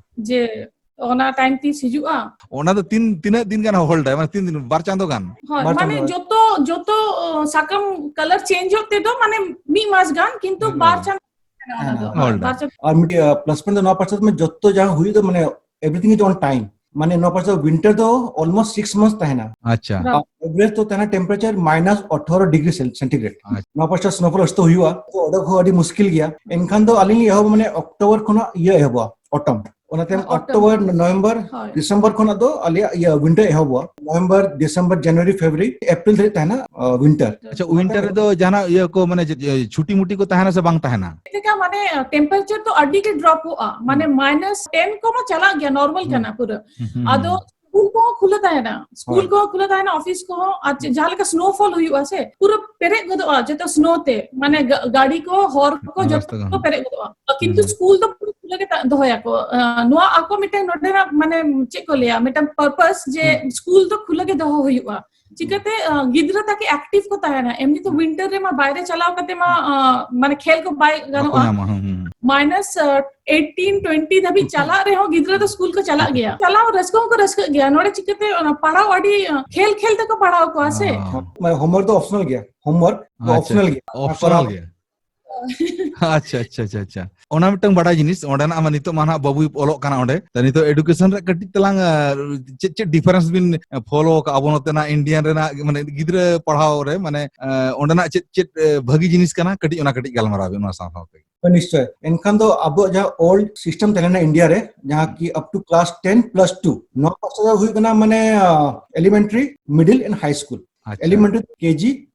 ᱡᱮ ᱚᱱᱟ time ᱛᱤᱥ ᱦᱤᱡᱩᱜᱼᱟ᱾ ᱚᱱᱟ ᱫᱚ ᱛᱤᱱ, ᱛᱤᱱᱟᱹᱜ ᱫᱤᱱ ᱜᱟᱱ hold ᱟᱭ? ᱢᱟᱱᱮ ᱛᱤᱱ ᱫᱤᱱ? ᱵᱟᱨ ᱪᱟᱸᱫᱚ ᱜᱟᱱ? ᱦᱳᱭ, ᱵᱟᱨ ᱢᱟᱱᱮ ᱪᱟᱸᱫᱚ ᱜᱟᱱ᱾ ᱡᱚᱛᱚ, ᱡᱚᱛᱚ, ᱚ, ᱥᱟᱠᱟᱢ colour change ᱦᱚᱜ ᱛᱮᱫᱚ ᱢᱟᱱᱮ ᱢᱤᱫ ᱢᱟᱥ ᱜᱟᱱ, ᱠᱤᱱᱛᱩ ᱢᱤᱫ ᱵᱟᱨ ᱢᱟᱥ᱾ ᱪᱟᱸᱫᱚ ᱛᱟᱦᱮᱱᱟ ᱚᱱᱟ ᱫᱚ᱾ ᱦᱮᱸ, ᱦᱳᱭ, ᱦᱮᱸ᱾ ᱵᱟᱨ ᱪᱟᱸᱫᱚ᱾ ᱟᱨ ᱢᱤᱫᱴᱮᱡ, ᱟ, plus point ᱫᱚ ᱱᱚᱣᱟ ᱯᱟᱥᱮ ᱢᱟᱱᱮ ᱡᱚᱛᱚ ᱡᱟᱦᱟᱸ ᱦᱩᱭᱩᱜ ᱫᱚ ᱢᱟᱱᱮ everything is on time᱾ ᱢᱟᱱᱮ ᱱᱚᱣᱟ ᱯᱟᱥᱮ winter ᱫᱚ almost six months ᱛᱟᱦᱮᱱᱟ᱾ ᱟᱪᱪᱷᱟ᱾ ᱟᱨ average ᱫᱚ ᱛᱟᱦᱮᱱᱟ temperature minus ᱟᱴᱷᱟᱨᱚ degree cel-, centigrade᱾ ᱟᱪᱪᱷᱟ᱾ ᱱᱚᱣᱟ ᱯᱟᱥᱮ snowfall ᱡᱟᱹᱥᱛᱤ ᱦᱩᱭᱩᱜᱼᱟ᱾ ᱛᱚ ᱚᱸᱰᱮ ᱦᱚᱸ ᱟᱹᱰᱤ ᱢᱩᱥᱠᱤᱞ ᱜᱮᱭᱟ᱾ ᱮᱱᱠᱷᱟᱱ ᱫᱚ ᱟᱹᱞᱤᱧ ᱞᱤᱧ ᱮᱦᱚᱵᱟ ᱢᱟᱱᱮ October ᱠᱷᱚᱱᱟᱜ ᱤᱭᱟᱹ ᱮᱦᱚᱵᱚᱜᱼᱟ, autumn᱾ ᱚᱱᱟᱛᱮ ᱦᱮᱸ, autumn᱾ October, November, ᱦᱳᱭ᱾ December ᱠᱷᱚᱱᱟᱜ ᱫᱚ ᱟᱞᱮᱭᱟᱜ ᱤᱭᱟᱹ winter ᱮᱦᱚᱵᱚᱜᱼᱟ᱾ November, December, January, February, April ᱫᱷᱟᱹᱨᱤᱡ ᱛᱟᱦᱮᱱᱟ, ᱟ, winter᱾ ᱟᱪᱪᱷᱟ, winter ᱨᱮᱫᱚ ᱡᱟᱦᱟᱱᱟᱜ ᱤᱭᱟᱹ ᱠᱚ ᱢᱟᱱᱮ ᱪᱮᱫ, ᱮ, ᱪᱷᱩᱴᱤ ᱢᱩᱴᱤ ᱠᱚ ᱛᱟᱦᱮᱱᱟ ᱥᱮ ᱵᱟᱝ ᱛᱟᱦᱮᱱᱟ? ᱪᱮᱫ ᱞᱮᱠᱟ ᱢᱟᱱᱮ temperature ᱫᱚ ᱟᱹᱰᱤ ᱜᱮ drop ᱚᱜᱼᱟ, ᱢᱟᱱᱮ ᱦᱩᱸ᱾ Minus ten ᱠᱚᱢᱟ ᱪᱟᱞᱟᱜ ᱜᱮᱭᱟ, normal ᱦᱩᱸ᱾ ᱠᱟᱱᱟ ᱯᱩᱨᱟᱹ᱾ ᱦᱩᱸ, ᱦᱩᱸ, ᱟᱫᱚ ᱦᱩᱸ᱾ School ᱠᱚᱦᱚᱸ ᱠᱷᱩᱞᱟᱹ ᱛᱟᱦᱮᱱᱟ, school ᱦᱳᱭ᱾ ᱠᱚᱦᱚᱸ ᱠᱷᱩᱞᱟᱹ ᱛᱟᱦᱮᱱᱟ, office ᱠᱚᱦᱚᱸ, ᱟᱨ ᱪᱮ-, ᱦᱩᱸ᱾ ᱡᱟᱦᱟᱸ ᱞᱮᱠᱟ snowfall ᱦᱩᱭᱩᱜᱼᱟ ᱥᱮ, ᱯᱩᱨᱟᱹ ᱯᱮᱨᱮᱡ ᱜᱚᱫᱚᱜᱼᱟ ᱡᱚᱛᱚ snow ᱛᱮ, ᱢᱟᱱᱮ ᱜᱟ-, ᱜᱟᱹᱰᱤ ᱠᱚ, ᱦᱚᱨ ᱠᱚ ᱦᱩᱸ, ᱡᱚᱛᱚ ᱨᱟᱥᱛᱟ ᱠᱚ ᱦᱚᱸ᱾ ᱯᱮᱨᱮᱡ ᱜᱚᱫᱚᱜᱼᱟ᱾ ᱦᱩᱸ, ᱠᱤᱱᱛᱩ ᱦᱩᱸ᱾ School ᱫᱚ ᱯᱩᱨᱟᱹ ᱠᱷᱩᱞᱟᱹ ᱜᱮ ᱛᱟ-, ᱫᱚᱦᱚᱭᱟᱠᱚ᱾ ᱟᱸ, ᱱᱚᱣᱟ ᱟᱠᱚ ᱢᱤᱫᱴᱟᱝ ᱱᱚᱰᱮᱱᱟᱜ ᱢᱟᱱᱮ ᱪᱮᱫ ᱠᱚ ᱞᱟᱹᱭᱟ, ᱢᱤᱫᱴᱟᱝ purpose ᱡᱮ ᱦᱩᱸ᱾ School ᱫᱚ ᱠᱷᱩᱞᱟᱹ ᱜᱮ ᱫᱚᱦᱚ ᱦᱩᱭᱩᱜᱼᱟ᱾ ᱦᱩᱸ᱾ ᱪᱤᱠᱟᱹᱛᱮ, ᱟᱸ, ᱜᱤᱫᱽᱨᱟᱹ ᱛᱟᱠᱤ active ᱠᱚ ᱛᱟᱦᱮᱱᱟ? ᱮᱢᱱᱤ ᱛᱚ ᱦᱩᱸ᱾ Winter ᱨᱮᱢᱟ ᱵᱟᱭᱨᱮ ᱪᱟᱞᱟᱣ ᱠᱟᱛᱮ ᱢᱟ, ᱦᱩᱸ᱾ ᱟᱸ, ᱢᱟᱱᱮ ᱠᱷᱮᱞ ᱠᱚ ᱵᱟᱭ ᱵᱟᱠᱚ ᱜᱟᱱᱚᱜᱼᱟ᱾ ᱧᱟᱢᱟ, ᱦᱩᱸ, ᱦᱩᱸ᱾ Minus, ᱟᱸ, eighteen, twenty ᱫᱷᱟᱹᱵᱤᱡ ᱪᱟᱞᱟᱜ ᱨᱮᱦᱚᱸ ᱜᱤᱫᱽᱨᱟᱹ ᱫᱚ school ᱠᱚ ᱪᱟᱞᱟᱜ ᱜᱮᱭᱟ᱾ ᱪᱟᱞᱟᱣ ᱨᱟᱹᱥᱠᱟᱹ ᱦᱚᱸᱠᱚ ᱨᱟᱹᱥᱠᱟᱹᱜ ᱜᱮᱭᱟ᱾ ᱱᱚᱰᱮ ᱪᱤᱠᱟᱹᱛᱮ ᱚᱱᱟ ᱯᱟᱲᱦᱟᱣ ᱟᱹᱰᱤ, ᱟᱸ, ᱠᱷᱮᱞ ᱠᱷᱮᱞ ᱛᱮᱠᱚ ᱯᱟᱲᱦᱟᱣ ᱠᱚᱣᱟ ᱥᱮ᱾ ᱚ᱾ ᱢᱟᱱᱮ homework ᱫᱚ optional ᱜᱮᱭᱟ, homework ᱫᱚ ᱟᱪᱪᱷᱟ, optional ᱟᱪᱪᱷᱟ᱾ ᱜᱮᱭᱟ᱾ Optional ᱜᱮᱭᱟ᱾ ᱟᱪᱪᱷᱟ, ᱟᱪᱪᱷᱟ, ᱟᱪᱪᱷᱟ, ᱟᱪᱪᱷᱟ᱾ ᱚᱱᱟ ᱢᱤᱫᱴᱟᱝ ᱵᱟᱰᱟᱭ ᱡᱤᱱᱤᱥ, ᱚᱸᱰᱮᱱᱟᱜ ᱢᱟ ᱱᱤᱛᱚᱜ ᱢᱟ ᱱᱟᱦᱟᱜ ᱵᱟᱹᱵᱩᱭ ᱚᱞᱚᱜ ᱠᱟᱱᱟ ᱚᱸᱰᱮ᱾ ᱛᱚ, ᱱᱤᱛᱚᱜ education ᱨᱮ ᱠᱟᱹᱴᱤᱡ ᱛᱟᱞᱟᱝ, ᱟᱨ, ᱪᱮᱫ, ᱪᱮᱫ difference ᱵᱤᱱ follow ᱟᱠᱟᱫᱼᱟ ᱟᱵᱚ ᱱᱚᱛᱮᱱᱟᱜ Indian ᱨᱮᱱᱟᱜ, ᱢᱟᱱᱮ, ᱜᱤᱫᱽᱨᱟᱹ ᱯᱟᱲᱦᱟᱣ ᱨᱮ, ᱢᱟᱱᱮ, ᱟᱸ, ᱚᱸᱰᱮᱱᱟᱜ ᱪᱮᱫ, ᱪᱮᱫ, ᱮ, ᱵᱷᱟᱹᱜᱤ ᱡᱤᱱᱤᱥ ᱠᱟᱱᱟ? ᱠᱟᱹᱴᱤᱡ ᱚᱱᱟ ᱠᱟᱹᱴᱤᱡ ᱜᱟᱞᱢᱟᱨᱟᱣ ᱵᱤᱱ ᱚᱱᱟ ᱥᱟᱶ ᱥᱟᱶ ᱛᱮᱜᱮ᱾ ᱱᱤᱥᱪᱚᱭ᱾ ᱮᱱᱠᱷᱟᱱ ᱫᱚ ᱟᱵᱚᱣᱟᱜ ᱡᱟᱦᱟᱸ old system ᱛᱟᱦᱮᱸ ᱞᱮᱱᱟ India ᱨᱮ, ᱡᱟᱦᱟᱸ ᱠᱤ up to class ten plus two, ᱱᱚᱣᱟ ᱯᱟᱥᱴᱟ ᱫᱚ ᱦᱩᱭᱩᱜ ᱠᱟᱱᱟ, ᱢᱟᱱᱮ, ᱟᱸ, elementary, middle and high school᱾ ᱟᱪᱪᱷᱟ᱾ Elementary, K G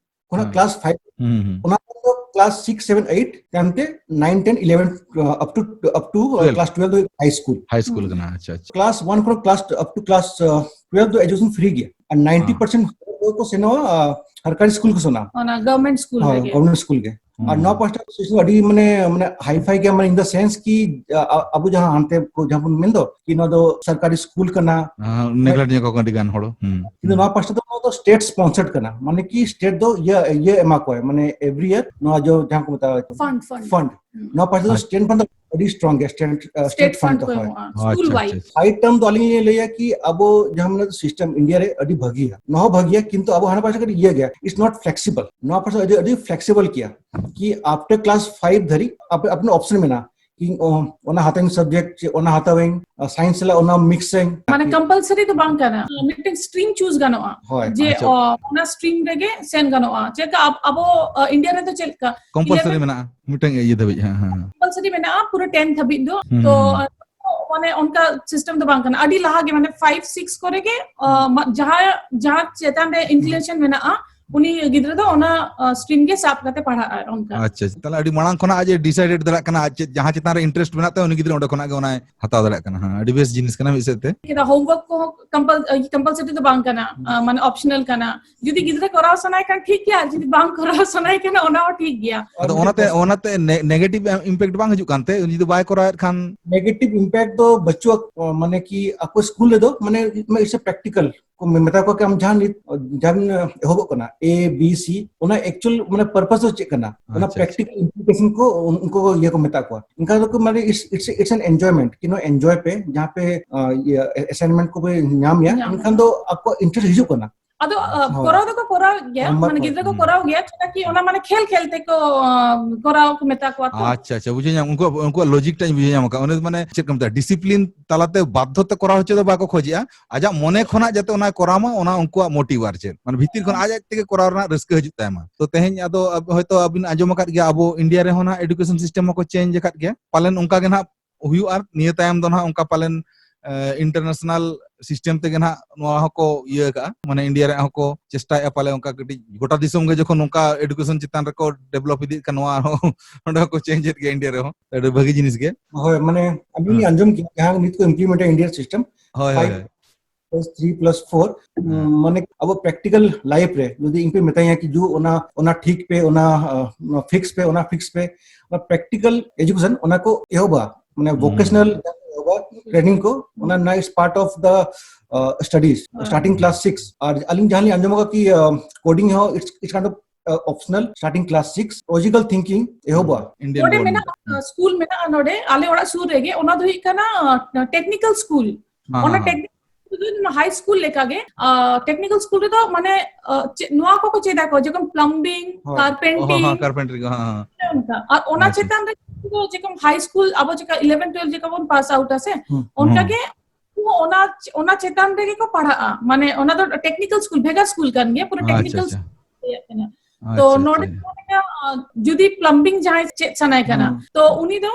ᱠᱷᱚᱱᱟᱜ ᱦᱮᱸ᱾ Class five, ᱦᱩᱸ, ᱦᱩᱸ᱾ ᱚᱱᱟ ᱠᱷᱚᱱ ᱫᱚ class six, seven, eight, ᱛᱟᱭᱚᱢ ᱛᱮ nine, ten, eleven, uh, up to, up to, uh, Twelve᱾ Class twelve ᱫᱚ high school᱾ High school ᱦᱩᱸ᱾ ᱠᱟᱱᱟ, ᱟᱪᱪᱷᱟ, ᱟᱪᱪᱷᱟ᱾ Class one ᱠᱷᱚᱱ class, up to class, uh, twelve ᱫᱚ education free ᱜᱮᱭᱟ᱾ ᱟᱨ ninety percent ᱦᱚᱲ ᱠᱚ ᱥᱮᱱᱚᱜᱼᱟ, uh, ᱥᱚᱨᱠᱟᱨᱤ ᱥᱠᱩᱞ ᱠᱚ ᱥᱮᱱᱚᱜᱼᱟ᱾ ᱚᱱᱟ government ᱥᱠᱩᱞ ᱦᱳᱭ, ᱨᱮᱜᱮ᱾ Government ᱥᱠᱩᱞ ᱜᱮ᱾ ᱦᱩᱸ᱾ ᱟᱨ ᱱᱚᱣᱟ ᱯᱟᱥᱴᱟ ᱫᱚ system ᱟᱹᱰᱤ, ᱢᱟᱱᱮ, ᱢᱟᱱᱮ, hi-fi ᱜᱮᱭᱟ, ᱢᱟᱱᱮ, in the sense ᱠᱤ, ᱟ-, ᱟ-, ᱟᱵᱚ ᱡᱟᱦᱟᱸ ᱦᱟᱱᱛᱮ ᱠᱚ ᱡᱟᱦᱟᱸ ᱵᱚᱱ ᱢᱮᱱ ᱫᱚ, ᱠᱤ ᱱᱚᱣᱟ ᱫᱚ ᱥᱚᱨᱠᱟᱨᱤ ᱥᱠᱩᱞ ᱠᱟᱱᱟ᱾ ᱦᱮᱸ, neglect ᱧᱚᱜ ᱠᱚ ᱟᱹᱰᱤ ᱜᱟᱱ ᱦᱚᱲ᱾ ᱦᱩᱸ, ᱠᱤᱱᱛᱩ ᱦᱩᱸ᱾ ᱱᱚᱣᱟ ᱯᱟᱥᱴᱟ ᱫᱚ, ᱱᱚᱣᱟ ᱫᱚ state sponsored ᱠᱟᱱᱟ, ᱢᱟᱱᱮ ᱠᱤ state ᱫᱚ ᱤᱭᱟᱹ, ᱤᱭᱟᱹ ᱮᱢᱟ ᱠᱚᱣᱟᱭ, ᱢᱟᱱᱮ every year ᱱᱚᱣᱟ ᱡᱚ-, ᱡᱟᱦᱟᱸ ᱠᱚ ᱢᱮᱛᱟᱜᱼᱟ fund, fund᱾ Fund᱾ ᱦᱩᱸ᱾ ᱱᱚᱣᱟ ᱯᱟᱥᱴᱟ ᱫᱚ ᱟᱪᱪᱷᱟ᱾ State fund ᱫᱚ ᱟᱹᱰᱤ strong ᱜᱮᱭᱟ, state, uh, state state fund fund ᱫᱚ, ᱠᱚ ᱦᱳᱭ᱾ ᱮᱢᱚᱜᱼᱟ, ᱟᱪᱪᱷᱟ, ᱥᱠᱩᱞ ᱟᱪᱪᱷᱟ, wise᱾ ᱟᱪᱪᱷᱟ᱾ Five term ᱫᱚ ᱟᱹᱞᱤᱧ ᱞᱤᱧ ᱞᱟᱹᱭᱟ ᱠᱤ ᱟᱵᱚ ᱡᱟᱦᱟᱸ ᱢᱮᱱᱟᱜ system India ᱨᱮ ᱟᱹᱰᱤ ᱵᱷᱟᱹᱜᱤᱭᱟ, ᱱᱚᱣᱟ ᱦᱚᱸ ᱵᱷᱟᱹᱜᱤᱭᱟ, ᱠᱤᱱᱛᱩ ᱟᱵᱚ ᱦᱟᱱᱟ ᱯᱟᱥᱴᱟ ᱠᱟᱹᱴᱤᱡ ᱤᱭᱟᱹ ᱜᱮᱭᱟ, it's not flexible᱾ ᱱᱚᱣᱟ ᱯᱟᱥᱴᱟ ᱟᱹᱰᱤ, ᱟᱹᱰᱤ flexible ᱜᱮᱭᱟ ᱠᱤ after class five ᱫᱷᱟᱹᱨᱤᱡ ᱟᱯᱮ, ᱟᱯᱱᱟᱨ option ᱢᱮᱱᱟᱜᱼᱟ᱾ ᱤᱧ, ᱚ, ᱚᱱᱟ ᱦᱟᱛᱟᱣᱤᱧ subject, ᱪᱮ ᱚᱱᱟ ᱦᱟᱛᱟᱣᱟᱹᱧ, ᱟ, science ᱥᱟᱞᱟᱜ ᱚᱱᱟ mix ᱟᱹᱧ᱾ ᱢᱟᱱᱮ compulsory ᱫᱚ ᱵᱟᱝ ᱠᱟᱱᱟ, ᱢᱤᱫᱴᱮᱱ stream choose ᱜᱟᱱᱚᱜᱼᱟ᱾ ᱦᱳᱭ᱾ ᱡᱮ, ᱟᱪᱪᱷᱟ᱾ ᱚ, ᱚᱱᱟ stream ᱨᱮᱜᱮ ᱥᱮᱱ ᱜᱟᱱᱚᱜᱼᱟ᱾ ᱪᱮᱫ ᱞᱮᱠᱟ ᱟᱵ-, ᱟᱵᱚ, ᱟ, India ᱨᱮᱫᱚ ᱪᱮᱫ ᱞᱮᱠᱟ? Compulsory eleven ᱢᱮᱱᱟᱜᱼᱟ ᱢᱤᱫᱴᱟᱝ ᱤᱭᱟᱹ ᱫᱷᱟᱹᱵᱤᱡ, ᱦᱮᱸ, ᱦᱮᱸ, ᱦᱮᱸ᱾ Compulsory ᱢᱮᱱᱟᱜᱼᱟ ᱯᱩᱨᱟᱹ ten ᱫᱷᱟᱹᱵᱤᱡ ᱫᱚ᱾ ᱦᱩᱸ, ᱛᱚ, ᱦᱩᱸ, ᱦᱩᱸ᱾ ᱢᱟᱱᱮ ᱚᱱᱠᱟ system ᱫᱚ ᱵᱟᱝ ᱠᱟᱱᱟ᱾ ᱟᱹᱰᱤ ᱞᱟᱦᱟ ᱜᱮ, ᱢᱟᱱᱮ five, six ᱠᱚᱨᱮ ᱜᱮ, ᱟ, ᱦᱩᱸ᱾ ᱢᱟ-, ᱡᱟᱦᱟᱸ, ᱡᱟᱦᱟᱸ ᱪᱮᱛᱟᱱ ᱨᱮ inclination ᱢᱮᱱᱟᱜᱼᱟ, ᱩᱱᱤ ᱜᱤᱫᱽᱨᱟᱹ ᱫᱚ ᱚᱱᱟ, ᱟ, stream ᱜᱮ ᱥᱟᱵ ᱠᱟᱛᱮ ᱯᱟᱲᱦᱟᱜᱼᱟᱭ ᱚᱱᱠᱟ᱾ ᱟᱪᱪᱷᱟ, ᱟᱪᱪᱷᱟ᱾ ᱛᱟᱦᱞᱮ ᱟᱹᱰᱤ ᱢᱟᱲᱟᱝ ᱠᱷᱚᱱᱟᱜ ᱟᱡ ᱮ decide ᱫᱟᱲᱮᱭᱟᱜ ᱠᱟᱱᱟ, ᱟᱡ ᱪᱮᱫ, ᱡᱟᱦᱟᱸ ᱪᱮᱛᱟᱱ ᱨᱮ interest ᱢᱮᱱᱟᱜ ᱛᱟᱭᱟ, ᱩᱱᱤ ᱜᱤᱫᱽᱨᱟᱹ ᱚᱸᱰᱮ ᱠᱷᱚᱱᱟᱜ ᱜᱮ ᱚᱱᱟᱭ ᱦᱟᱛᱟᱣ ᱫᱟᱲᱮᱭᱟᱜ ᱠᱟᱱᱟ᱾ ᱦᱮᱸ, ᱟᱹᱰᱤ ᱵᱮᱥ ᱡᱤᱱᱤᱥ ᱠᱟᱱᱟ ᱢᱤᱫ ᱥᱮᱫ ᱛᱮ᱾ ᱠᱮᱫᱟ, homework ᱠᱚᱦᱚᱸ compul-, ᱟ, compulsory ᱫᱚ ᱵᱟᱝ ᱠᱟᱱᱟ, ᱟ, ᱢᱟᱱᱮ optional ᱠᱟᱱᱟ᱾ ᱡᱩᱫᱤ ᱜᱤᱫᱽᱨᱟᱹ ᱠᱚᱨᱟᱣ ᱥᱟᱱᱟᱭᱮ ᱠᱷᱟᱱ ᱴᱷᱤᱠ ᱜᱮᱭᱟ, ᱟᱨ ᱡᱩᱫᱤ ᱵᱟᱝ ᱠᱚᱨᱟᱣ ᱥᱟᱱᱟᱭᱮ ᱠᱷᱟᱱ ᱚᱱᱟ ᱦᱚᱸ ᱴᱷᱤᱠ ᱜᱮᱭᱟ᱾ ᱟᱫᱚ ᱚᱱᱟᱛᱮ, ᱚᱱᱟᱛᱮ ᱱᱮ-, negative impact ᱵᱟᱝ ᱦᱤᱡᱩᱜ ᱠᱟᱱᱛᱮ, ᱩᱱᱤ ᱡᱩᱫᱤ ᱵᱟᱭ ᱠᱚᱨᱟᱣᱮᱫ ᱠᱷᱟᱱ? Negative impact ᱫᱚ ᱵᱟᱹᱪᱩᱜᱼᱟ, ᱢᱟᱱᱮ ᱠᱤ ᱟᱠᱚ ᱥᱠᱩᱞ ᱨᱮᱫᱚ, ᱢᱟᱱᱮ, it's a practical᱾ ᱠᱚ ᱢᱮ-, ᱢᱮᱛᱟ ᱠᱚᱣᱟ ᱠᱤ ᱟᱢ ᱡᱟᱦᱟᱸ ᱱᱤᱛ, ᱡᱟᱦᱟᱸ ᱮᱦᱚᱵᱚᱜ ᱠᱟᱱᱟ, A, B, C, ᱚᱱᱟ actual ᱢᱟᱱᱮ purpose ᱫᱚ ᱪᱮᱫ ᱠᱟᱱᱟ? ᱚᱱᱟ ᱟᱪᱪᱷᱟ, ᱟᱪᱪᱷᱟ᱾ Practical implication ᱠᱚ ᱩᱱ-, ᱩᱱᱠᱩ ᱠᱚ ᱤᱭᱟᱹ ᱠᱚ ᱢᱮᱛᱟ ᱠᱚᱣᱟ᱾ ᱮᱱᱠᱷᱟᱱ ᱫᱚᱠᱚ ᱢᱟᱱᱮ it's, it's, it's an enjoyment, ᱠᱤ ᱱᱚᱣᱟ enjoy ᱯᱮ, ᱡᱟᱦᱟᱸ ᱯᱮ, ᱟ, ᱤᱭᱟᱹ, assignment ᱠᱚᱯᱮ ᱧᱟᱢ ᱮᱭᱟ, ᱧᱟᱢ ᱮᱱᱠᱷᱟᱱ ᱮᱫᱟ᱾ ᱫᱚ ᱟᱠᱚᱣᱟᱜ interest ᱦᱤᱡᱩᱜ ᱠᱟᱱᱟ᱾ ᱟᱫᱚ ᱟᱸ, ᱦᱳᱭ᱾ ᱠᱚᱨᱟᱣ ᱫᱚᱠᱚ ᱠᱚᱨᱟᱣ ᱜᱮᱭᱟ, ᱦᱳᱢᱣᱟᱨᱠ ᱢᱟᱱᱮ ᱠᱚ, ᱜᱤᱫᱽᱨᱟᱹ ᱠᱚ ᱦᱩᱸ᱾ ᱠᱚᱨᱟᱣ ᱜᱮᱭᱟ, ᱪᱮᱫᱟᱜ ᱠᱤ ᱚᱱᱟ ᱢᱟᱱᱮ ᱠᱷᱮᱞ ᱠᱷᱮᱞ ᱛᱮᱠᱚ ᱟᱸ, ᱠᱚᱨᱟᱣ ᱠᱚ ᱢᱮᱛᱟ ᱠᱚᱣᱟ ᱛᱚ᱾ ᱟᱪᱪᱷᱟ, ᱟᱪᱪᱷᱟ, ᱵᱩᱡᱷᱟᱹᱣ ᱧᱟᱢ, ᱩᱱᱠᱩᱣᱟᱜ, ᱩᱱᱠᱩᱣᱟᱜ ᱞᱚᱡᱤᱠ ᱴᱟᱜ ᱤᱧ ᱵᱩᱡᱷᱟᱹᱣ ᱧᱟᱢ ᱟᱠᱟᱫ᱾ ᱚᱱᱮ ᱢᱟᱱᱮ ᱪᱮᱫ ᱠᱚ ᱢᱮᱛᱟᱜᱼᱟ, ᱰᱤᱥᱤᱯᱞᱤᱱ ᱛᱟᱞᱟᱛᱮ ᱵᱟᱫᱽᱫᱷᱚ ᱛᱮ ᱠᱚᱨᱟᱣ ᱦᱚᱪᱚ ᱫᱚ ᱵᱟᱠᱚ ᱠᱷᱚᱡᱮᱜᱼᱟ, ᱟᱡᱟᱜ ᱢᱚᱱᱮ ᱠᱷᱚᱱᱟᱜ ᱡᱟᱛᱮ ᱚᱱᱟ ᱠᱚᱨᱟᱣ ᱢᱟ, ᱚᱱᱟ ᱩᱱᱠᱩᱣᱟᱜ ᱢᱳᱴᱤᱵᱷ ᱟᱨ ᱪᱮᱫ, ᱢᱟᱱᱮ ᱵᱷᱤᱛᱤᱨ ᱠᱷᱚᱱ ᱟᱡ ᱟᱡ ᱛᱮᱜᱮ ᱠᱚᱨᱟᱣ ᱨᱮᱱᱟᱜ ᱨᱟᱹᱥᱠᱟᱹ ᱦᱤᱡᱩᱜ ᱛᱟᱭ ᱢᱟ᱾ ᱛᱚ ᱛᱮᱦᱮᱧ ᱟᱫᱚ ᱟᱵ-, ᱦᱚᱭᱛᱚ ᱟᱵᱤᱱ ᱟᱸᱡᱚᱢ ᱟᱠᱟᱫ ᱜᱮᱭᱟ, ᱟᱵᱚ ᱤᱱᱰᱤᱭᱟ ᱨᱮᱦᱚᱸ ᱱᱟᱦᱟᱜ ᱮᱰᱩᱠᱮᱥᱚᱱ ᱥᱤᱥᱴᱮᱢ ᱦᱚᱸᱠᱚ ᱪᱮᱧᱡᱽ ᱟᱠᱟᱫ ᱜᱮᱭᱟ, ᱯᱟᱞᱮᱱ ᱚᱱᱠᱟ ᱜᱮ ᱱᱟᱦᱟᱜ ᱦᱩᱭᱩᱜᱼᱟ᱾ ᱟᱨ ᱱᱤᱭᱟᱹ ᱛᱟᱭᱚᱢ ᱫᱚ ᱱᱟᱦᱟᱜ ᱚᱱᱠᱟ ᱯᱟᱞᱮᱱ, ᱮ, ᱤᱱᱴᱟᱨᱱᱮᱥᱱᱟᱞ ᱥᱤᱥᱴᱮᱢ ᱛᱮᱜᱮ ᱱᱟᱦᱟᱜ ᱱᱚᱣᱟ ᱦᱚᱸᱠᱚ ᱤᱭᱟᱹ ᱠᱟᱜᱼᱟ, ᱢᱟᱱᱮ ᱤᱱᱰᱤᱭᱟ ᱨᱮᱭᱟᱜ ᱦᱚᱸᱠᱚ ᱪᱮᱥᱴᱟᱭᱮᱫᱼᱟ ᱯᱟᱞᱮ ᱚᱱᱠᱟ ᱠᱟᱹᱴᱤᱡ ᱜᱚᱴᱟ ᱫᱤᱥᱚᱢ ᱜᱮ ᱡᱚᱠᱷᱚᱱ ᱱᱚᱝᱠᱟ ᱮᱰᱩᱠᱮᱥᱚᱱ ᱪᱮᱛᱟᱱ ᱨᱮᱠᱚ ᱰᱮᱵᱷᱞᱚᱯ ᱤᱫᱤᱭᱮᱫ ᱠᱷᱟᱱ ᱱᱚᱣᱟ ᱦᱚᱸ ᱚᱸᱰᱮ ᱦᱚᱸᱠᱚ ᱪᱮᱧᱡᱽ ᱮᱫ ᱜᱮᱭᱟ ᱤᱱᱰᱤᱭᱟ ᱨᱮᱦᱚᱸ᱾ ᱟᱹᱰᱤ ᱵᱷᱟᱹᱜᱤ ᱡᱤᱱᱤᱥ ᱜᱮ᱾ ᱦᱳᱭ, ᱢᱟᱱᱮ ᱟᱹᱞᱤᱧ ᱞᱤᱧ ᱦᱮᱸ᱾ ᱟᱸᱡᱚᱢ ᱠᱮᱫᱟ ᱡᱟᱦᱟᱸ ᱱᱤᱛ ᱠᱚ ᱤᱢᱯᱞᱤᱢᱮᱱᱴ ᱤᱱᱰᱤᱭᱟ ᱥᱤᱥᱴᱮᱢ, ᱦᱳᱭ, ᱦᱳᱭ, ᱯᱷᱟᱭᱤᱵᱷ ᱦᱳᱭ᱾ ᱯᱞᱟᱥ ᱛᱷᱨᱤ ᱯᱞᱟᱥ ᱯᱷᱳᱨ, ᱦᱮᱸ᱾ ᱢᱟᱱᱮ ᱟᱵᱚ ᱯᱨᱮᱠᱴᱤᱠᱟᱞ ᱞᱟᱭᱤᱯᱷ ᱨᱮ ᱡᱩᱫᱤ ᱤᱧ ᱯᱮ ᱢᱮᱛᱟᱧᱟ ᱠᱤ ᱡᱩ ᱚᱱᱟ, ᱚᱱᱟ ᱴᱷᱤᱠ ᱯᱮ, ᱚᱱᱟ, ᱚᱱᱟ ᱯᱷᱤᱠᱥ ᱯᱮ, ᱚᱱᱟ ᱯᱷᱤᱠᱥ ᱯᱮ, ᱚᱱᱟ ᱯᱨᱮᱠᱴᱤᱠᱟᱞ ᱮᱡᱩᱠᱮᱥᱚᱱ ᱚᱱᱟ ᱠᱚ ᱮᱦᱚᱵᱟ, ᱢᱟᱱᱮ ᱦᱩᱸ᱾ ᱵᱷᱚᱠᱮᱥᱚᱱᱟᱞ ᱮᱦᱚᱵᱟ, ᱴᱨᱮᱱᱤᱝ ᱠᱚ, ᱚᱱᱟ ᱱᱟ ᱤᱡ ᱯᱟᱨᱴ ᱚᱯᱷ ᱫᱟ ᱥᱴᱟᱰᱤᱡ, ᱦᱮᱸ᱾ Starting class six. ᱟᱨ ᱟᱹᱞᱤᱧ ᱡᱟᱦᱟᱸ ᱞᱤᱧ ᱟᱸᱡᱚᱢ ᱟᱠᱟᱫᱟ ᱠᱤ, ᱠᱳᱰᱤᱝ ᱦᱚᱸ it's, it's kind of optional, starting class six, logical thinking ᱮᱦᱚᱵᱟ᱾ ᱤᱱᱰᱤᱭᱟᱱ ᱱᱚᱰᱮ ᱜᱚᱵᱷᱚᱨᱱᱢᱮᱱᱴ᱾ ᱢᱮᱱᱟᱜᱼᱟ, ᱦᱩᱸ᱾ ᱥᱠᱩᱞ ᱢᱮᱱᱟᱜᱼᱟ ᱱᱚᱰᱮ, ᱟᱞᱮ ᱚᱲᱟᱜ ᱥᱩᱨ ᱨᱮᱜᱮ, ᱚᱱᱟ ᱫᱚ ᱦᱩᱭᱩᱜ ᱠᱟᱱᱟ, ᱴᱮᱠᱱᱤᱠᱟᱞ ᱥᱠᱩᱞ᱾ ᱦᱮᱸ, ᱚᱱᱟ ᱦᱮᱸ, ᱦᱮᱸ᱾ ᱴᱮᱠᱱᱤᱠᱟᱞ ᱥᱠᱩᱞ ᱫᱚ ᱦᱟᱭ ᱥᱠᱩᱞ ᱞᱮᱠᱟᱜᱮ᱾ ᱴᱮᱠᱱᱤᱠᱟᱞ ᱥᱠᱩᱞ ᱨᱮᱫᱚ ᱢᱟᱱᱮ, ᱟᱸ, ᱪᱮᱫ, ᱱᱚᱣᱟ ᱠᱚᱠᱚ ᱪᱮᱫᱟ ᱠᱚ, ᱡᱮᱢᱚᱱ ᱯᱞᱟᱢᱵᱤᱝ, ᱦᱳᱭ᱾ ᱠᱟᱨᱯᱮᱱᱴᱤᱝ᱾ ᱚ, ᱦᱚᱸ, ᱦᱚᱸ, ᱠᱟᱨᱯᱮᱱᱴᱟᱨᱤ ᱠᱚ, ᱦᱮᱸ, ᱦᱮᱸ᱾ ᱚᱱᱠᱟ᱾ ᱟᱨ ᱚᱱᱟ ᱟᱪᱪᱷᱟ᱾ ᱪᱮᱛᱟᱱ ᱨᱮ ᱫᱚ ᱡᱮᱨᱚᱠᱚᱢ ᱦᱟᱭ ᱥᱠᱩᱞ, ᱟᱵᱚ ᱪᱮᱠᱟ ᱤᱞᱮᱵᱷᱮᱱ ᱴᱩᱭᱮᱞᱵᱷ ᱪᱮᱠᱟ ᱵᱚᱱ ᱯᱟᱥ ᱟᱣᱩᱴᱟ ᱥᱮ, ᱦᱩᱸ᱾ ᱚᱱᱠᱟ ᱦᱩᱸ᱾ ᱜᱮ ᱚᱱᱟ, ᱚᱱᱟ ᱪᱮᱛᱟᱱ ᱨᱮᱜᱮ ᱠᱚ ᱯᱟᱲᱦᱟᱜᱼᱟ᱾ ᱢᱟᱱᱮ ᱚᱱᱟ ᱫᱚ ᱴᱮᱠᱱᱤᱠᱟᱞ ᱥᱠᱩᱞ, ᱵᱷᱮᱜᱟᱨ ᱥᱠᱩᱞ ᱠᱟᱱ ᱜᱮᱭᱟ, ᱯᱩᱨᱟᱹ ᱟᱪᱪᱷᱟ, ᱴᱮᱠᱱᱤᱠᱟᱞ ᱟᱪᱪᱷᱟ᱾ ᱥᱠᱩᱞ ᱞᱟᱹᱭᱟᱜ ᱠᱟᱱᱟ᱾ ᱛᱚ ᱟᱪᱪᱷᱟ, ᱱᱚᱰᱮ ᱟᱪᱪᱷᱟ᱾ ᱫᱚ ᱢᱤᱫᱴᱟᱝ, ᱟᱸ, ᱡᱩᱫᱤ ᱯᱞᱟᱢᱵᱤᱝ ᱡᱟᱦᱟᱸᱭ ᱪᱮᱫ ᱥᱟᱱᱟᱭ ᱠᱟᱱᱟ, ᱦᱩᱸ᱾ ᱛᱚ ᱩᱱᱤ ᱫᱚ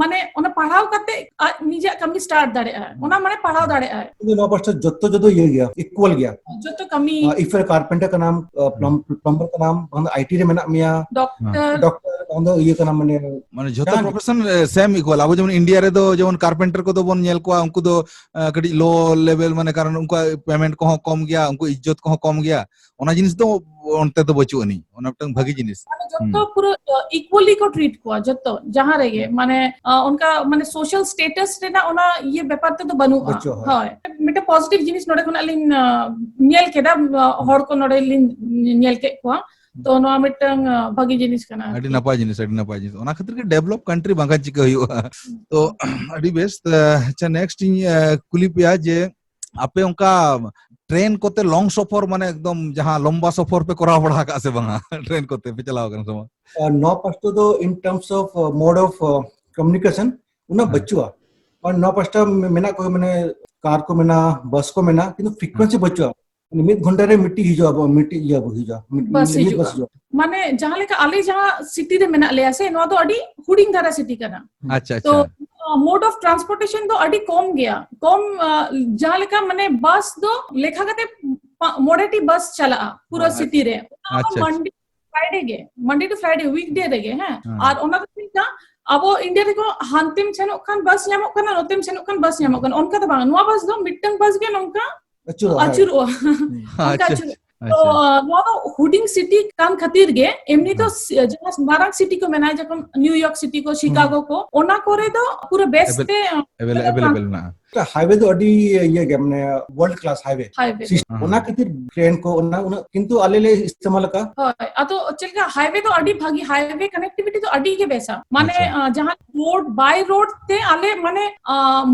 ᱢᱟᱱᱮ ᱚᱱᱟ ᱯᱟᱲᱦᱟᱣ ᱠᱟᱛᱮ ᱟᱡ ᱱᱤᱡᱮᱨᱟᱜ ᱠᱟᱹᱢᱤ ᱥᱴᱟᱨᱴ ᱫᱟᱲᱮᱭᱟᱜᱼᱟ, ᱦᱩᱸ᱾ ᱚᱱᱟ ᱢᱟᱱᱮ ᱯᱟᱲᱦᱟᱣ ᱫᱟᱲᱮᱭᱟᱜᱼᱟᱭ᱾ ᱤᱧ ᱫᱚ ᱱᱚᱣᱟ ᱯᱟᱥᱴᱟ ᱡᱚᱛᱚ, ᱡᱚᱛᱚ ᱤᱭᱟᱹ ᱜᱮᱭᱟ, ᱤᱠᱩᱣᱟᱞ ᱜᱮᱭᱟ᱾ ᱡᱚᱛᱚ ᱠᱟᱹᱢᱤ᱾ ᱟᱸ, if you're a carpenter ᱠᱟᱱᱟᱢ, ᱟᱸ, ᱦᱩᱸ᱾ ᱯᱞᱟᱢ-, ᱯᱞᱟᱢᱵᱟᱨ ᱠᱟᱱᱟᱢ, ᱵᱟᱝ ᱫᱚ ᱟᱭ ᱴᱤ ᱨᱮ ᱢᱮᱱᱟᱜ ᱢᱮᱭᱟ, ᱰᱚᱠᱴᱚᱨ᱾ ᱰᱚᱠᱴᱚᱨ, ᱵᱟᱝ ᱫᱚ ᱤᱭᱟᱹ ᱠᱟᱱᱟᱢ, ᱢᱟᱱᱮ ᱢᱟᱱᱮ ᱡᱷᱚᱛᱚ ᱡᱟᱦᱟᱸ ᱜᱮ᱾ ᱯᱨᱚᱯᱷᱮᱥᱚᱱ, ᱮ, ᱥᱮᱢ ᱤᱠᱩᱣᱟᱞ᱾ ᱟᱵᱚ ᱡᱮᱢᱚᱱ ᱤᱱᱰᱤᱭᱟ ᱨᱮᱫᱚ ᱡᱮᱢᱚᱱ ᱠᱟᱨᱯᱮᱱᱴᱟᱨ ᱠᱚᱫᱚ ᱵᱚᱱ ᱧᱮᱞ ᱠᱚᱣᱟ, ᱩᱱᱠᱩ ᱫᱚ, ᱮ, ᱠᱟᱹᱴᱤᱡ ᱞᱳ ᱞᱮᱵᱮᱞ, ᱢᱟᱱᱮ ᱠᱟᱨᱚᱱ ᱩᱱᱠᱩᱣᱟᱜ ᱯᱮᱢᱮᱱᱴ ᱠᱚᱦᱚᱸ ᱠᱚᱢ ᱜᱮᱭᱟ, ᱩᱱᱠᱩ ᱤᱡᱽᱡᱚᱛ ᱠᱚᱦᱚᱸ ᱠᱚᱢ ᱜᱮᱭᱟ᱾ ᱚᱱᱟ ᱡᱤᱱᱤᱥ ᱫᱚ ᱚᱱᱛᱮ ᱫᱚ ᱵᱟᱹᱪᱩᱜ ᱟᱹᱱᱤᱡ, ᱚᱱᱟ ᱢᱤᱫᱴᱟᱝ ᱵᱷᱟᱹᱜᱤ ᱡᱤᱱᱤᱥ᱾ ᱢᱟᱱᱮ ᱡᱚᱛᱚ ᱦᱩᱸ᱾ ᱯᱩᱨᱟᱹ, ᱟ, ᱤᱠᱩᱣᱟᱞᱤ ᱠᱚ ᱴᱨᱤᱴ ᱠᱚᱣᱟ ᱡᱚᱛᱚ, ᱡᱟᱦᱟᱸ ᱨᱮᱜᱮ᱾ ᱦᱩᱸ᱾ ᱢᱟᱱᱮ, ᱟ, ᱚᱱᱠᱟ, ᱢᱟᱱᱮ, ᱥᱳᱥᱟᱞ ᱥᱴᱮᱴᱟᱥ ᱨᱮᱱᱟᱜ ᱚᱱᱟ ᱤᱭᱟᱹ ᱵᱮᱯᱟᱨ ᱛᱮᱫᱚ ᱵᱟᱹᱱᱩᱜᱼᱟ᱾ ᱵᱟᱹᱪᱩᱜᱼᱟ, ᱦᱳᱭ᱾ ᱦᱳᱭ᱾ ᱢᱤᱫᱴᱟᱝ ᱯᱚᱡᱤᱴᱤᱵᱷ ᱡᱤᱱᱤᱥ ᱱᱚᱰᱮ ᱠᱷᱚᱱᱟᱜ ᱞᱤᱧ, ᱟ, ᱧᱮᱞ ᱠᱮᱫᱟ, ᱟ, ᱦᱩᱸ᱾ ᱦᱚᱲ ᱠᱚ ᱱᱚᱰᱮ ᱞᱤᱧ ᱧᱮᱞ ᱠᱮᱫ ᱠᱚᱣᱟ᱾ ᱦᱩᱸ᱾ ᱛᱚ, ᱱᱚᱣᱟ ᱢᱤᱫᱴᱟᱝ, ᱟ, ᱵᱷᱟᱹᱜᱤ ᱡᱤᱱᱤᱥ ᱠᱟᱱᱟ ᱟᱹᱰᱤ ᱟᱨᱠᱤ᱾ ᱱᱟᱯᱟᱭ ᱡᱤᱱᱤᱥ, ᱟᱹᱰᱤ ᱱᱟᱯᱟᱭ ᱡᱤᱱᱤᱥ᱾ ᱚᱱᱟ ᱠᱷᱟᱹᱛᱤᱨ ᱜᱮ ᱰᱮᱵᱷᱞᱚᱯ ᱠᱟᱱᱴᱨᱤ ᱵᱟᱝᱠᱷᱟᱱ ᱪᱤᱠᱟᱹ ᱦᱩᱭᱩᱜᱼᱟ? ᱦᱩᱸ᱾ ᱛᱚ, ᱟᱹᱰᱤ ᱵᱮᱥ᱾ ᱛᱟ-, ᱟᱪᱪᱷᱟ, ᱱᱮᱠᱥᱴ ᱤᱧ, ᱟ, ᱠᱩᱞᱤ ᱯᱮᱭᱟ ᱡᱮ, ᱟᱯᱮ ᱚᱱᱠᱟ ᱴᱨᱮᱱ ᱠᱚᱛᱮ ᱞᱚᱝ ᱥᱚᱯᱷᱚᱨ, ᱢᱟᱱᱮ ᱮᱠᱫᱚᱢ ᱡᱟᱦᱟᱸ ᱞᱚᱢᱵᱟ ᱥᱚᱯᱷᱚᱨ ᱯᱮ ᱠᱚᱨᱟᱣ ᱵᱟᱲᱟ ᱟᱠᱟᱫᱼᱟ ᱥᱮ ᱵᱟᱝᱟ? ᱴᱨᱮᱱ ᱠᱚᱛᱮ ᱯᱮ ᱪᱟᱞᱟᱣ ᱟᱠᱟᱱᱟ ᱥᱮ ᱵᱟᱝ? ᱟᱨ ᱱᱚᱣᱟ ᱯᱟᱥᱴᱟ ᱫᱚ in terms of mode of communication ᱩᱱᱟᱹᱜ ᱵᱟᱹᱪᱩᱜᱼᱟ᱾ ᱟᱨ ᱱᱚᱣᱟ ᱯᱟᱥᱴᱟ ᱢᱮᱱᱟᱜ ᱠᱚ, ᱢᱟᱱᱮ ᱠᱟᱨ ᱠᱚ ᱢᱮᱱᱟᱜᱼᱟ, ᱵᱟᱥ ᱠᱚ ᱢᱮᱱᱟᱜᱼᱟ, ᱠᱤᱱᱛᱩ ᱯᱷᱨᱤᱠᱩᱭᱮᱱᱥᱤ ᱵᱟᱹᱪᱩᱜᱼᱟ᱾ ᱢᱤᱫ ᱜᱷᱚᱱᱴᱟ ᱨᱮ ᱢᱤᱫᱴᱤᱡ ᱦᱤᱡᱩᱜᱼᱟ, ᱢᱤᱫᱴᱤᱡ ᱤᱭᱟᱹ ᱦᱤᱡᱩᱜᱼᱟ, ᱵᱟᱥ ᱦᱤᱡᱩᱜᱼᱟ᱾ ᱢᱟᱱᱮ ᱡᱟᱦᱟᱸ ᱞᱮᱠᱟ ᱟᱞᱮ ᱡᱟᱦᱟᱸ ᱥᱤᱴᱤ ᱨᱮ ᱢᱮᱱᱟᱜ ᱞᱮᱭᱟ ᱥᱮ, ᱱᱚᱣᱟ ᱫᱚ ᱟᱹᱰᱤ ᱦᱩᱰᱤᱧ ᱫᱷᱟᱨᱟ ᱥᱤᱴᱤ ᱠᱟᱱᱟ᱾ ᱟᱪᱪᱷᱟ, ᱛᱚ ᱟᱪᱪᱷᱟ᱾ ᱢᱳᱰ ᱚᱯᱷ ᱴᱨᱟᱱᱥᱯᱳᱨᱴᱮᱥᱚᱱ ᱫᱚ ᱟᱹᱰᱤ ᱠᱚᱢ ᱜᱮᱭᱟ᱾ ᱠᱚᱢ ᱡᱟᱦᱟᱸ ᱞᱮᱠᱟ, ᱢᱟᱱᱮ ᱵᱟᱥ ᱫᱚ ᱞᱮᱠᱷᱟ ᱠᱟᱛᱮ ᱢᱚᱬᱮ ᱴᱤ ᱵᱟᱥ ᱪᱟᱞᱟᱜᱼᱟ ᱯᱩᱨᱟᱹ ᱥᱤᱴᱤ ᱨᱮ᱾ ᱚᱱᱟ ᱦᱚᱸ ᱢᱟᱱᱰᱮ ᱯᱷᱨᱟᱭᱰᱮ ᱜᱮ, ᱢᱟᱱᱰᱮ ᱴᱩ ᱯᱷᱨᱟᱭᱰᱮ, ᱩᱭᱤᱠ ᱰᱮ ᱨᱮᱜᱮ᱾ ᱦᱮᱸ, ᱟᱨ ᱚᱱᱟ ᱫᱚ ᱪᱮᱫ ᱞᱮᱠᱟ, ᱟᱵᱚ ᱤᱱᱰᱤᱭᱟ ᱨᱮᱠᱚ ᱦᱟᱱᱛᱮᱢ ᱥᱮᱱᱚᱜ ᱠᱷᱟᱱ ᱵᱟᱥ ᱧᱟᱢᱚᱜ ᱠᱟᱱᱟ, ᱱᱚᱛᱮᱢ ᱥᱮᱱᱚᱜ ᱠᱷᱟᱱ ᱵᱟᱥ ᱧᱟᱢᱚᱜ ᱠᱟᱱᱟ, ᱚᱱᱠᱟ ᱫᱚ ᱵᱟᱝ᱾ ᱱᱚᱣᱟ ᱵᱟᱥ ᱫᱚ ᱢᱤᱫᱴᱟᱝ ᱵᱟᱥ ᱜᱮ ᱱᱚᱝᱠᱟ ᱟᱹᱪᱩᱨᱚᱜᱼᱟ᱾ ᱚᱱᱠᱟ ᱟᱹᱪᱩᱨᱚᱜᱼᱟ᱾ ᱛᱚ ᱱᱚᱣᱟ ᱫᱚ ᱦᱩᱰᱤᱧ ᱥᱤᱴᱤ ᱠᱟᱱ ᱠᱷᱟᱹᱛᱤᱨ ᱜᱮ, ᱮᱢᱱᱤ ᱫᱚ ᱡᱟᱦᱟᱸ ᱢᱟᱨᱟᱝ ᱥᱤᱴᱤ ᱠᱚ ᱢᱮᱱᱟᱜᱼᱟ, ᱡᱮᱢᱚᱱ ᱱᱤᱭᱩ ᱭᱚᱨᱠ ᱥᱤᱴᱤ ᱠᱚ, ᱥᱤᱠᱟᱜᱳ ᱠᱚ, ᱚᱱᱟ ᱠᱚᱨᱮ ᱫᱚ ᱯᱩᱨᱟᱹ ᱵᱮᱥ ᱛᱮ ᱮᱵᱮᱞᱮᱵᱮᱞ ᱢᱮᱱᱟᱜᱼᱟ᱾ ᱦᱟᱭᱣᱮ ᱫᱚ ᱟᱹᱰᱤ ᱤᱭᱟᱹ ᱜᱮ, ᱢᱟᱱᱮ ᱣᱟᱨᱞᱰ ᱠᱞᱟᱥ ᱦᱟᱭᱣᱮ᱾ ᱚᱱᱟ ᱠᱷᱟᱹᱛᱤᱨ ᱴᱨᱮᱱ ᱠᱚ ᱚᱱᱟ ᱩᱱᱟᱹᱜ ᱠᱤᱱᱛᱩ ᱟᱞᱮ ᱞᱮ ᱤᱥᱛᱮᱢᱟᱞ ᱟᱠᱟᱫᱼᱟ᱾ ᱦᱳᱭ, ᱟᱫᱚ ᱪᱮᱫ ᱞᱮᱠᱟ, ᱦᱟᱭᱣᱮ ᱫᱚ ᱟᱹᱰᱤ ᱵᱷᱟᱹᱜᱤ, ᱦᱟᱭᱣᱮ ᱠᱟᱱᱮᱠᱴᱤᱵᱷᱤᱴᱤ ᱫᱚ ᱟᱹᱰᱤ ᱜᱮ ᱵᱮᱥᱟ᱾ ᱢᱟᱱᱮ ᱡᱟᱦᱟᱸ ᱨᱳᱰ ᱵᱟᱭ ᱨᱳᱰ ᱛᱮ ᱟᱞᱮ ᱢᱟᱱᱮ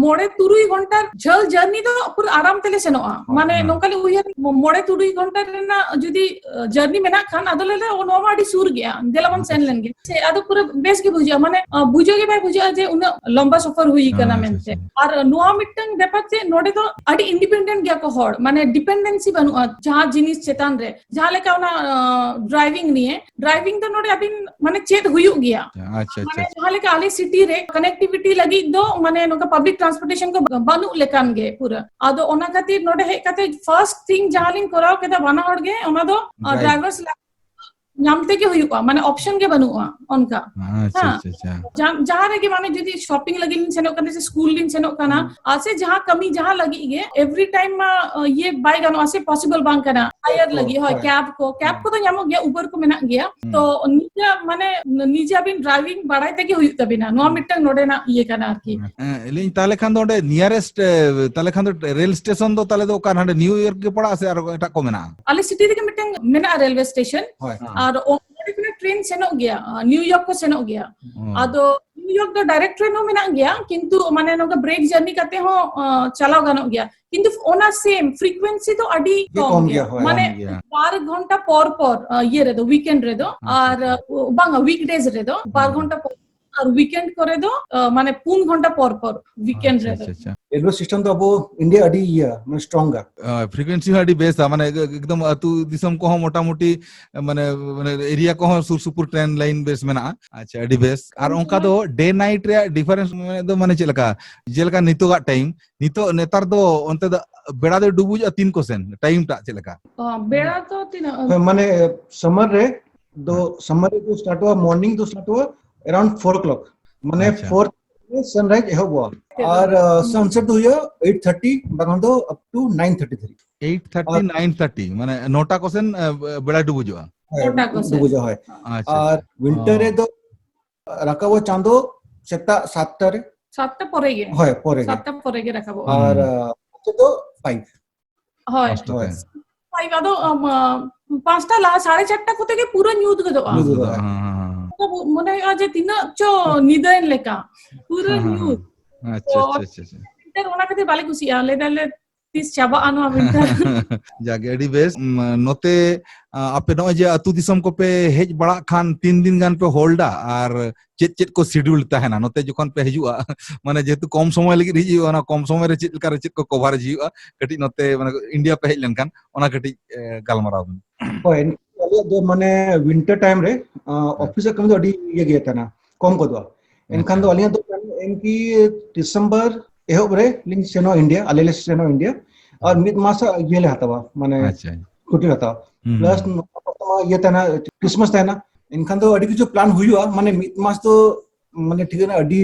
ᱢᱚᱬᱮ ᱛᱩᱨᱩᱭ ᱜᱷᱚᱱᱴᱟ ᱡᱷᱟᱹᱞ ᱡᱟᱨᱱᱤ ᱫᱚ ᱯᱩᱨᱟᱹ ᱟᱨᱟᱢ ᱛᱮᱞᱮ ᱥᱮᱱᱚᱜᱼᱟ᱾ ᱢᱟᱱᱮ ᱱᱚᱝᱠᱟ ᱞᱮ ᱩᱭᱦᱟᱹᱨ, ᱢᱚᱬᱮ ᱛᱩᱨᱩᱭ ᱜᱷᱚᱱᱴᱟ ᱨᱮᱱᱟᱜ ᱡᱩᱫᱤ ᱡᱟᱨᱱᱤ ᱢᱮᱱᱟᱜ ᱠᱷᱟᱱ, ᱟᱫᱚ ᱞᱮ ᱞᱟᱹᱭᱟ, ᱱᱚᱣᱟ ᱢᱟ ᱟᱹᱰᱤ ᱥᱩᱨ ᱜᱮᱭᱟ, ᱫᱮᱞᱟ ᱵᱚᱱ ᱥᱮᱱ ᱞᱮᱱ ᱜᱮ᱾ ᱥᱮ ᱟᱫᱚ ᱯᱩᱨᱟᱹ ᱵᱮᱥ ᱜᱮ ᱵᱩᱡᱷᱟᱹᱜᱼᱟ, ᱢᱟᱱᱮ ᱵᱩᱡᱷᱟᱹᱣ ᱜᱮ ᱵᱟᱭ ᱵᱩᱡᱷᱟᱹᱜᱼᱟ ᱡᱮ ᱩᱱᱟᱹᱜ ᱞᱚᱢᱵᱟ ᱥᱚᱯᱷᱚᱨ ᱦᱩᱭ ᱠᱟᱱᱟ ᱢᱮᱱᱛᱮ᱾ ᱟᱨ ᱱᱚᱣᱟ ᱢᱤᱫᱴᱟᱝ ᱵᱮᱯᱟᱨ ᱪᱮᱫ, ᱱᱚᱰᱮ ᱫᱚ ᱟᱹᱰᱤ ᱤᱱᱰᱤᱯᱮᱱᱰᱮᱱᱴ ᱜᱮᱭᱟ ᱠᱚ ᱦᱚᱲ, ᱢᱟᱱᱮ ᱰᱤᱯᱮᱱᱰᱮᱱᱥᱤ ᱵᱟᱹᱱᱩᱜᱼᱟ ᱡᱟᱦᱟᱸ ᱡᱤᱱᱤᱥ ᱪᱮᱛᱟᱱ ᱨᱮ᱾ ᱡᱟᱦᱟᱸ ᱞᱮᱠᱟ ᱚᱱᱟ ᱰᱨᱟᱭᱵᱷᱤᱝ ᱱᱤᱭᱮ, ᱰᱨᱟᱭᱵᱷᱤᱝ ᱫᱚ ᱱᱚᱰᱮ ᱟᱹᱵᱤᱱ ᱢᱟᱱᱮ ᱪᱮᱫ ᱦᱩᱭᱩᱜ ᱜᱮᱭᱟ᱾ ᱢᱟᱱᱮ ᱡᱟᱦᱟᱸ ᱞᱮᱠᱟ ᱟᱞᱮ ᱥᱤᱴᱤ ᱨᱮ ᱠᱟᱱᱮᱠᱴᱤᱵᱷᱤᱴᱤ ᱞᱟᱹᱜᱤᱫ ᱫᱚ ᱢᱟᱱᱮ ᱱᱚᱝᱠᱟ ᱯᱟᱵᱽᱞᱤᱠ ᱴᱨᱟᱱᱥᱯᱳᱨᱴᱮᱥᱚᱱ ᱠᱚ ᱵᱟᱹᱱᱩᱜ ᱞᱮᱠᱟᱱ ᱜᱮ ᱯᱩᱨᱟᱹ᱾ ᱟᱫᱚ ᱚᱱᱟ ᱠᱷᱟᱹᱛᱤᱨ ᱱᱚᱰᱮ ᱦᱮᱡ ᱠᱟᱛᱮ ᱯᱷᱟᱨᱥᱴ ᱛᱷᱤᱝ ᱡᱟᱦᱟᱸ ᱞᱤᱧ ᱠᱚᱨᱟᱣ ᱠᱮᱫᱟ ᱵᱟᱱᱟ ᱦᱚᱲ ᱜᱮ, ᱚᱱᱟ ᱫᱚ ᱰᱨᱟᱭᱵᱷᱟᱨᱥ ᱧᱟᱢ ᱛᱮᱜᱮ ᱦᱩᱭᱩᱜᱼᱟ, ᱢᱟᱱᱮ ᱚᱯᱥᱚᱱ ᱜᱮ ᱵᱟᱹᱱᱩᱜᱼᱟ ᱚᱱᱠᱟ᱾ ᱦᱮᱸ, ᱡᱟᱦᱟᱸ ᱨᱮᱜᱮ ᱢᱟᱱᱮ ᱡᱩᱫᱤ ᱥᱚᱯᱤᱝ ᱞᱟᱹᱜᱤᱫ ᱞᱤᱧ ᱥᱮᱱᱚᱜ ᱠᱟᱱᱟ ᱥᱮ ᱥᱠᱩᱞ ᱞᱤᱧ ᱥᱮᱱᱚᱜ ᱠᱟᱱᱟ, ᱟᱨ ᱥᱮ ᱡᱟᱦᱟᱸ ᱠᱟᱹᱢᱤ ᱡᱟᱦᱟᱸ ᱞᱟᱹᱜᱤᱫ ᱜᱮ, ᱮᱵᱷᱨᱤ ᱴᱟᱭᱤᱢ ᱢᱟ ᱤᱭᱟᱹ ᱵᱟᱭ ᱜᱟᱱᱚᱜᱼᱟ ᱥᱮ ᱯᱚᱥᱤᱵᱚᱞ ᱵᱟᱝ ᱠᱟᱱᱟ᱾ ᱦᱟᱭᱟᱨ ᱞᱟᱹᱜᱤᱫ ᱦᱳᱭ, ᱠᱮᱵ ᱠᱚ, ᱠᱮᱵ ᱠᱚᱫᱚ ᱧᱟᱢᱚᱜ ᱜᱮᱭᱟ, ᱩᱵᱟᱨ ᱠᱚ ᱢᱮᱱᱟᱜ ᱜᱮᱭᱟ᱾ ᱛᱚ ᱱᱤᱡᱮ ᱢᱟᱱᱮ ᱱᱤᱡᱮ ᱟᱹᱵᱤᱱ ᱰᱨᱟᱭᱵᱷᱤᱝ ᱵᱟᱲᱟᱭ ᱛᱮᱜᱮ ᱦᱩᱭᱩᱜ ᱛᱟᱵᱤᱱᱟ, ᱱᱚᱣᱟ ᱢᱤᱫᱴᱟᱝ ᱱᱚᱰᱮᱱᱟᱜ ᱤᱭᱟᱹ ᱠᱟᱱᱟ ᱟᱨᱠᱤ᱾ ᱞᱤᱧ ᱛᱟᱦᱞᱮ ᱠᱷᱟᱱ ᱫᱚ ᱚᱸᱰᱮ ᱱᱤᱭᱟᱨᱮᱥᱴ, ᱛᱟᱦᱞᱮ ᱠᱷᱟᱱ ᱫᱚ ᱨᱮᱞ ᱥᱴᱮᱥᱚᱱ ᱫᱚ ᱛᱟᱦᱞᱮ ᱫᱚ ᱚᱠᱟ, ᱱᱟᱰᱮ ᱱᱤᱭᱩ ᱭᱚᱨᱠ ᱜᱮ ᱯᱟᱲᱟᱜᱼᱟ ᱥᱮ ᱟᱨ ᱮᱴᱟᱜ ᱠᱚ ᱢᱮᱱᱟᱜᱼᱟ? ᱟᱞᱮ ᱥᱤᱴᱤ ᱨᱮᱜᱮ ᱢᱤᱫᱴᱟᱝ ᱢᱮᱱᱟᱜᱼᱟ ᱨᱮᱞᱣᱮ ᱥᱴᱮᱥᱚᱱ᱾ ᱟᱨ ᱚᱸᱰᱮ ᱠᱷᱚᱱᱟᱜ ᱴᱨᱮᱱ ᱥᱮᱱᱚᱜ ᱜᱮᱭᱟ, ᱱᱤᱭᱩ ᱭᱚᱨᱠ ᱠᱚ ᱥᱮᱱᱚᱜ ᱜᱮᱭᱟ᱾ ᱟᱫᱚ ᱱᱤᱭᱩ ᱭᱚᱨᱠ ᱫᱚ ᱰᱟᱭᱨᱮᱠᱴ ᱴᱨᱮᱱ ᱦᱚᱸ ᱢᱮᱱᱟᱜ ᱜᱮᱭᱟ, ᱠᱤᱱᱛᱩ ᱢᱟᱱᱮ ᱱᱚᱝᱠᱟ ᱵᱨᱮᱠ ᱡᱟᱨᱱᱤ ᱠᱟᱛᱮ ᱦᱚᱸ ᱟᱸ, ᱪᱟᱞᱟᱣ ᱜᱟᱱᱚᱜ ᱜᱮᱭᱟ, ᱠᱤᱱᱛᱩ ᱚᱱᱟ ᱥᱮᱢ ᱯᱷᱨᱤᱠᱩᱭᱮᱱᱥᱤ ᱫᱚ ᱟᱹᱰᱤ ᱠᱚᱢ ᱠᱚᱢ ᱜᱮᱭᱟ᱾ ᱜᱮᱭᱟ, ᱦᱳᱭ᱾ ᱢᱟᱱᱮ ᱠᱚᱢ ᱜᱮᱭᱟ᱾ ᱵᱟᱨ ᱜᱷᱚᱱᱴᱟ ᱯᱚᱨ ᱯᱚᱨ ᱟᱸ, ᱤᱭᱟᱹ ᱨᱮᱫᱚ, ᱣᱤᱠᱮᱱᱰ ᱨᱮᱫᱚ, ᱟᱪᱪᱷᱟ, ᱟᱨ ᱟᱪᱪᱷᱟ᱾ ᱟᱸ, ᱵᱟᱝᱟ, ᱣᱤᱠ ᱰᱮᱡ ᱨᱮᱫᱚ ᱵᱟᱨ ᱦᱩᱸ᱾ ᱜᱷᱚᱱᱴᱟ ᱯᱚᱨ, ᱟᱨ ᱣᱤᱠᱮᱱᱰ ᱠᱚᱨᱮ ᱫᱚ ᱟᱸ, ᱢᱟᱱᱮ ᱯᱩᱱ ᱜᱷᱚᱱᱴᱟ ᱯᱚᱨ ᱯᱚᱨ ᱣᱤᱠᱮᱱᱰ ᱟᱪᱪᱷᱟ, ᱨᱮᱫᱚ᱾ ᱟᱪᱪᱷᱟ, ᱟᱪᱪᱷᱟ᱾ ᱨᱮᱞᱣᱮ ᱥᱴᱮᱥᱚᱱ ᱫᱚ ᱟᱵᱚ ᱤᱱᱰᱤᱭᱟ ᱟᱹᱰᱤ ᱤᱭᱟᱹ, ᱢᱟᱱᱮ ᱥᱴᱨᱚᱝ ᱜᱟ᱾ ᱟᱸ, ᱯᱷᱨᱤᱠᱩᱭᱮᱱᱥᱤ ᱦᱚᱸ ᱟᱹᱰᱤ ᱵᱮᱥᱟ, ᱢᱟᱱᱮ ᱮᱠ-, ᱮᱠᱫᱚᱢ ᱟᱹᱛᱩ ᱫᱤᱥᱚᱢ ᱠᱚᱦᱚᱸ ᱢᱚᱴᱟᱢᱩᱴᱤ, ᱢᱟᱱᱮ, ᱢᱟᱱᱮ ᱮᱨᱤᱭᱟ ᱠᱚᱦᱚᱸ ᱥᱩᱨ ᱥᱩᱯᱩᱨ ᱴᱨᱮᱱ ᱞᱟᱭᱤᱱ ᱵᱮᱥ ᱢᱮᱱᱟᱜᱼᱟ᱾ ᱟᱪᱪᱷᱟ, ᱟᱹᱰᱤ ᱵᱮᱥ᱾ ᱟᱨ ᱩᱱ ᱚᱱᱠᱟ ᱥᱚᱢᱚᱭ ᱫᱚ ᱰᱮ ᱱᱟᱭᱤᱴ ᱨᱮᱭᱟᱜ ᱰᱤᱯᱷᱟᱨᱮᱱᱥ ᱢᱮᱱᱮᱫ ᱫᱚ ᱢᱟᱱᱮ ᱪᱮᱫ ᱞᱮᱠᱟ? ᱡᱮᱞᱮᱠᱟ ᱱᱤᱛᱚᱜᱟᱜ ᱴᱟᱭᱤᱢ, ᱱᱤᱛᱚᱜ ᱱᱮᱛᱟᱨ ᱫᱚ ᱚᱱᱛᱮ ᱫᱚ ᱵᱮᱲᱟ ᱫᱚ ᱰᱩᱵᱩᱡᱚᱜᱼᱟ ᱛᱤᱱ ᱠᱚ ᱥᱮᱱ? ᱴᱟᱭᱤᱢ ᱴᱟᱜ ᱪᱮᱫ ᱞᱮᱠᱟ? ᱚ, ᱵᱮᱲᱟ ᱫᱚ ᱛᱤᱱᱟᱹᱜ? ᱦᱳᱭ, ᱢᱟᱱᱮ ᱥᱟᱢᱟᱨ ᱨᱮ ᱫᱚ, ᱦᱮᱸ᱾ ᱥᱟᱢᱟᱨ ᱨᱮ ᱫᱚ ᱥᱴᱟᱨᱴᱚᱜᱼᱟ, ᱢᱚᱨᱱᱤᱝ ᱫᱚ ᱥᱴᱟᱨᱴᱚᱜᱼᱟ ᱟᱨᱟᱣᱩᱱᱰ ᱯᱷᱳᱨ ᱚᱠᱞᱚᱠ, ᱢᱟᱱᱮ ᱟᱪᱪᱷᱟ᱾ ᱯᱷᱳᱨ ᱥᱟᱱᱨᱟᱭᱤᱡ ᱮᱦᱚᱵᱚᱜᱼᱟ᱾ ᱟᱨ, ᱟᱸ, ᱥᱟᱱᱥᱮᱴ ᱫᱚ ᱦᱩᱭᱩᱜᱼᱟ ᱮᱭᱤᱴ ᱛᱷᱟᱨᱴᱤ, ᱵᱟᱠᱷᱟᱱ ᱫᱚ ᱟᱯ ᱴᱩ ᱱᱟᱭᱤᱱ ᱛᱷᱟᱨᱴᱤ ᱫᱷᱟᱹᱨᱤᱡ᱾ ᱮᱭᱤᱴ ᱛᱷᱟᱨᱴᱤ, ᱟᱨ ᱱᱟᱭᱤᱱ ᱛᱷᱟᱨᱴᱤ, ᱢᱟᱱᱮ ᱱᱚᱴᱟ ᱠᱚ ᱥᱮᱱ, ᱟᱸ, ᱵᱮᱲᱟ ᱰᱩᱵᱩᱡᱚᱜᱼᱟ᱾ ᱦᱮᱸ, ᱱᱚᱴᱟ ᱠᱚ ᱥᱮᱱ᱾ ᱰᱩᱵᱩᱡᱚᱜᱼᱟ, ᱦᱳᱭ᱾ ᱟᱪᱪᱷᱟ, ᱟᱨ ᱟᱪᱪᱷᱟ᱾ ᱣᱤᱱᱴᱟᱨ ᱚ᱾ ᱨᱮᱫᱚ ᱨᱟᱠᱟᱵᱚᱜᱼᱟ ᱪᱟᱸᱫᱚ ᱥᱮᱛᱟᱜ ᱥᱟᱛᱴᱟ ᱨᱮ᱾ ᱥᱟᱛᱴᱟ ᱯᱚᱨᱮ ᱜᱮ᱾ ᱦᱳᱭ, ᱯᱚᱨᱮ ᱜᱮ᱾ ᱥᱟᱛᱴᱟ ᱯᱚᱨᱮ ᱜᱮ ᱨᱟᱠᱟᱵᱚᱜᱼᱟ᱾ ᱟᱨ, ᱦᱩᱸ᱾ ᱟᱸ, ᱱᱚᱛᱮ ᱫᱚ ᱯᱷᱟᱭᱤᱵᱷ᱾ ᱦᱳᱭ᱾ ᱯᱟᱸᱪᱴᱟ ᱛᱮ᱾ ᱦᱳᱭ᱾ ᱯᱷᱟᱭᱤᱵᱷ, ᱟᱫᱚ, ᱟᱢ, ᱟᱸ, ᱯᱟᱸᱪᱴᱟ ᱞᱟᱦᱟ, ᱥᱟᱲᱮ ᱪᱟᱨᱴᱟ ᱠᱚᱛᱮ ᱜᱮ ᱯᱩᱨᱟᱹ ᱧᱩᱛ ᱜᱚᱫᱚᱜᱼᱟ᱾ ᱧᱩᱛ ᱜᱚᱫᱚᱜᱼᱟ, ᱦᱮᱸ, ᱦᱮᱸ, ᱦᱮᱸ᱾ ᱟᱫᱚ ᱢᱚᱱᱮ ᱦᱩᱭᱩᱜᱼᱟ ᱡᱮ ᱛᱤᱱᱟᱹᱜ ᱪᱚ ᱧᱤᱫᱟᱹᱭᱮᱱ ᱞᱮᱠᱟ᱾ ᱯᱩᱨᱟᱹ ᱦᱮᱸ, ᱦᱮᱸ, ᱧᱩᱛ᱾ ᱦᱮᱸ᱾ ᱟᱪᱪᱷᱟ, ᱛᱚ, ᱟᱪᱪᱷᱟ, ᱟᱪᱪᱷᱟ, ᱟᱪᱪᱷᱟ᱾ ᱚᱱᱟ ᱠᱷᱟᱹᱛᱤᱨ ᱵᱟᱞᱮ ᱠᱩᱥᱤᱭᱟᱜᱼᱟ᱾ ᱞᱟᱹᱭ ᱫᱟᱞᱮ, ᱛᱤᱥ ᱪᱟᱵᱟᱜᱼᱟ ᱱᱚᱣᱟ ᱣᱤᱱᱴᱟᱨ? ᱡᱟᱜᱮ ᱟᱹᱰᱤ ᱵᱮᱥ᱾ ᱩᱢ, ᱱᱚᱛᱮ, ᱟ, ᱟᱯᱮ ᱱᱚᱜᱼᱚᱭ ᱡᱮ ᱟᱹᱛᱩ ᱫᱤᱥᱚᱢ ᱠᱚᱯᱮ ᱦᱮᱡ ᱵᱟᱲᱟᱜ ᱠᱷᱟᱱ ᱛᱤᱱ ᱫᱤᱱ ᱜᱟᱱ ᱯᱮ ᱦᱳᱞᱰᱟ ᱟᱨ ᱪᱮᱫ ᱪᱮᱫ ᱠᱚ ᱥᱤᱰᱤᱭᱩᱞ ᱛᱟᱦᱮᱱᱟ ᱱᱚᱛᱮ ᱡᱚᱠᱷᱚᱱ ᱯᱮ ᱦᱤᱡᱩᱜᱼᱟ? ᱢᱟᱱᱮ ᱡᱮᱦᱮᱛᱩ ᱠᱚᱢ ᱥᱚᱢᱚᱭ ᱞᱟᱹᱜᱤᱫ ᱦᱤᱡᱩᱜ ᱦᱩᱭᱩᱜᱼᱟ, ᱚᱱᱟ ᱠᱚᱢ ᱥᱚᱢᱚᱭ ᱨᱮ ᱪᱮᱫ ᱞᱮᱠᱟ ᱨᱮ ᱪᱮᱫ ᱠᱚ ᱠᱚᱵᱷᱟᱨ ᱦᱩᱭᱩᱜᱼᱟ? ᱠᱟᱹᱴᱤᱡ ᱱᱚᱛᱮ ᱢᱟᱱᱮ ᱤᱱᱰᱤᱭᱟ ᱯᱮ ᱦᱮᱡ ᱞᱮᱱᱠᱷᱟᱱ ᱚᱱᱟ ᱠᱟᱹᱴᱤᱡ, ᱮ, ᱜᱟᱞᱢᱟᱨᱟᱣ ᱵᱤᱱ᱾ ᱦᱳᱭ, ᱟᱞᱮᱭᱟᱜ ᱫᱚ ᱢᱟᱱᱮ ᱣᱤᱱᱴᱟᱨ ᱴᱟᱭᱤᱢ ᱨᱮ, ᱟ, ᱦᱮᱸ᱾ ᱚᱯᱷᱤᱥ ᱨᱮᱭᱟᱜ ᱠᱟᱹᱢᱤ ᱫᱚ ᱟᱹᱰᱤ ᱤᱭᱟᱹ ᱜᱮ ᱛᱟᱦᱮᱱᱟ, ᱠᱚᱢ ᱜᱚᱫᱚᱜᱼᱟ᱾ ᱮᱱᱠᱷᱟᱱ ᱟᱪᱪᱷᱟ᱾ ᱫᱚ ᱟᱹᱞᱤᱧᱟᱜ ᱫᱚ ᱮᱢ ᱠᱤ ᱰᱤᱥᱮᱢᱵᱚᱨ ᱮᱦᱚᱵ ᱨᱮ ᱞᱤᱧ ᱥᱮᱱᱚᱜᱼᱟ ᱤᱱᱰᱤᱭᱟ, ᱟᱞᱮ ᱞᱮ ᱥᱮᱱᱚᱜᱼᱟ ᱤᱱᱰᱤᱭᱟ᱾ ᱟᱨ ᱦᱮᱸ᱾ ᱢᱤᱫ ᱢᱟᱥ ᱤᱭᱟᱹ ᱞᱮ ᱦᱟᱛᱟᱣᱟ, ᱢᱟᱱᱮ ᱟᱪᱪᱷᱟ᱾ ᱪᱷᱩᱴᱤ ᱞᱮ ᱦᱟᱛᱟᱣᱟ᱾ ᱦᱩᱸ, ᱯᱞᱟᱥ ᱦᱩᱸ᱾ ᱱᱚᱣᱟ ᱤᱭᱟᱹ ᱛᱟᱦᱮᱱᱟ, ᱠᱨᱤᱥᱢᱟᱥ ᱛᱟᱦᱮᱱᱟ᱾ ᱮᱱᱠᱷᱟᱱ ᱫᱚ ᱟᱹᱰᱤ ᱠᱤᱪᱷᱩ ᱯᱞᱟᱱ ᱦᱩᱭᱩᱜᱼᱟ, ᱢᱟᱱᱮ ᱢᱤᱫ ᱢᱟᱥ ᱫᱚ, ᱢᱟᱱᱮ ᱴᱷᱤᱠ ᱟᱹᱰᱤ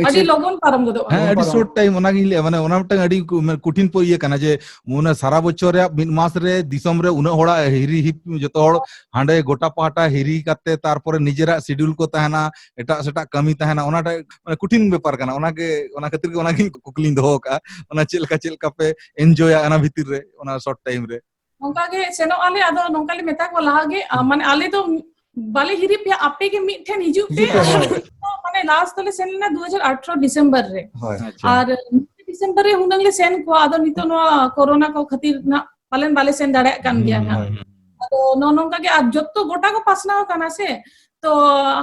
ᱟᱹᱰᱤ ᱞᱚᱜᱚᱱ ᱯᱟᱨᱚᱢ ᱜᱚᱫᱚᱜᱼᱟ᱾ ᱦᱮᱸ, ᱞᱚᱜᱚᱱ ᱟᱹᱰᱤ ᱯᱟᱨᱚᱢ᱾ ᱥᱚᱨᱴ ᱴᱟᱭᱤᱢ, ᱚᱱᱟᱜᱤᱧ ᱞᱟᱹᱭᱟ, ᱢᱟᱱᱮ ᱚᱱᱟ ᱢᱤᱫᱴᱟᱝ ᱟᱹᱰᱤ ᱠᱩ-, ᱢᱟᱱᱮ ᱠᱚᱴᱷᱤᱱ ᱯᱚ-, ᱤᱭᱟᱹ ᱠᱟᱱᱟ ᱡᱮ ᱚᱱᱟ ᱥᱟᱨᱟ ᱵᱚᱪᱷᱚᱨ ᱨᱮᱭᱟᱜ ᱢᱤᱫ ᱢᱟᱥ ᱨᱮ ᱫᱤᱥᱚᱢ ᱨᱮ ᱩᱱᱟᱹᱜ ᱦᱚᱲᱟᱜ ᱦᱤᱨᱤ ᱦᱤᱯ ᱡᱚᱛᱚ ᱦᱚᱲ ᱦᱟᱸᱰᱮ ᱜᱚᱴᱟ ᱯᱟᱦᱴᱟ ᱦᱤᱨᱤ ᱠᱟᱛᱮ ᱛᱟᱨᱯᱚᱨᱮ ᱱᱤᱡᱮᱨᱟᱜ ᱥᱤᱰᱤᱭᱩᱞ ᱠᱚ ᱛᱟᱦᱮᱱᱟ, ᱮᱴᱟᱜ ᱥᱮᱴᱟᱜ ᱠᱟᱹᱢᱤ ᱛᱟᱦᱮᱱᱟ, ᱚᱱᱟᱴᱟᱜ ᱢᱟᱱᱮ ᱠᱚᱴᱷᱤᱱ ᱵᱮᱯᱟᱨ ᱠᱟᱱᱟ᱾ ᱚᱱᱟᱜᱮ, ᱚᱱᱟ ᱠᱷᱟᱹᱛᱤᱨ ᱜᱮ ᱚᱱᱟᱜᱤᱧ ᱠᱩᱠᱞᱤᱧ ᱫᱚᱦᱚ ᱠᱟᱜᱼᱟ, ᱚᱱᱟ ᱪᱮᱫ ᱞᱮᱠᱟ, ᱪᱮᱫ ᱞᱮᱠᱟ ᱯᱮ ᱮᱱᱡᱚᱭᱟ ᱚᱱᱟ ᱵᱷᱤᱛᱤᱨ ᱨᱮ, ᱚᱱᱟ ᱥᱚᱨᱴ ᱴᱟᱭᱤᱢ ᱨᱮ? ᱱᱚᱝᱠᱟ ᱜᱮ ᱥᱮᱱᱚᱜ ᱟᱞᱮ, ᱟᱫᱚ ᱱᱚᱝᱠᱟ ᱞᱮ ᱢᱮᱛᱟ ᱠᱚᱣᱟ ᱞᱟᱦᱟ ᱜᱮ, ᱟ, ᱦᱩᱸ᱾ ᱢᱟᱱᱮ ᱟᱞᱮ ᱫᱚ ᱵᱟᱞᱮ ᱦᱤᱨᱤ ᱯᱮᱭᱟ, ᱟᱯᱮ ᱜᱮ ᱢᱤᱫ ᱴᱷᱮᱱ ᱦᱤᱡᱩᱜ ᱯᱮ᱾ ᱦᱤᱡᱩᱜ ᱯᱮ, ᱦᱳᱭ᱾ ᱢᱟᱱᱮ ᱞᱟᱥᱴ ᱛᱮᱞᱮ ᱥᱮᱱ ᱞᱮᱱᱟ ᱫᱩ ᱦᱟᱡᱟᱨ ᱟᱴᱷᱨᱚ ᱰᱤᱥᱮᱢᱵᱚᱨ ᱨᱮ᱾ ᱦᱳᱭ᱾ ᱟᱪᱪᱷᱟ᱾ ᱟᱨ ᱰᱤᱥᱮᱢᱵᱚᱨ ᱨᱮ ᱦᱩᱱᱟᱹᱝ ᱞᱮ ᱥᱮᱱ ᱠᱚᱣᱟ, ᱟᱫᱚ ᱱᱤᱛᱚᱜ ᱱᱚᱣᱟ ᱠᱳᱨᱳᱱᱟ ᱠᱚ ᱠᱷᱟᱹᱛᱤᱨ ᱱᱟᱜ ᱯᱟᱞᱮᱱ ᱵᱟᱞᱮ ᱥᱮᱱ ᱫᱟᱲᱮᱭᱟᱜ ᱠᱟᱱ ᱜᱮᱭᱟ ᱱᱟᱜ᱾ ᱦᱳᱭ, ᱦᱳᱭ᱾ ᱟᱫᱚ ᱱᱚᱜᱼᱚ ᱱᱚᱝᱠᱟ ᱜᱮ, ᱟᱨ ᱡᱚᱛᱚ ᱜᱚᱴᱟ ᱠᱚ ᱯᱟᱥᱱᱟᱣ ᱠᱟᱱᱟ ᱥᱮ, ᱛᱚ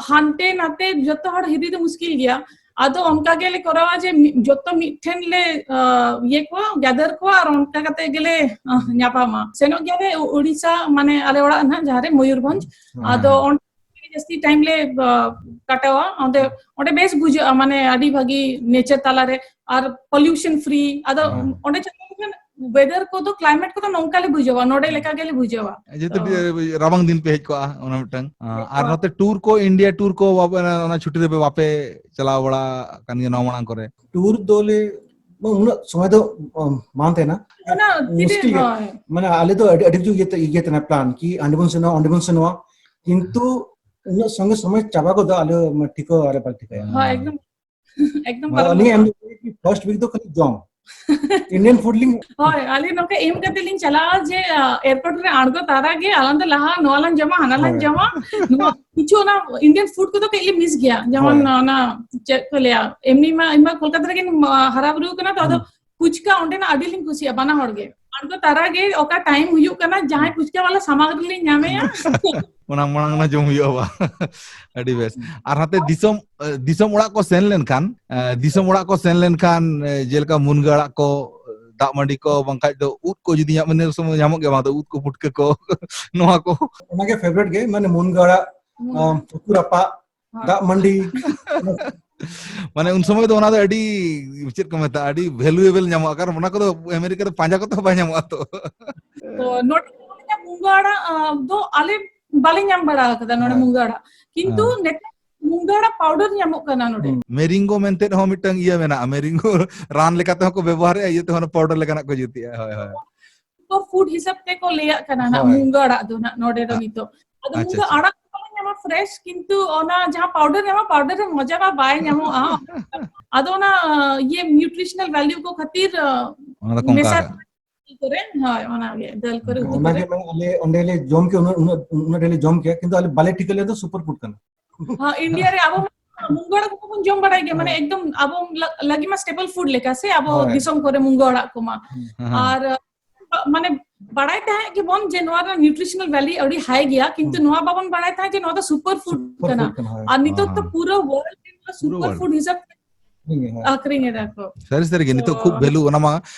ᱦᱟᱱᱛᱮ ᱱᱟᱛᱮ ᱡᱚᱛᱚ ᱦᱚᱲ ᱦᱤᱨᱤ ᱫᱚ ᱢᱩᱥᱠᱤᱞ ᱜᱮᱭᱟ᱾ ᱟᱫᱚ ᱚᱱᱠᱟ ᱜᱮᱞᱮ ᱠᱚᱨᱟᱣᱟ ᱡᱮ ᱢᱤᱫ- ᱡᱚᱛᱚ ᱢᱤᱫᱴᱷᱮᱱ ᱞᱮ ᱟ, ᱤᱭᱟᱹ ᱠᱚᱣᱟ, ᱜᱮᱫᱟᱨ ᱠᱚᱣᱟ, ᱟᱨ ᱚᱱᱠᱟ ᱠᱟᱛᱮ ᱜᱮᱞᱮ ᱟ, ᱧᱟᱯᱟᱢᱟ᱾ ᱥᱮᱱᱚᱜ ᱜᱮᱭᱟᱞᱮ ᱩ- ᱩᱲᱤᱥᱥᱟ, ᱢᱟᱱᱮ ᱟᱞᱮ ᱚᱲᱟᱜ ᱱᱟᱜ ᱡᱟᱦᱟᱸ ᱨᱮ ᱢᱚᱭᱩᱨᱵᱷᱚᱸᱡᱽ, ᱟᱫᱚ ᱚᱸᱰᱮ ᱡᱟᱹᱥᱛᱤ ᱴᱟᱭᱤᱢ ᱞᱮ ᱟ, ᱠᱟᱴᱟᱣᱟ᱾ ᱚᱸᱰᱮ ᱚᱸᱰᱮ ᱵᱮᱥ ᱵᱩᱡᱷᱟᱹᱜᱼᱟ, ᱢᱟᱱᱮ ᱟᱹᱰᱤ ᱵᱷᱟᱹᱜᱤ ᱱᱮᱪᱟᱨ ᱛᱟᱞᱟᱨᱮ ᱟᱨ ᱯᱚᱞᱤᱭᱩᱥᱚᱱ ᱯᱷᱨᱤ᱾ ᱟᱫᱚ ᱦᱮᱸ᱾ ᱚᱸᱰᱮ ᱪᱟᱞᱟᱣ ᱞᱮᱠᱷᱟᱱ ᱣᱮᱫᱟᱨ ᱠᱚᱫᱚ, ᱠᱞᱟᱭᱢᱮᱴ ᱠᱚᱫᱚ ᱱᱚᱝᱠᱟ ᱞᱮ ᱵᱩᱡᱷᱟᱹᱣᱟ, ᱱᱚᱰᱮ ᱞᱮᱠᱟ ᱜᱮᱞᱮ ᱵᱩᱡᱷᱟᱹᱣᱟ᱾ ᱡᱮᱦᱮᱛᱩ ᱛᱚ, ᱰᱤ- ᱨᱟᱵᱟᱝ ᱫᱤᱱ ᱯᱮ ᱦᱮᱡ ᱠᱚᱜᱼᱟ, ᱚᱱᱟ ᱢᱤᱫᱴᱟᱝ᱾ ᱟᱨ ᱦᱳᱭ᱾ ᱱᱚᱛᱮ ᱴᱩᱨ ᱠᱚ, ᱤᱱᱰᱤᱭᱟ ᱴᱩᱨ ᱠᱚ ᱵᱟᱯᱮ- ᱚᱱᱟ ᱪᱷᱩᱴᱤ ᱨᱮᱯᱮ ᱵᱟᱯᱮ ᱪᱟᱞᱟᱣ ᱵᱟᱲᱟ ᱟᱠᱟᱱ ᱜᱮᱭᱟ ᱱᱚᱣᱟ ᱢᱟᱲᱟᱝ ᱠᱚᱨᱮ? ᱴᱩᱨ ᱫᱚ ᱞᱮ ᱩᱱᱟᱹᱜ ᱥᱚᱢᱚᱭ ᱫᱚ ᱚ, ᱵᱟᱝ ᱛᱟᱦᱮᱱᱟ᱾ ᱚᱱᱟ ᱛᱤᱨᱮ, ᱢᱩᱥᱠᱤᱞ ᱜᱮ᱾ ᱦᱳᱭ᱾ ᱢᱟᱱᱮ ᱟᱞᱮ ᱫᱚ ᱟᱹᱰᱤ ᱟᱹᱰᱤ ᱠᱤᱪᱷᱩ ᱤᱭᱟᱹ ᱛᱮ- ᱤᱭᱟᱹ ᱛᱟᱦᱮᱱᱟ ᱯᱞᱟᱱ ᱠᱤ ᱦᱟᱸᱰᱮ ᱵᱚᱱ ᱥᱮᱱᱚᱜᱼᱟ, ᱚᱸᱰᱮ ᱵᱚᱱ ᱥᱮᱱᱚᱜᱼᱟ, ᱠᱤᱱᱛᱩ ᱩᱱᱟᱹᱜ ᱥᱚᱸᱜᱮ ᱥᱚᱢᱚᱭ ᱪᱟᱵᱟ ᱜᱚᱫᱚᱜ ᱟᱞᱮ ᱴᱷᱤᱠᱟᱹ ᱟᱞᱮ ᱵᱟᱞᱮ ᱴᱷᱤᱠᱟᱹᱭᱟ᱾ ᱦᱳᱭ, ᱮᱠᱫᱚᱢ ᱮᱠᱫᱚᱢ ᱢᱟᱱᱮ ᱯᱟᱨᱚᱢ ᱟᱹᱞᱤᱧ ᱜᱚᱫᱚᱜᱼᱟ᱾ ᱮᱢ ᱯᱷᱟᱨᱥᱴ ᱣᱤᱠ ᱫᱚ ᱠᱷᱟᱹᱞᱤ ᱡᱚᱢ, ᱤᱱᱰᱤᱭᱟᱱ ᱯᱷᱩᱰ ᱞᱤᱧ ᱦᱳᱭ, ᱟᱞᱮ ᱱᱚᱝᱠᱟ ᱮᱢ ᱠᱟᱛᱮ ᱞᱤᱧ ᱪᱟᱞᱟᱜᱼᱟ ᱡᱮ ᱮᱭᱟᱨᱯᱳᱨᱴ ᱨᱮ ᱟᱬᱜᱚ ᱛᱟᱨᱟ ᱜᱮ ᱟᱞᱟᱝ ᱫᱚ ᱞᱟᱦᱟ ᱱᱚᱣᱟ ᱞᱟᱝ ᱡᱚᱢᱟ, ᱦᱟᱱᱟ ᱞᱟᱝ ᱦᱳᱭ᱾ ᱡᱚᱢᱟ᱾ ᱱᱚᱣᱟ ᱠᱤᱪᱷᱩ ᱚᱱᱟ ᱤᱱᱰᱤᱭᱟᱱ ᱯᱷᱩᱰ ᱠᱚᱫᱚ ᱠᱟᱹᱡ ᱞᱮ ᱢᱤᱥ ᱜᱮᱭᱟ, ᱡᱮᱢᱚᱱ ᱦᱳᱭ᱾ ᱚᱱᱟ ᱪᱮᱫ ᱠᱚ ᱞᱟᱹᱭᱟ, ᱮᱢᱱᱤ ᱢᱟ ᱤᱧ ᱢᱟ ᱠᱳᱞᱠᱟᱛᱟ ᱨᱮᱜᱮᱧ ᱦᱟᱨᱟ ᱵᱩᱨᱩ ᱠᱟᱱᱟ, ᱛᱚ ᱟᱫᱚ ᱦᱩᱸ᱾ ᱯᱷᱩᱪᱠᱟ ᱚᱸᱰᱮᱱᱟᱜ ᱟᱹᱰᱤ ᱞᱤᱧ ᱠᱩᱥᱤᱭᱟᱜᱼᱟ, ᱵᱟᱱᱟ ᱦᱚᱲ ᱜᱮ᱾ ᱟᱬᱜᱚ ᱛᱟᱨᱟ ᱜᱮ ᱚᱠᱟ ᱴᱟᱭᱤᱢ ᱦᱩᱭᱩᱜ ᱠᱟᱱᱟ, ᱡᱟᱦᱟᱸᱭ ᱯᱷᱩᱪᱠᱟ ᱵᱟᱞᱟ ᱥᱟᱢᱟᱝ ᱨᱮᱞᱤᱧ ᱧᱟᱢᱮᱭᱟ᱾ ᱚᱱᱟ ᱢᱟᱲᱟᱝ ᱚᱱᱟ ᱡᱚᱢ ᱦᱩᱭᱩᱜᱼᱟ ᱵᱟ᱾ ᱟᱹᱰᱤ ᱵᱮᱥ᱾ ᱟᱨ ᱦᱟᱱᱛᱮ ᱫᱤᱥᱚᱢ ᱫᱤᱥᱚᱢ ᱚᱲᱟᱜ ᱠᱚ ᱥᱮᱱ ᱞᱮᱱᱠᱷᱟᱱ, ᱫᱤᱥᱚᱢ ᱚᱲᱟᱜ ᱠᱚ ᱥᱮᱱ ᱞᱮᱱᱠᱷᱟᱱ, ᱡᱮᱞᱮᱠᱟ ᱢᱩᱱᱜᱟᱹ ᱟᱲᱟᱜ ᱠᱚ, ᱫᱟᱜ ᱢᱟᱹᱰᱤ ᱠᱚ, ᱵᱟᱝᱠᱷᱟᱡ ᱫᱚ ᱩᱫ ᱠᱚ ᱡᱩᱫᱤ ᱧᱟᱢ, ᱤᱱᱟᱹ ᱥᱚᱢᱚᱭ ᱧᱟᱢᱚᱜ ᱜᱮᱭᱟ ᱵᱟᱝ ᱫᱚ ᱩᱫ ᱠᱚ, ᱯᱩᱴᱠᱟᱹ ᱠᱚ, ᱱᱚᱣᱟ ᱠᱚ᱾ ᱚᱱᱟᱜᱮ ᱯᱷᱮᱵᱟᱨᱮᱴ ᱜᱮ, ᱢᱟᱱᱮ ᱢᱩᱱᱜᱟᱹ ᱟᱲᱟᱜ, ᱟᱢ, ᱩᱛᱩ ᱨᱟᱯᱟᱜ, ᱦᱳᱭ᱾ ᱫᱟᱜ ᱢᱟᱹᱰᱤ᱾ ᱢᱟᱱᱮ ᱩᱱ ᱥᱚᱢᱚᱭ ᱫᱚ ᱚᱱᱟ ᱫᱚ ᱟᱹᱰᱤ, ᱪᱮᱫ ᱠᱚ ᱢᱮᱛᱟᱜᱼᱟ, ᱟᱹᱰᱤ ᱵᱷᱮᱞᱩᱭᱮᱵᱮᱞ ᱧᱟᱢᱚᱜᱼᱟ, ᱠᱟᱨᱚᱱ ᱚᱱᱟ ᱠᱚᱫᱚ ᱟᱢᱮᱨᱤᱠᱟ ᱨᱮ ᱯᱟᱸᱡᱟ ᱠᱚᱛᱮ ᱦᱚᱸ ᱵᱟᱭ ᱧᱟᱢᱚᱜᱼᱟ ᱛᱚ᱾ ᱛᱚ ᱱᱚᱰᱮ ᱢᱩᱱᱜᱟᱹ ᱟᱲᱟᱜ ᱟ, ᱫᱚ ᱟᱞᱮ ᱵᱟᱞᱮ ᱧᱟᱢ ᱵᱟᱲᱟ ᱟᱠᱟᱫᱟ ᱱᱚᱰᱮ ᱦᱮᱸ᱾ ᱢᱩᱱᱜᱟᱹ ᱟᱲᱟᱜ, ᱠᱤᱱᱛᱩ ᱦᱮᱸ᱾ ᱱᱮᱛᱟᱨ ᱢᱩᱱᱜᱟᱹ ᱟᱲᱟᱜ ᱯᱟᱣᱰᱟᱨ ᱧᱟᱢᱚᱜ ᱠᱟᱱᱟ ᱱᱚᱰᱮ᱾ ᱦᱩᱸ᱾ ᱢᱮᱨᱤᱝᱜᱳ ᱢᱮᱱᱛᱮ ᱦᱚᱸ ᱢᱤᱫᱴᱟᱝ ᱤᱭᱟᱹ ᱢᱮᱱᱟᱜᱼᱟ, ᱢᱮᱨᱤᱝᱜᱳ ᱨᱟᱱ ᱞᱮᱠᱟᱛᱮ ᱦᱚᱸ ᱠᱚ ᱵᱮᱵᱚᱦᱟᱨᱮᱜᱼᱟ, ᱤᱭᱟᱹ ᱛᱮᱦᱚᱸ ᱯᱟᱣᱰᱟᱨ ᱞᱮᱠᱟᱱᱟᱜ ᱠᱚ ᱡᱩᱛᱮᱜᱼᱟ᱾ ᱦᱳᱭ, ᱦᱳᱭ᱾ ᱥᱩᱯᱟᱨ ᱯᱷᱩᱰ ᱦᱤᱥᱟᱹᱵ ᱛᱮᱠᱚ ᱞᱟᱹᱭᱟᱜ ᱠᱟᱱᱟ ᱱᱟᱜ ᱦᱳᱭ᱾ ᱢᱩᱱᱜᱟᱹ ᱟᱲᱟᱜ ᱫᱚ ᱱᱟᱜ ᱱᱚᱰᱮ ᱫᱚ ᱦᱮᱸ᱾ ᱱᱤᱛᱚᱜ᱾ ᱟᱫᱚ ᱟᱪᱪᱷᱟ, ᱢᱩᱱᱜᱟᱹ ᱟᱪᱪᱷᱟ᱾ ᱟᱲᱟᱜ ᱫᱚ ᱵᱟᱞᱮ ᱧᱟᱢᱟ ᱯᱷᱨᱮᱥ, ᱠᱤᱱᱛᱩ ᱚᱱᱟ ᱡᱟᱦᱟᱸ ᱯᱟᱣᱰᱟᱨ ᱧᱟᱢᱟ, ᱯᱟᱣᱰᱟᱨ ᱨᱮ ᱢᱚᱡᱟ ᱢᱟ ᱵᱟᱭ ᱧᱟᱢᱚᱜᱼᱟ᱾ ᱟᱫᱚ ᱚᱱᱟ ᱤᱭᱟᱹ ᱱᱤᱭᱩᱴᱨᱤᱥᱚᱱᱟᱞ ᱵᱷᱮᱞᱭᱩ ᱠᱚ ᱠᱷᱟᱹᱛᱤᱨ ᱚᱱᱟ ᱫᱚ ᱠᱚᱢ ᱢᱮᱥᱟ ᱠᱟᱜᱼᱟ᱾ ᱠᱚᱨᱮ, ᱦᱳᱭ, ᱚᱱᱟᱜᱮ ᱫᱟᱹᱞ ᱠᱚᱨᱮ, ᱩᱛᱩ ᱚᱱᱟᱜᱮ ᱠᱚᱨᱮ᱾ ᱢᱟᱱᱮ ᱟᱞᱮ ᱚᱸᱰᱮ ᱞᱮ ᱡᱚᱢ ᱠᱮᱫ, ᱩᱱᱟᱹᱜ, ᱩᱱᱟᱹᱜ, ᱩᱱᱟᱹᱜ ᱰᱷᱮᱨ ᱞᱮ ᱡᱚᱢ ᱠᱮᱫ, ᱠᱤᱱᱛᱩ ᱟᱞᱮ ᱵᱟᱞᱮ ᱴᱷᱤᱠᱟᱹ ᱞᱮᱫᱟ ᱥᱩᱯᱟᱨ ᱯᱷᱩᱰ ᱠᱟᱱᱟ᱾ ᱦᱮᱸ, ᱤᱱᱰᱤᱭᱟ ᱨᱮ ᱟᱵᱚ ᱢᱟ ᱢᱩᱱᱜᱟᱹ ᱟᱲᱟᱜ ᱠᱚᱵᱚᱱ ᱡᱚᱢ ᱵᱟᱲᱟᱭ ᱜᱮᱭᱟ, ᱢᱟᱱᱮ ᱮᱠᱫᱚᱢ ᱟᱵᱚ ᱞᱟ- ᱞᱟᱹᱜᱤᱫ ᱢᱟ ᱥᱴᱮᱯᱞ ᱯᱷᱩᱰ ᱞᱮᱠᱟ ᱥᱮ, ᱟᱵᱚ ᱫᱤᱥᱚᱢ ᱠᱚᱨᱮ ᱢᱩᱱᱜᱟᱹ ᱟᱲᱟᱜ ᱠᱚᱢᱟ᱾ ᱟᱨ ᱢᱟᱱᱮ ᱵᱟᱲᱟᱭ ᱛᱟᱦᱮᱸᱫ ᱜᱮᱵᱚᱱ ᱡᱮ ᱱᱚᱣᱟ ᱨᱮᱱᱟᱜ ᱱᱤᱭᱩᱴᱨᱤᱥᱚᱱᱟᱞ ᱵᱷᱮᱞᱤᱭᱩ ᱟᱹᱰᱤ ᱦᱟᱭ ᱜᱮᱭᱟ, ᱠᱤᱱᱛᱩ ᱱᱚᱣᱟ ᱵᱟᱵᱚᱱ ᱵᱟᱲᱟᱭ ᱛᱟᱦᱮᱸᱫ ᱡᱮ ᱱᱚᱣᱟ ᱫᱚ ᱥᱩᱯᱟᱨ ᱯᱷᱩᱰ ᱠᱟᱱᱟ᱾ ᱟᱨ ᱱᱤᱛᱚᱜ ᱫᱚ ᱯᱩᱨᱟᱹ ᱣᱟᱨᱞᱰ ᱨᱮ ᱱᱚᱣᱟ ᱥᱩᱯᱟᱨ ᱯᱷᱩᱰ ᱦᱤᱥᱟᱹᱵ ᱛᱮ ᱟᱹᱠᱷᱨᱤᱧ ᱮᱫᱟ ᱠᱚ᱾ ᱥᱟᱹᱨᱤ ᱥᱟᱹᱨᱤ ᱜᱮ, ᱱᱤᱛᱚᱜ ᱠᱷᱩᱵ ᱵᱷᱮᱞᱩ ᱚᱱᱟ ᱢᱟ᱾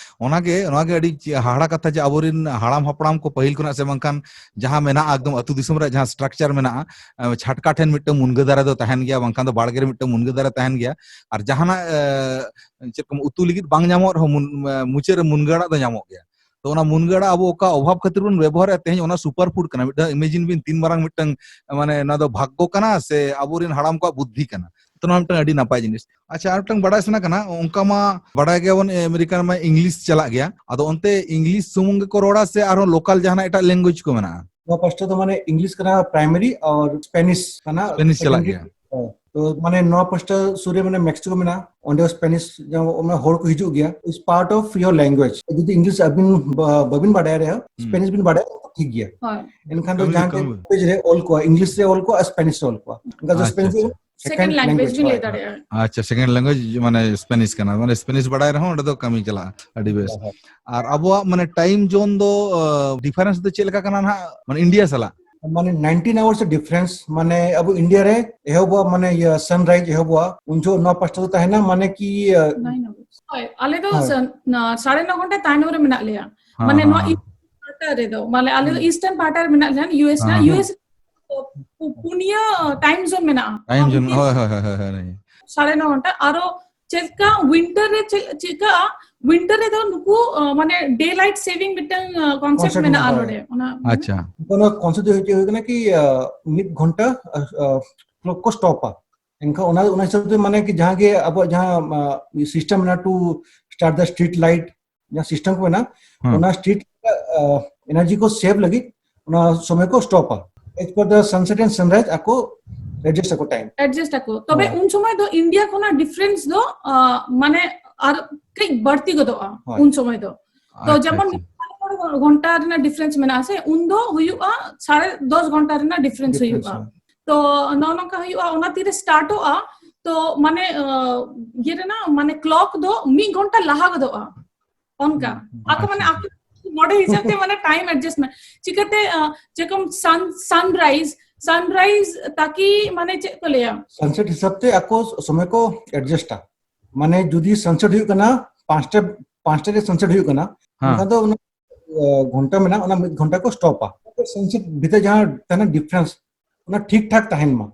ᱚᱱᱟᱜᱮ, ᱱᱚᱣᱟᱜᱮ ᱟᱹᱰᱤ ᱪᱮ-, ᱦᱟᱦᱟᱲᱟ ᱠᱟᱛᱷᱟ ᱡᱮ ᱟᱵᱚᱨᱮᱱ ᱦᱟᱲᱟᱢ ᱦᱟᱯᱲᱟᱢ ᱠᱚ ᱯᱟᱹᱦᱤᱞ ᱠᱷᱚᱱᱟᱜ ᱥᱮ ᱵᱟᱝᱠᱷᱟᱱ ᱡᱟᱦᱟᱸ ᱢᱮᱱᱟᱜᱼᱟ ᱮᱠᱫᱚᱢ ᱟᱹᱛᱩ ᱫᱤᱥᱚᱢ ᱨᱮ ᱡᱟᱦᱟᱸ ᱥᱴᱨᱟᱠᱪᱟᱨ ᱢᱮᱱᱟᱜᱼᱟ, ᱮ, ᱪᱷᱟᱴᱠᱟ ᱴᱷᱮᱱ ᱢᱤᱫᱴᱟᱝ ᱢᱩᱱᱜᱟᱹ ᱫᱟᱨᱮ ᱫᱚ ᱛᱟᱦᱮᱱ ᱜᱮᱭᱟ, ᱵᱟᱝᱠᱷᱟᱱ ᱫᱚ ᱵᱟᱲᱜᱮ ᱨᱮ ᱢᱤᱫᱴᱟᱝ ᱢᱩᱱᱜᱟᱹ ᱫᱟᱨᱮ ᱛᱟᱦᱮᱱ ᱜᱮᱭᱟ᱾ ᱟᱨ ᱡᱟᱦᱟᱱᱟᱜ, ᱮ, ᱪᱮᱫ ᱠᱚ ᱩᱛᱩ ᱞᱟᱹᱜᱤᱫ ᱵᱟᱝ ᱧᱟᱢᱚᱜ ᱨᱮᱦᱚᱸ ᱢᱩᱱ-, ᱮ, ᱢᱩᱪᱟᱹᱫ ᱨᱮ ᱢᱩᱱᱜᱟᱹ ᱟᱲᱟᱜ ᱫᱚ ᱧᱟᱢᱚᱜ ᱜᱮᱭᱟ᱾ ᱛᱚ ᱚᱱᱟ ᱢᱩᱱᱜᱟᱹ ᱟᱲᱟᱜ ᱟᱵᱚ ᱚᱠᱟ ᱚᱵᱷᱟᱵ ᱠᱷᱟᱹᱛᱤᱨ ᱵᱚᱱ ᱵᱮᱵᱚᱦᱟᱨᱮᱫ ᱛᱮᱦᱮᱧ ᱚᱱᱟ ᱥᱩᱯᱟᱨ ᱯᱷᱩᱰ ᱠᱟᱱᱟ᱾ ᱢᱤᱫᱴᱟᱝ ᱤᱢᱮᱡᱤᱱ ᱵᱤᱱ ᱛᱤᱱ ᱢᱟᱨᱟᱝ ᱢᱤᱫᱴᱟᱝ, ᱢᱟᱱᱮ ᱱᱚᱣᱟ ᱫᱚ ᱵᱷᱟᱜᱽᱜᱚ ᱠᱟᱱᱟ ᱥᱮ ᱟᱵᱚᱨᱮᱱ ᱦᱟᱲᱟᱢ ᱠᱚᱣᱟᱜ ᱵᱩᱫᱽᱫᱷᱤ ᱠᱟᱱᱟ᱾ ᱛᱚ ᱱᱚᱣᱟ ᱢᱤᱫᱴᱟᱝ ᱟᱹᱰᱤ ᱱᱟᱯᱟᱭ ᱡᱤᱱᱤᱥ᱾ ᱟᱪᱪᱷᱟ, ᱟᱨ ᱢᱤᱫᱴᱟᱝ ᱵᱟᱲᱟᱭ ᱥᱟᱱᱟ ᱠᱟᱱᱟ, ᱚᱱᱠᱟ ᱢᱟ ᱵᱟᱲᱟᱭ ᱜᱮᱭᱟᱵᱚᱱ, ᱮ, ᱟᱢᱮᱨᱤᱠᱟ ᱨᱮᱢᱟ ᱤᱝᱞᱤᱥ ᱪᱟᱞᱟᱜ ᱜᱮᱭᱟ, ᱟᱫᱚ ᱚᱱᱛᱮ ᱤᱝᱞᱤᱥ ᱥᱩᱢᱩᱝ ᱜᱮᱠᱚ ᱨᱚᱲᱟ ᱥᱮ ᱟᱨᱦᱚᱸ ᱞᱳᱠᱟᱞ ᱡᱟᱦᱟᱱᱟᱜ ᱮᱴᱟᱜ ᱞᱮᱝᱜᱩᱭᱮᱡᱽ ᱠᱚ ᱢᱮᱱᱟᱜᱼᱟ? ᱱᱚᱣᱟ ᱯᱟᱥᱴᱟ ᱫᱚ ᱢᱟᱱᱮ ᱤᱝᱞᱤᱥ ᱠᱟᱱᱟ ᱯᱨᱟᱭᱢᱟᱨᱤ ᱟᱨ ᱥᱯᱮᱱᱤᱥ ᱠᱟᱱᱟ ᱥᱯᱮᱱᱤᱥ ᱪᱟᱞᱟᱜ ᱥᱮᱠᱮᱱᱰᱟᱨᱤ᱾ ᱜᱮᱭᱟ᱾ ᱦᱮᱸ, ᱛᱚ ᱢᱟᱱᱮ ᱱᱚᱣᱟ ᱯᱟᱥᱴᱟ ᱥᱩᱨ ᱨᱮ ᱢᱟᱱᱮ ᱢᱮᱠᱥᱤᱠᱳ ᱢᱮᱱᱟᱜᱼᱟ, ᱚᱸᱰᱮ ᱥᱯᱮᱱᱤᱥ ᱡᱟᱦᱟᱸ ᱚᱱᱟ ᱦᱚᱲ ᱠᱚ ᱦᱤᱡᱩᱜ ᱜᱮᱭᱟ, is part of your language᱾ ᱡᱩᱫᱤ ᱤᱝᱞᱤᱥ ᱟᱹᱵᱤᱱ ᱵᱟ-, ᱵᱟᱹᱵᱤᱱ ᱵᱟᱰᱟᱭ ᱨᱮᱦᱚᱸ, ᱦᱩᱸ᱾ ᱥᱯᱮᱱᱤᱥ ᱵᱤᱱ ᱵᱟᱰᱟᱭᱟ, ᱴᱷᱤᱠ ᱜᱮᱭᱟ᱾ ᱦᱳᱭ᱾ ᱮᱱᱠᱷᱟᱱ ᱫᱚ ᱠᱟᱹᱢᱤ ᱫᱚ ᱡᱟᱦᱟᱸ ᱠᱟᱹᱢᱤ᱾ ᱞᱮᱝᱜᱩᱭᱮᱡᱽ ᱨᱮ ᱚᱞ ᱠᱚᱜᱼᱟ, ᱤᱝᱞᱤᱥ ᱨᱮ ᱚᱞ ᱠᱚᱜᱼᱟ, ᱥᱯᱮᱱᱤᱥ ᱨᱮ ᱚᱞ ᱠᱚᱜᱼᱟ, ᱚᱱᱠᱟ ᱫᱚ ᱟᱪᱪᱷᱟ, ᱥᱯᱮᱱᱤᱥ ᱟᱪᱪᱷᱟ᱾ ᱥᱮᱠᱮᱱᱰ ᱞᱮᱝᱜᱩᱭᱮᱡᱽ ᱵᱤᱱ ᱞᱟᱹᱭ ᱫᱟᱲᱮᱭᱟᱜᱼᱟ᱾ ᱟᱪᱪᱷᱟ, ᱥᱮᱠᱮᱱᱰ ᱞᱮᱝᱜᱩᱭᱮᱡᱽ ᱢᱟᱱᱮ ᱥᱯᱮᱱᱤᱥ ᱠᱟᱱᱟ, ᱢᱟᱱᱮ ᱥᱯᱮᱱᱤᱥ ᱵᱟᱰᱟᱭ ᱨᱮᱦᱚᱸ ᱚᱸᱰᱮ ᱫᱚ ᱠᱟᱹᱢᱤ ᱪᱟᱞᱟᱜᱼᱟ᱾ ᱟᱹᱰᱤ ᱵᱮᱥ᱾ ᱦᱳᱭ, ᱦᱳᱭ᱾ ᱟᱨ ᱟᱵᱚᱣᱟᱜ ᱢᱟᱱᱮ ᱴᱟᱭᱤᱢ ᱡᱳᱱ ᱫᱚ, ᱟ, ᱰᱤᱯᱷᱟᱨᱮᱱᱥ ᱫᱚ ᱪᱮᱫ ᱞᱮᱠᱟ ᱠᱟᱱᱟ ᱱᱟᱦᱟᱜ, ᱢᱟᱱᱮ ᱤᱱᱰᱤᱭᱟ ᱥᱟᱞᱟᱜ? ᱢᱟᱱᱮ ᱱᱟᱭᱤᱱᱴᱤᱱ ᱟᱣᱟᱨᱥ ᱰᱤᱯᱷᱟᱨᱮᱱᱥ, ᱢᱟᱱᱮ ᱟᱵᱚ ᱤᱱᱰᱤᱭᱟ ᱨᱮ ᱮᱦᱚᱵᱚᱜᱼᱟ, ᱢᱟᱱᱮ ᱤᱭᱟᱹ ᱥᱟᱱᱨᱟᱭᱤᱡ ᱮᱦᱚᱵᱚᱜᱼᱟ, ᱩᱱ ᱡᱚᱦᱚᱜ ᱱᱚᱣᱟ ᱯᱟᱥᱴᱟ ᱫᱚ ᱛᱟᱦᱮᱱᱟ, ᱢᱟᱱᱮ ᱠᱤ, ᱟ, ᱱᱟᱭᱤᱱ ᱟᱣᱟᱨᱥ᱾ ᱦᱳᱭ, ᱟᱞᱮ ᱫᱚ ᱦᱳᱭ᱾ ᱥᱟ-, ᱱᱟ-, ᱥᱟᱲᱮ ᱱᱚ ᱜᱷᱚᱱᱴᱟ ᱛᱟᱭᱱᱚᱢ ᱨᱮ ᱢᱮᱱᱟᱜ ᱞᱮᱭᱟ᱾ ᱦᱮᱸ, ᱢᱟᱱᱮ ᱦᱮᱸ, ᱱᱚᱣᱟ ᱦᱮᱸ᱾ ᱤᱥᱴᱟᱨᱱ ᱯᱟᱦᱴᱟ ᱨᱮᱫᱚ, ᱢᱟᱱᱮ ᱟᱞᱮ ᱫᱚ ᱦᱩᱸ᱾ ᱤᱥᱴᱟᱨᱱ ᱯᱟᱦᱴᱟ ᱨᱮ ᱢᱮᱱᱟᱜ ᱞᱮᱭᱟ, ᱭᱩ ᱮᱥ ᱦᱮᱸ, ᱨᱮᱱᱟᱜ, ᱦᱮᱸ᱾ ᱭᱩ ᱮᱥ ᱯᱩ-, ᱯᱩᱱᱭᱟᱹ ᱴᱟᱭᱤᱢ ᱡᱳᱱ ᱢᱮᱱᱟᱜᱼᱟ᱾ ᱴᱟᱭᱤᱢ ᱡᱳᱱ, ᱵᱷᱤᱛᱤᱨ ᱦᱳᱭ, ᱦᱳᱭ, ᱦᱳᱭ, ᱦᱳᱭ, ᱦᱳᱭ᱾ ᱥᱟᱲᱮ ᱱᱚ ᱜᱷᱚᱱᱴᱟ᱾ ᱟᱨᱚ ᱪᱮᱫ ᱞᱮᱠᱟ ᱣᱤᱱᱴᱟᱨ ᱨᱮ ᱪᱮᱫ ᱪᱤᱠᱟᱹᱜᱼᱟ? ᱣᱤᱱᱴᱟᱨ ᱨᱮᱫᱚ ᱱᱩᱠᱩ, ᱟ, ᱢᱟᱱᱮ ᱰᱮ ᱞᱟᱭᱤᱴ ᱥᱮᱵᱷᱤᱝ ᱢᱤᱫᱴᱟᱝ, ᱟ, ᱠᱚᱱᱥᱮᱯᱴ ᱠᱚᱱᱥᱮᱯᱴ ᱢᱮᱱᱟᱜᱼᱟ ᱢᱮᱱᱟᱜᱼᱟ, ᱦᱳᱭ᱾ ᱱᱚᱰᱮ᱾ ᱚᱱᱟ ᱟᱪᱪᱷᱟ᱾ ᱚᱱᱟ ᱠᱚᱱᱥᱮᱯᱴ ᱫᱚ ᱪᱮᱫ ᱦᱩᱭᱩᱜ ᱠᱟᱱᱟ ᱠᱤ, ᱟ, ᱢᱤᱫ ᱜᱷᱚᱱᱴᱟ, ᱟ, ᱟ, ᱠᱞᱚᱠ ᱠᱚ ᱥᱴᱚᱯᱟ᱾ ᱮᱱᱠᱷᱟᱱ ᱚᱱᱟ, ᱚᱱᱟ ᱦᱤᱥᱟᱹᱵ ᱛᱮ ᱢᱟᱱᱮ ᱠᱤ ᱡᱟᱦᱟᱸ ᱜᱮ ᱟᱵᱚᱣᱟᱜ ᱡᱟᱦᱟᱸ, ᱟ, ᱥᱤᱥᱴᱮᱢ ᱢᱮᱱᱟᱜᱼᱟ, to start the street light, ᱡᱟᱦᱟᱸ ᱥᱤᱥᱴᱮᱢ ᱠᱚ ᱢᱮᱱᱟᱜᱼᱟ, ᱦᱩᱸ᱾ ᱚᱱᱟ ᱥᱴᱨᱤᱴ, ᱟ, ᱮᱱᱟᱨᱡᱤ ᱠᱚ ᱥᱮᱵᱷ ᱞᱟᱹᱜᱤᱫ ᱚᱱᱟ ᱥᱚᱢᱚᱭ ᱠᱚ ᱥᱴᱚᱯᱟ᱾ As per the sunset and sunrise ᱟᱠᱚ ᱮᱰᱡᱟᱥᱴ ᱟᱠᱚ ᱴᱟᱭᱤᱢ᱾ ᱮᱰᱡᱟᱥᱴ ᱟᱠᱚ᱾ ᱛᱚᱵᱮ ᱦᱳᱭ᱾ ᱩᱱ ᱥᱚᱢᱚᱭ ᱫᱚ ᱤᱱᱰᱤᱭᱟ ᱠᱷᱚᱱᱟᱜ ᱰᱤᱯᱷᱟᱨᱮᱱᱥ ᱫᱚ, ᱟ, ᱢᱟᱱᱮ ᱟᱨ ᱠᱟᱹᱡ ᱵᱟᱹᱲᱛᱤ ᱜᱚᱫᱚᱜᱼᱟ ᱦᱳᱭ᱾ ᱩᱱ ᱥᱚᱢᱚᱭ ᱫᱚ᱾ ᱛᱚ ᱟᱪᱪᱷᱟ, ᱡᱮᱢᱚᱱ ᱟᱪᱪᱷᱟ᱾ ᱢᱚᱬᱮ ᱜᱷᱚᱱᱴᱟ ᱨᱮᱱᱟᱜ ᱰᱤᱯᱷᱟᱨᱮᱱᱥ ᱢᱮᱱᱟᱜᱼᱟ ᱥᱮ, ᱩᱱ ᱫᱚ ᱦᱩᱭᱩᱜᱼᱟ ᱥᱟᱲᱮ ᱫᱚᱥ ᱜᱷᱚᱱᱴᱟ ᱨᱮᱱᱟᱜ ᱰᱤᱯᱷᱟᱨᱮᱱᱥ ᱰᱤᱯᱷᱟᱨᱮᱱᱥ ᱦᱩᱭᱩᱜᱼᱟ᱾ ᱦᱳᱭ᱾ ᱛᱚ ᱱᱚᱜᱼᱚ ᱱᱚᱝᱠᱟ ᱦᱩᱭᱩᱜᱼᱟ, ᱚᱱᱟ ᱛᱤᱨᱮ ᱥᱴᱟᱨᱴᱚᱜᱼᱟ, ᱛᱚ ᱢᱟᱱᱮ ᱤᱭᱟᱹ ᱨᱮᱱᱟᱜ ᱢᱟᱱᱮ ᱠᱞᱚᱠ ᱫᱚ ᱢᱤᱫ ᱜᱷᱚᱱᱴᱟ ᱞᱟᱦᱟ ᱜᱚᱫᱚᱜᱼᱟ ᱚᱱᱠᱟ᱾ ᱟᱠᱚ ᱢᱟᱱᱮ ᱟᱠᱚ ᱢᱚᱰᱮ ᱦᱤᱥᱟᱹᱵ ᱛᱮ ᱢᱟᱱᱮ ᱴᱟᱭᱤᱢ ᱮᱰᱡᱟᱥᱴᱢᱮᱱᱴ ᱪᱤᱠᱟᱹᱛᱮ ᱡᱮᱨᱚᱠᱚᱢ ᱥᱟᱱ ᱥᱟᱱᱨᱟᱭᱤᱡ ᱥᱟᱱᱨᱟᱭᱤᱡ ᱛᱟᱠᱤ ᱢᱟᱱᱮ ᱪᱮᱫ ᱠᱚ ᱞᱟᱹᱭᱟ, ᱥᱟᱱᱥᱮᱴ ᱦᱤᱥᱟᱹᱵ ᱛᱮ ᱟᱠᱚ ᱥᱚᱢᱚᱭ ᱠᱚ ᱮᱰᱡᱟᱥᱴᱟ᱾ ᱢᱟᱱᱮ ᱡᱩᱫᱤ ᱥᱟᱱᱥᱮᱴ ᱦᱩᱭᱩᱜ ᱠᱟᱱᱟ ᱯᱟᱸᱪᱴᱟ, ᱯᱟᱸᱪᱴᱟ ᱨᱮ ᱥᱟᱱᱥᱮᱴ ᱦᱩᱭᱩᱜ ᱠᱟᱱᱟ, ᱮᱱᱠᱷᱟᱱ ᱫᱚ ᱚᱱᱟ ᱜᱷᱚᱱᱴᱟ ᱢᱮᱱᱟᱜᱼᱟ, ᱚᱱᱟ ᱢᱤᱫ ᱜᱷᱚᱱᱴᱟ ᱠᱚ ᱥᱴᱚᱯᱟ᱾ ᱥᱟᱱᱥᱮᱴ ᱵᱷᱤᱛᱨᱤ ᱡᱟᱦᱟᱸ ᱛᱟᱦᱮᱱᱟ ᱰᱤᱯᱷᱟᱨᱮᱱᱥ, ᱚᱱᱟ ᱴᱷᱤᱠ ᱴᱷᱟᱠ ᱛᱟᱦᱮᱱ ᱢᱟ᱾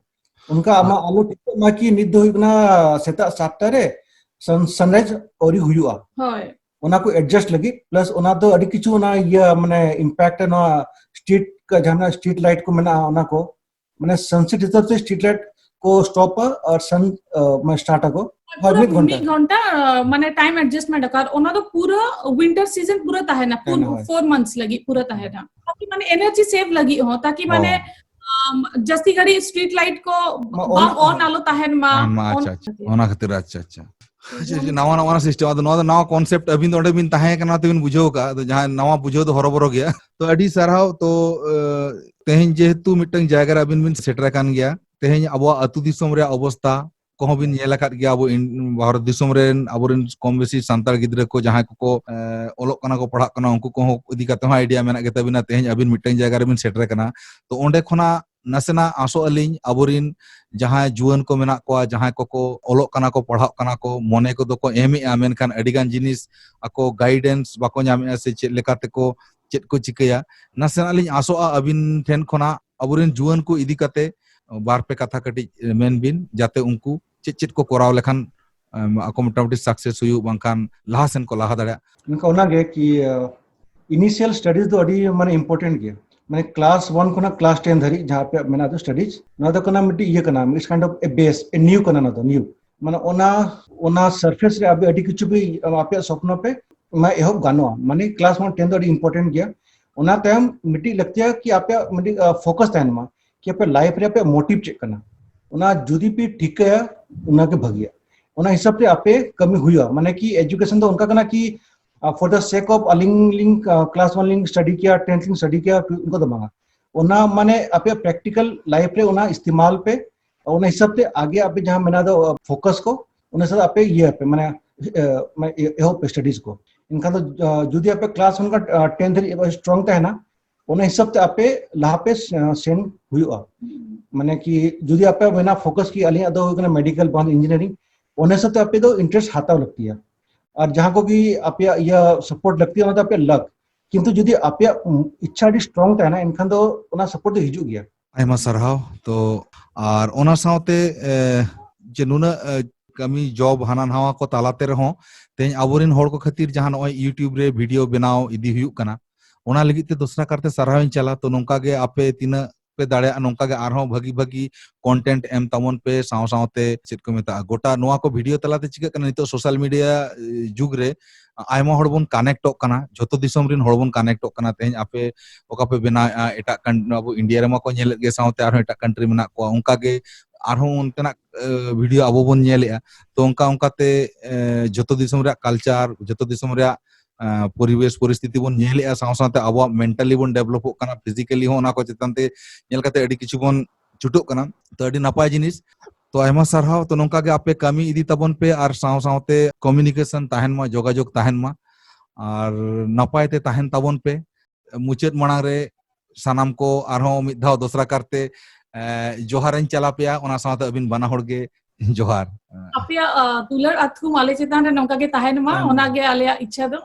ᱚᱱᱠᱟ ᱟᱢᱟᱜ ᱟᱞᱚ ᱴᱷᱤᱠᱚᱜ ᱢᱟ ᱠᱤ ᱱᱤᱛ ᱫᱚ ᱦᱩᱭᱩᱜ ᱠᱟᱱᱟ ᱥᱮᱛᱟᱜ ᱥᱟᱛᱴᱟ ᱨᱮ ᱥᱟᱱᱨᱟᱭᱤᱡ ᱟᱹᱣᱨᱤ ᱦᱩᱭᱩᱜᱼᱟ᱾ ᱦᱳᱭ᱾ ᱚᱱᱟ ᱠᱚ ᱮᱰᱡᱟᱥᱴ ᱞᱟᱹᱜᱤᱫ, ᱯᱞᱟᱥ ᱚᱱᱟ ᱫᱚ ᱟᱹᱰᱤ ᱠᱤᱪᱷᱩ ᱚᱱᱟ ᱤᱭᱟᱹ ᱢᱟᱱᱮ ᱤᱢᱯᱮᱠᱴ ᱱᱚᱣᱟ ᱥᱴᱨᱤᱴ ᱡᱟᱦᱟᱸ ᱥᱴᱨᱤᱴ ᱞᱟᱭᱤᱴ ᱠᱚ ᱢᱮᱱᱟᱜᱼᱟ, ᱚᱱᱟ ᱠᱚ ᱢᱟᱱᱮ ᱥᱟᱱᱥᱮᱴ ᱦᱤᱥᱟᱹᱵ ᱛᱮ ᱥᱴᱨᱤᱴ ᱞᱟᱭᱤᱴ ᱠᱚ ᱥᱴᱚᱯᱟ ᱟᱨ ᱥᱟᱱ ᱢᱟᱱᱮ ᱥᱴᱟᱨᱴ ᱟᱠᱚ᱾ ᱦᱳᱭ, ᱯᱩᱨᱟᱹ ᱢᱤᱫ ᱜᱷᱚᱱᱴᱟ᱾ ᱢᱤᱫ ᱜᱷᱚᱱᱴᱟ ᱢᱟᱱᱮ ᱴᱟᱭᱤᱢ ᱮᱰᱡᱟᱥᱴᱢᱮᱱᱴ ᱟᱠᱟᱫ, ᱚᱱᱟ ᱫᱚ ᱯᱩᱨᱟᱹ ᱩᱭᱤᱱᱴᱟᱨ ᱥᱤᱡᱚᱱ ᱯᱩᱨᱟᱹ ᱛᱟᱦᱮᱱᱟ, ᱯᱩᱨᱟᱹ ᱯᱷᱳᱨ ᱢᱟᱱᱛᱷᱥ ᱞᱟᱹᱜᱤᱫ ᱯᱩᱨᱟᱹ ᱛᱟᱦᱮᱱᱟ, ᱛᱟᱠᱤ ᱢᱟᱱᱮ ᱮᱱᱟᱨᱡᱤ ᱥᱮᱵᱷ ᱞᱟᱹᱜᱤᱫ ᱦᱚᱸ, ᱛᱟᱠᱤ ᱢᱟᱱᱮ ᱟᱢ, ᱡᱟᱹᱥᱛᱤ ᱜᱷᱟᱹᱲᱤᱡ ᱥᱴᱨᱤᱴ ᱞᱟᱭᱤᱴ ᱠᱚ ᱢᱟ, ᱵᱟᱝ ᱚᱱ ᱟᱞᱚ ᱛᱟᱦᱮᱱ ᱢᱟ᱾ ᱟᱪᱪᱷᱟ, ᱟᱪᱪᱷᱟ, ᱚᱱᱟ ᱠᱷᱟᱹᱛᱤᱨ᱾ ᱟᱪᱪᱷᱟ, ᱟᱪᱪᱷᱟ᱾ ᱱᱟᱣᱟ ᱱᱟᱣᱟ ᱥᱤᱥᱴᱮᱢ, ᱟᱫᱚ ᱱᱚᱣᱟ ᱫᱚ ᱱᱟᱣᱟ ᱠᱚᱱᱥᱮᱯᱴ ᱟᱹᱵᱤᱱ ᱫᱚ ᱚᱸᱰᱮ ᱵᱤᱱ ᱛᱟᱦᱮᱸ ᱠᱟᱱᱟ, ᱛᱮᱵᱤᱱ ᱵᱩᱡᱷᱟᱹᱣ ᱟᱠᱟᱫ᱾ ᱟᱫᱚ ᱡᱟᱦᱟᱸᱭ ᱱᱟᱣᱟ ᱵᱩᱡᱷᱟᱹᱣ ᱫᱚ ᱦᱚᱨᱚᱵᱚᱨᱚ ᱜᱮᱭᱟ᱾ ᱛᱚ ᱟᱹᱰᱤ ᱥᱟᱨᱦᱟᱣ᱾ ᱛᱚ ᱛᱮᱦᱮᱧ ᱡᱮᱦᱮᱛᱩ ᱢᱤᱫᱴᱟᱝ ᱡᱟᱭᱜᱟ ᱨᱮ ᱟᱹᱵᱤᱱ ᱵᱤᱱ ᱥᱮᱴᱮᱨ ᱟᱠᱟᱱ ᱜᱮᱭᱟ, ᱛᱮᱦᱮᱧ ᱟᱵᱚᱣᱟᱜ ᱟᱹᱛᱩ ᱫᱤᱥᱚᱢ ᱨᱮᱭᱟᱜ ᱚᱵᱚᱥᱛᱟ ᱠᱚᱦᱚᱸ ᱵᱤᱱ ᱧᱮᱞ ᱟᱠᱟᱫ ᱜᱮᱭᱟ᱾ ᱟᱵᱚ ᱵᱷᱟᱨᱚᱛ ᱫᱤᱥᱚᱢ ᱨᱮᱱ ᱟᱵᱚᱨᱮᱱ ᱠᱚᱢ ᱵᱮᱥᱤ ᱥᱟᱱᱛᱟᱲ ᱜᱤᱫᱽᱨᱟᱹ ᱠᱚ ᱡᱟᱦᱟᱸᱭ ᱠᱚᱠᱚ ᱚᱞᱚᱜ ᱠᱟᱱᱟ ᱠᱚ, ᱯᱟᱲᱦᱟᱜ ᱠᱟᱱᱟ, ᱩᱱᱠᱩ ᱠᱚᱦᱚᱸ ᱤᱫᱤ ᱠᱟᱛᱮ ᱦᱚᱸ ᱟᱭᱰᱤᱭᱟ ᱢᱮᱱᱟᱜ ᱜᱮ ᱛᱟᱵᱤᱱᱟ᱾ ᱛᱮᱦᱮᱧ ᱟᱹᱵᱤᱱ ᱢᱤᱫᱴᱟᱝ ᱡᱟᱭᱜᱟ ᱨᱮᱵᱤᱱ ᱥᱮᱴᱮᱨ ᱟᱠᱟᱱᱟ, ᱛᱚ ᱚᱸᱰᱮ ᱠᱷᱚᱱᱟᱜ ᱱᱟᱥᱮᱱᱟᱜ ᱟᱥᱚᱜ ᱟᱹᱞᱤᱧ ᱟᱵᱚᱨᱤᱱ ᱡᱟᱦᱟᱸᱭ ᱡᱩᱣᱟᱹᱱ ᱠᱚ ᱢᱮᱱᱟᱜ ᱠᱚᱣᱟ, ᱡᱟᱦᱟᱸᱭ ᱠᱚᱠᱚ ᱚᱞᱚᱜ ᱠᱟᱱᱟ ᱠᱚ, ᱯᱟᱲᱦᱟᱜ ᱠᱟᱱᱟ ᱠᱚ, ᱢᱚᱱᱮ ᱠᱚᱫᱚ ᱠᱚ ᱮᱢᱮᱜᱼᱟ, ᱢᱮᱱᱠᱷᱟᱱ ᱟᱹᱰᱤᱜᱟᱱ ᱡᱤᱱᱤᱥ ᱟᱠᱚ ᱜᱟᱭᱤᱰᱮᱱᱥ ᱵᱟᱠᱚ ᱧᱟᱢᱮᱜᱼᱟ ᱥᱮ ᱪᱮᱫ ᱞᱮᱠᱟ ᱛᱮᱠᱚ ᱪᱮᱫ ᱠᱚ ᱪᱤᱠᱟᱹᱭᱟ᱾ ᱱᱟᱥᱮᱱᱟᱜ ᱞᱤᱧ ᱟᱥᱚᱜᱼᱟ ᱟᱹᱵᱤᱱ ᱴᱷᱮᱱ ᱠᱷᱚᱱᱟᱜ ᱟᱵᱚᱨᱮᱱ ᱡᱩᱣᱟᱹᱱ ᱠᱚ ᱤᱫᱤ ᱠᱟᱛᱮ ᱵᱟᱨ ᱯᱮ ᱠᱟᱛᱷᱟ ᱠᱟᱹᱴᱤᱡ ᱢᱮᱱ ᱵᱤᱱ, ᱡᱟᱛᱮ ᱩᱱᱠᱩ ᱪᱮᱫ ᱪᱮᱫ ᱠᱚ ᱠᱚᱨᱟᱣ ᱞᱮᱠᱷᱟᱱ ᱟᱠᱚ ᱢᱚᱴᱟᱢᱩᱴᱤ ᱥᱟᱠᱥᱮᱥ ᱦᱩᱭᱩᱜ, ᱵᱟᱝᱠᱷᱟᱱ ᱞᱟᱦᱟ ᱥᱮᱱ ᱠᱚ ᱞᱟᱦᱟ ᱫᱟᱲᱮᱭᱟᱜ᱾ ᱢᱮᱱᱠᱷᱟᱱ ᱚᱱᱟᱜᱮ ᱠᱤ ᱤᱱᱤᱥᱤᱭᱟᱞ ᱥᱴᱟᱰᱤᱡ ᱫᱚ ᱟᱹᱰᱤ ᱢᱟᱱᱮ ᱤᱢᱯᱚᱨᱴᱮᱱᱴ ᱜᱮᱭᱟ᱾ ᱢᱟᱱᱮ ᱠᱞᱟᱥ ᱚᱣᱟᱱ ᱠᱷᱚᱱᱟᱜ ᱠᱞᱟᱥ ᱴᱮᱱ ᱫᱷᱟᱹᱨᱤᱡ ᱡᱟᱦᱟᱸ ᱟᱯᱮᱭᱟᱜ ᱢᱮᱱᱟᱜ ᱫᱚ ᱥᱴᱟᱰᱤᱡ, ᱱᱚᱣᱟ ᱫᱚ ᱠᱟᱱᱟ ᱢᱤᱫᱴᱤᱡ ᱤᱭᱟᱹ ᱠᱟᱱᱟ, ᱢᱤᱫ ᱠᱟᱭᱤᱱᱰ ᱚᱯᱷ ᱮ ᱵᱮᱥ, ᱮ ᱱᱤᱭᱩ ᱠᱟᱱᱟ ᱱᱚᱣᱟ ᱫᱚ, ᱱᱤᱭᱩ᱾ ᱢᱟᱱᱮ ᱚᱱᱟ, ᱚᱱᱟ ᱥᱟᱨᱯᱷᱮᱥ ᱨᱮ ᱟᱯᱮ ᱟᱹᱰᱤ ᱠᱤᱪᱷᱩ ᱯᱮ, ᱟᱯᱮᱭᱟᱜ ᱥᱚᱯᱱᱚ ᱯᱮ ᱢᱟ ᱮᱦᱚᱵ ᱜᱟᱱᱚᱜᱼᱟ᱾ ᱢᱟᱱᱮ ᱠᱞᱟᱥ ᱚᱣᱟᱱ ᱴᱮᱱ ᱫᱚ ᱟᱹᱰᱤ ᱤᱢᱯᱚᱨᱴᱮᱱᱴ ᱜᱮᱭᱟ᱾ ᱚᱱᱟ ᱛᱟᱭᱚᱢ ᱢᱤᱫᱴᱤᱡ ᱞᱟᱹᱠᱛᱤᱭᱟ ᱠᱤ ᱟᱯᱮᱭᱟᱜ ᱢᱤᱫᱴᱤᱡ ᱯᱷᱳᱠᱟᱥ ᱛᱟᱦᱮᱱ ᱢᱟ ᱠᱤ ᱟᱯᱮ ᱞᱟᱭᱤᱯᱷ ᱨᱮ ᱟᱯᱮᱭᱟᱜ ᱢᱳᱴᱤᱵᱷ ᱪᱮᱫ ᱠᱟᱱᱟ, ᱚᱱᱟ ᱡᱩᱫᱤ ᱯᱮ ᱴᱷᱤᱠᱟᱹᱭᱟ ᱚᱱᱟᱜᱮ ᱵᱷᱟᱹᱜᱤᱭᱟ᱾ ᱚᱱᱟ ᱦᱤᱥᱟᱹᱵ ᱛᱮ ᱟᱯᱮ ᱠᱟᱹᱢᱤ ᱦᱩᱭᱩᱜᱼᱟ᱾ ᱢᱟᱱᱮ ᱠᱤ ᱮᱡᱩᱠᱮᱥᱚᱱ ᱫᱚ ᱚᱱᱠᱟ ᱠᱟᱱᱟ ᱠᱤ ᱯᱷᱚᱨ ᱫᱟ ᱥᱮᱠ ᱚᱯᱷ ᱟᱹᱞᱤᱧ ᱞᱤᱧ ᱠᱞᱟᱥ ᱚᱣᱟᱱ ᱞᱤᱧ ᱥᱴᱟᱰᱤ ᱠᱮᱭᱟ, ᱴᱮᱱ ᱞᱤᱧ ᱥᱴᱟᱰᱤ ᱠᱮᱭᱟ, ᱚᱱᱠᱟ ᱫᱚ ᱵᱟᱝᱟ᱾ ᱚᱱᱟ ᱢᱟᱱᱮ ᱟᱯᱮᱭᱟᱜ ᱯᱨᱮᱠᱴᱤᱠᱟᱞ ᱞᱟᱭᱤᱯᱷ ᱨᱮ ᱚᱱᱟ ᱤᱥᱛᱮᱢᱟᱞ ᱯᱮ᱾ ᱚᱱᱟ ᱦᱤᱥᱟᱹᱵ ᱛᱮ ᱟᱜᱮ ᱟᱯᱮ ᱡᱟᱦᱟᱸ ᱢᱮᱱᱟᱜ ᱫᱚ ᱯᱷᱳᱠᱟᱥ ᱠᱚ, ᱚᱱᱟ ᱦᱤᱥᱟᱹᱵ ᱛᱮ ᱟᱯᱮ ᱤᱭᱟᱹ ᱯᱮ, ᱢᱟᱱᱮ ᱮ, ᱢᱟᱱᱮ ᱮᱦᱚᱵ ᱯᱮ ᱥᱴᱟᱰᱤᱡ ᱠᱚ᱾ ᱮᱱᱠᱷᱟᱱ ᱫᱚ ᱡᱩᱫᱤ ᱟᱯᱮ ᱠᱞᱟᱥ ᱚᱱᱠᱟ ᱴᱮᱱ ᱫᱷᱟᱹᱨᱤᱡ ᱥᱴᱨᱚᱝ ᱛᱟᱦᱮᱱᱟ, ᱚᱱᱟ ᱦᱤᱥᱟᱹᱵ ᱛᱮ ᱟᱯᱮ ᱞᱟᱦᱟ ᱯᱮ ᱥᱮᱱ ᱦᱩᱭᱩᱜᱼᱟ᱾ ᱢᱟᱱᱮ ᱠᱤ ᱡᱩᱫᱤ ᱟᱯᱮ ᱢᱮᱱᱟ ᱯᱷᱳᱠᱟᱥ ᱠᱤ ᱟᱹᱞᱤᱧᱟᱜ ᱫᱚ ᱦᱩᱭᱩᱜ ᱠᱟᱱᱟ ᱢᱮᱰᱤᱠᱮᱞ ᱵᱟᱝ ᱤᱧᱡᱤᱱᱤᱭᱟᱨᱤᱝ, ᱚᱱᱟ ᱦᱤᱥᱟᱹᱵ ᱛᱮ ᱟᱯᱮ ᱫᱚ ᱤᱱᱴᱟᱨᱮᱥᱴ ᱦᱟᱛᱟᱣ ᱞᱟᱹᱠᱛᱤᱭᱟ᱾ ᱟᱨ ᱡᱟᱦᱟᱸ ᱠᱚᱜᱮ ᱟᱯᱮᱭᱟᱜ ᱤᱭᱟᱹ ᱥᱟᱯᱳᱨᱴ ᱞᱟᱹᱠᱛᱤᱭᱟ, ᱚᱱᱟ ᱫᱚ ᱟᱯᱮᱭᱟᱜ ᱞᱟᱠ᱾ ᱠᱤᱱᱛᱩ ᱡᱩᱫᱤ ᱟᱯᱮᱭᱟᱜ ᱤᱪᱪᱷᱟ ᱟᱹᱰᱤ ᱥᱴᱨᱚᱝ ᱛᱟᱦᱮᱱᱟ, ᱮᱱᱠᱷᱟᱱ ᱫᱚ ᱚᱱᱟ ᱥᱟᱯᱳᱨᱴ ᱫᱚ ᱦᱤᱡᱩᱜ ᱜᱮᱭᱟ᱾ ᱟᱭᱢᱟ ᱥᱟᱨᱦᱟᱣ᱾ ᱛᱚ ᱟᱨ ᱚᱱᱟ ᱥᱟᱶᱛᱮ ᱮ, ᱡᱮ ᱱᱩᱱᱟᱹᱜ ᱮ, ᱠᱟᱹᱢᱤ ᱡᱚᱵ ᱦᱟᱱᱟ ᱱᱟᱣᱟ ᱠᱚ ᱛᱟᱞᱟᱛᱮ ᱨᱮᱦᱚᱸ ᱛᱮᱦᱮᱧ ᱟᱵᱚᱨᱮᱱ ᱦᱚᱲ ᱠᱚ ᱠᱷᱟᱹᱛᱤᱨ ᱡᱟᱦᱟᱸ ᱱᱚᱜᱼᱚᱭ YouTube ᱨᱮ ᱵᱷᱤᱰᱤᱭᱳ ᱵᱮᱱᱟᱣ ᱤᱫᱤ ᱦᱩᱭᱩᱜ ᱠᱟᱱᱟ, ᱚᱱᱟ ᱞᱟᱹᱜᱤᱫ ᱛᱮ ᱫᱚᱥᱨᱟ ᱠᱟᱨᱛᱮ ᱥᱟᱨᱦᱟᱣ ᱤᱧ ᱪᱟᱞᱟ᱾ ᱛᱚ ᱱᱚᱝᱠᱟ ᱜᱮ ᱟᱯᱮ ᱛᱤᱱᱟᱹᱜ ᱯᱮ ᱫᱟᱲᱮᱭᱟᱜᱼᱟ, ᱱᱚᱝᱠᱟ ᱜᱮ ᱟᱨᱦᱚᱸ ᱵᱷᱟᱹᱜᱤ ᱵᱷᱟᱹᱜᱤ ᱠᱚᱱᱴᱮᱱᱴ ᱮᱢ ᱛᱟᱵᱚᱱ ᱯᱮ, ᱥᱟᱶ ᱥᱟᱶᱛᱮ ᱪᱮᱫ ᱠᱚ ᱢᱮᱛᱟᱜᱼᱟ, ᱜᱚᱴᱟ ᱱᱚᱣᱟ ᱠᱚ ᱵᱷᱤᱰᱤᱭᱳ ᱛᱟᱞᱟᱛᱮ ᱪᱤᱠᱟᱹᱜ ᱠᱟᱱᱟ, ᱱᱤᱛᱚᱜ ᱥᱳᱥᱟᱞ ᱢᱤᱰᱤᱭᱟ ᱡᱩᱜᱽ ᱨᱮ ᱟᱭᱢᱟ ᱦᱚᱲ ᱵᱚᱱ ᱠᱟᱱᱮᱠᱴᱚᱜ ᱠᱟᱱᱟ, ᱡᱷᱚᱛᱚ ᱫᱤᱥᱚᱢ ᱨᱮᱱ ᱦᱚᱲ ᱵᱚᱱ ᱠᱟᱱᱮᱠᱴᱚᱜ ᱠᱟᱱᱟ᱾ ᱛᱮᱦᱮᱧ ᱟᱯᱮ ᱚᱠᱟ ᱯᱮ ᱵᱮᱱᱟᱣᱮᱫᱼᱟ, ᱮᱴᱟᱜ ᱠᱟᱱ-, ᱟᱵᱚ ᱤᱱᱰᱤᱭᱟ ᱨᱮᱢᱟ ᱠᱚ ᱧᱮᱞᱮᱫ ᱜᱮ, ᱥᱟᱶᱛᱮ ᱟᱨᱦᱚᱸ ᱮᱴᱟᱜ ᱠᱟᱱᱴᱨᱤ ᱢᱮᱱᱟᱜ ᱠᱚᱣᱟ, ᱚᱱᱠᱟ ᱜᱮ ᱟᱨᱦᱚᱸ ᱚᱱᱛᱮᱱᱟᱜ ᱮ, ᱵᱷᱤᱰᱤᱭᱳ ᱟᱵᱚ ᱵᱚᱱ ᱧᱮᱞᱮᱫᱼᱟ᱾ ᱛᱚ ᱚᱱᱠᱟ ᱚᱱᱠᱟᱛᱮ ᱮ, ᱡᱷᱚᱛᱚ ᱫᱤᱥᱚᱢ ᱨᱮᱭᱟᱜ ᱠᱟᱞᱪᱟᱨ, ᱡᱷᱚᱛᱚ ᱫᱤᱥᱚᱢ ᱨᱮᱭᱟᱜ ᱮ, ᱯᱚᱨᱤᱵᱮᱥ ᱯᱚᱨᱤᱥᱛᱷᱤᱛᱤ ᱵᱚᱱ ᱧᱮᱞᱮᱫᱼᱟ, ᱥᱟᱶ ᱥᱟᱶᱛᱮ ᱟᱵᱚᱣᱟᱜ ᱢᱮᱱᱴᱟᱞᱤ ᱵᱚᱱ ᱰᱮᱵᱷᱞᱚᱯᱚᱜ ᱠᱟᱱᱟ, ᱯᱷᱤᱡᱤᱠᱮᱞᱤ ᱦᱚᱸ ᱚᱱᱟ ᱠᱚ ᱪᱮᱛᱟᱱ ᱛᱮ ᱧᱮᱞ ᱠᱟᱛᱮ ᱟᱹᱰᱤ ᱠᱤᱪᱷᱩ ᱵᱚᱱ ᱪᱷᱩᱴᱟᱹᱜ ᱠᱟᱱᱟ᱾ ᱛᱚ ᱟᱹᱰᱤ ᱱᱟᱯᱟᱭ ᱡᱤᱱᱤᱥ᱾ ᱛᱚ ᱟᱭᱢᱟ ᱥᱟᱨᱦᱟᱣ᱾ ᱛᱚ ᱱᱚᱝᱠᱟ ᱜᱮ ᱟᱯᱮ ᱠᱟᱹᱢᱤ ᱤᱫᱤ ᱛᱟᱵᱚᱱ ᱯᱮ ᱟᱨ ᱥᱟᱶ ᱥᱟᱶᱛᱮ ᱠᱚᱢᱤᱭᱩᱱᱤᱠᱮᱥᱚᱱ ᱛᱟᱦᱮᱱ ᱢᱟ, ᱡᱳᱜᱟᱡᱳᱜᱽ ᱛᱟᱦᱮᱱ ᱢᱟ ᱟᱨ ᱱᱟᱯᱟᱭ ᱛᱮ ᱛᱟᱦᱮᱱ ᱛᱟᱵᱚᱱ ᱯᱮ᱾ ᱢᱩᱪᱟᱹᱫ ᱢᱟᱲᱟᱝ ᱨᱮ ᱥᱟᱱᱟᱢ ᱠᱚ ᱟᱨᱦᱚᱸ ᱢᱤᱫ ᱫᱷᱟᱣ ᱫᱚᱥᱨᱟ ᱠᱟᱨᱛᱮ, ᱮ, ᱡᱚᱦᱟᱨ ᱤᱧ ᱪᱟᱞ ᱟᱯᱮᱭᱟ, ᱚᱱᱟ ᱥᱟᱶᱛᱮ ᱟᱹᱵᱤᱱ ᱵᱟᱱᱟ ᱦᱚᱲ ᱜᱮ ᱡᱚᱦᱟᱨ᱾ ᱟᱯᱮᱭᱟᱜ, ᱟ, ᱫᱩᱞᱟᱹᱲ ᱟᱛᱷᱩᱢ ᱟᱞᱮ ᱪᱮᱛᱟᱱ ᱨᱮ ᱱᱚᱝᱠᱟ ᱜᱮ ᱛᱟᱦᱮᱱ ᱢᱟ, ᱛᱟᱦᱮᱱ ᱢᱟ᱾ ᱚᱱᱟ ᱜᱮ ᱟᱞᱮᱭᱟᱜ ᱤᱪᱪᱷᱟ ᱫᱚ᱾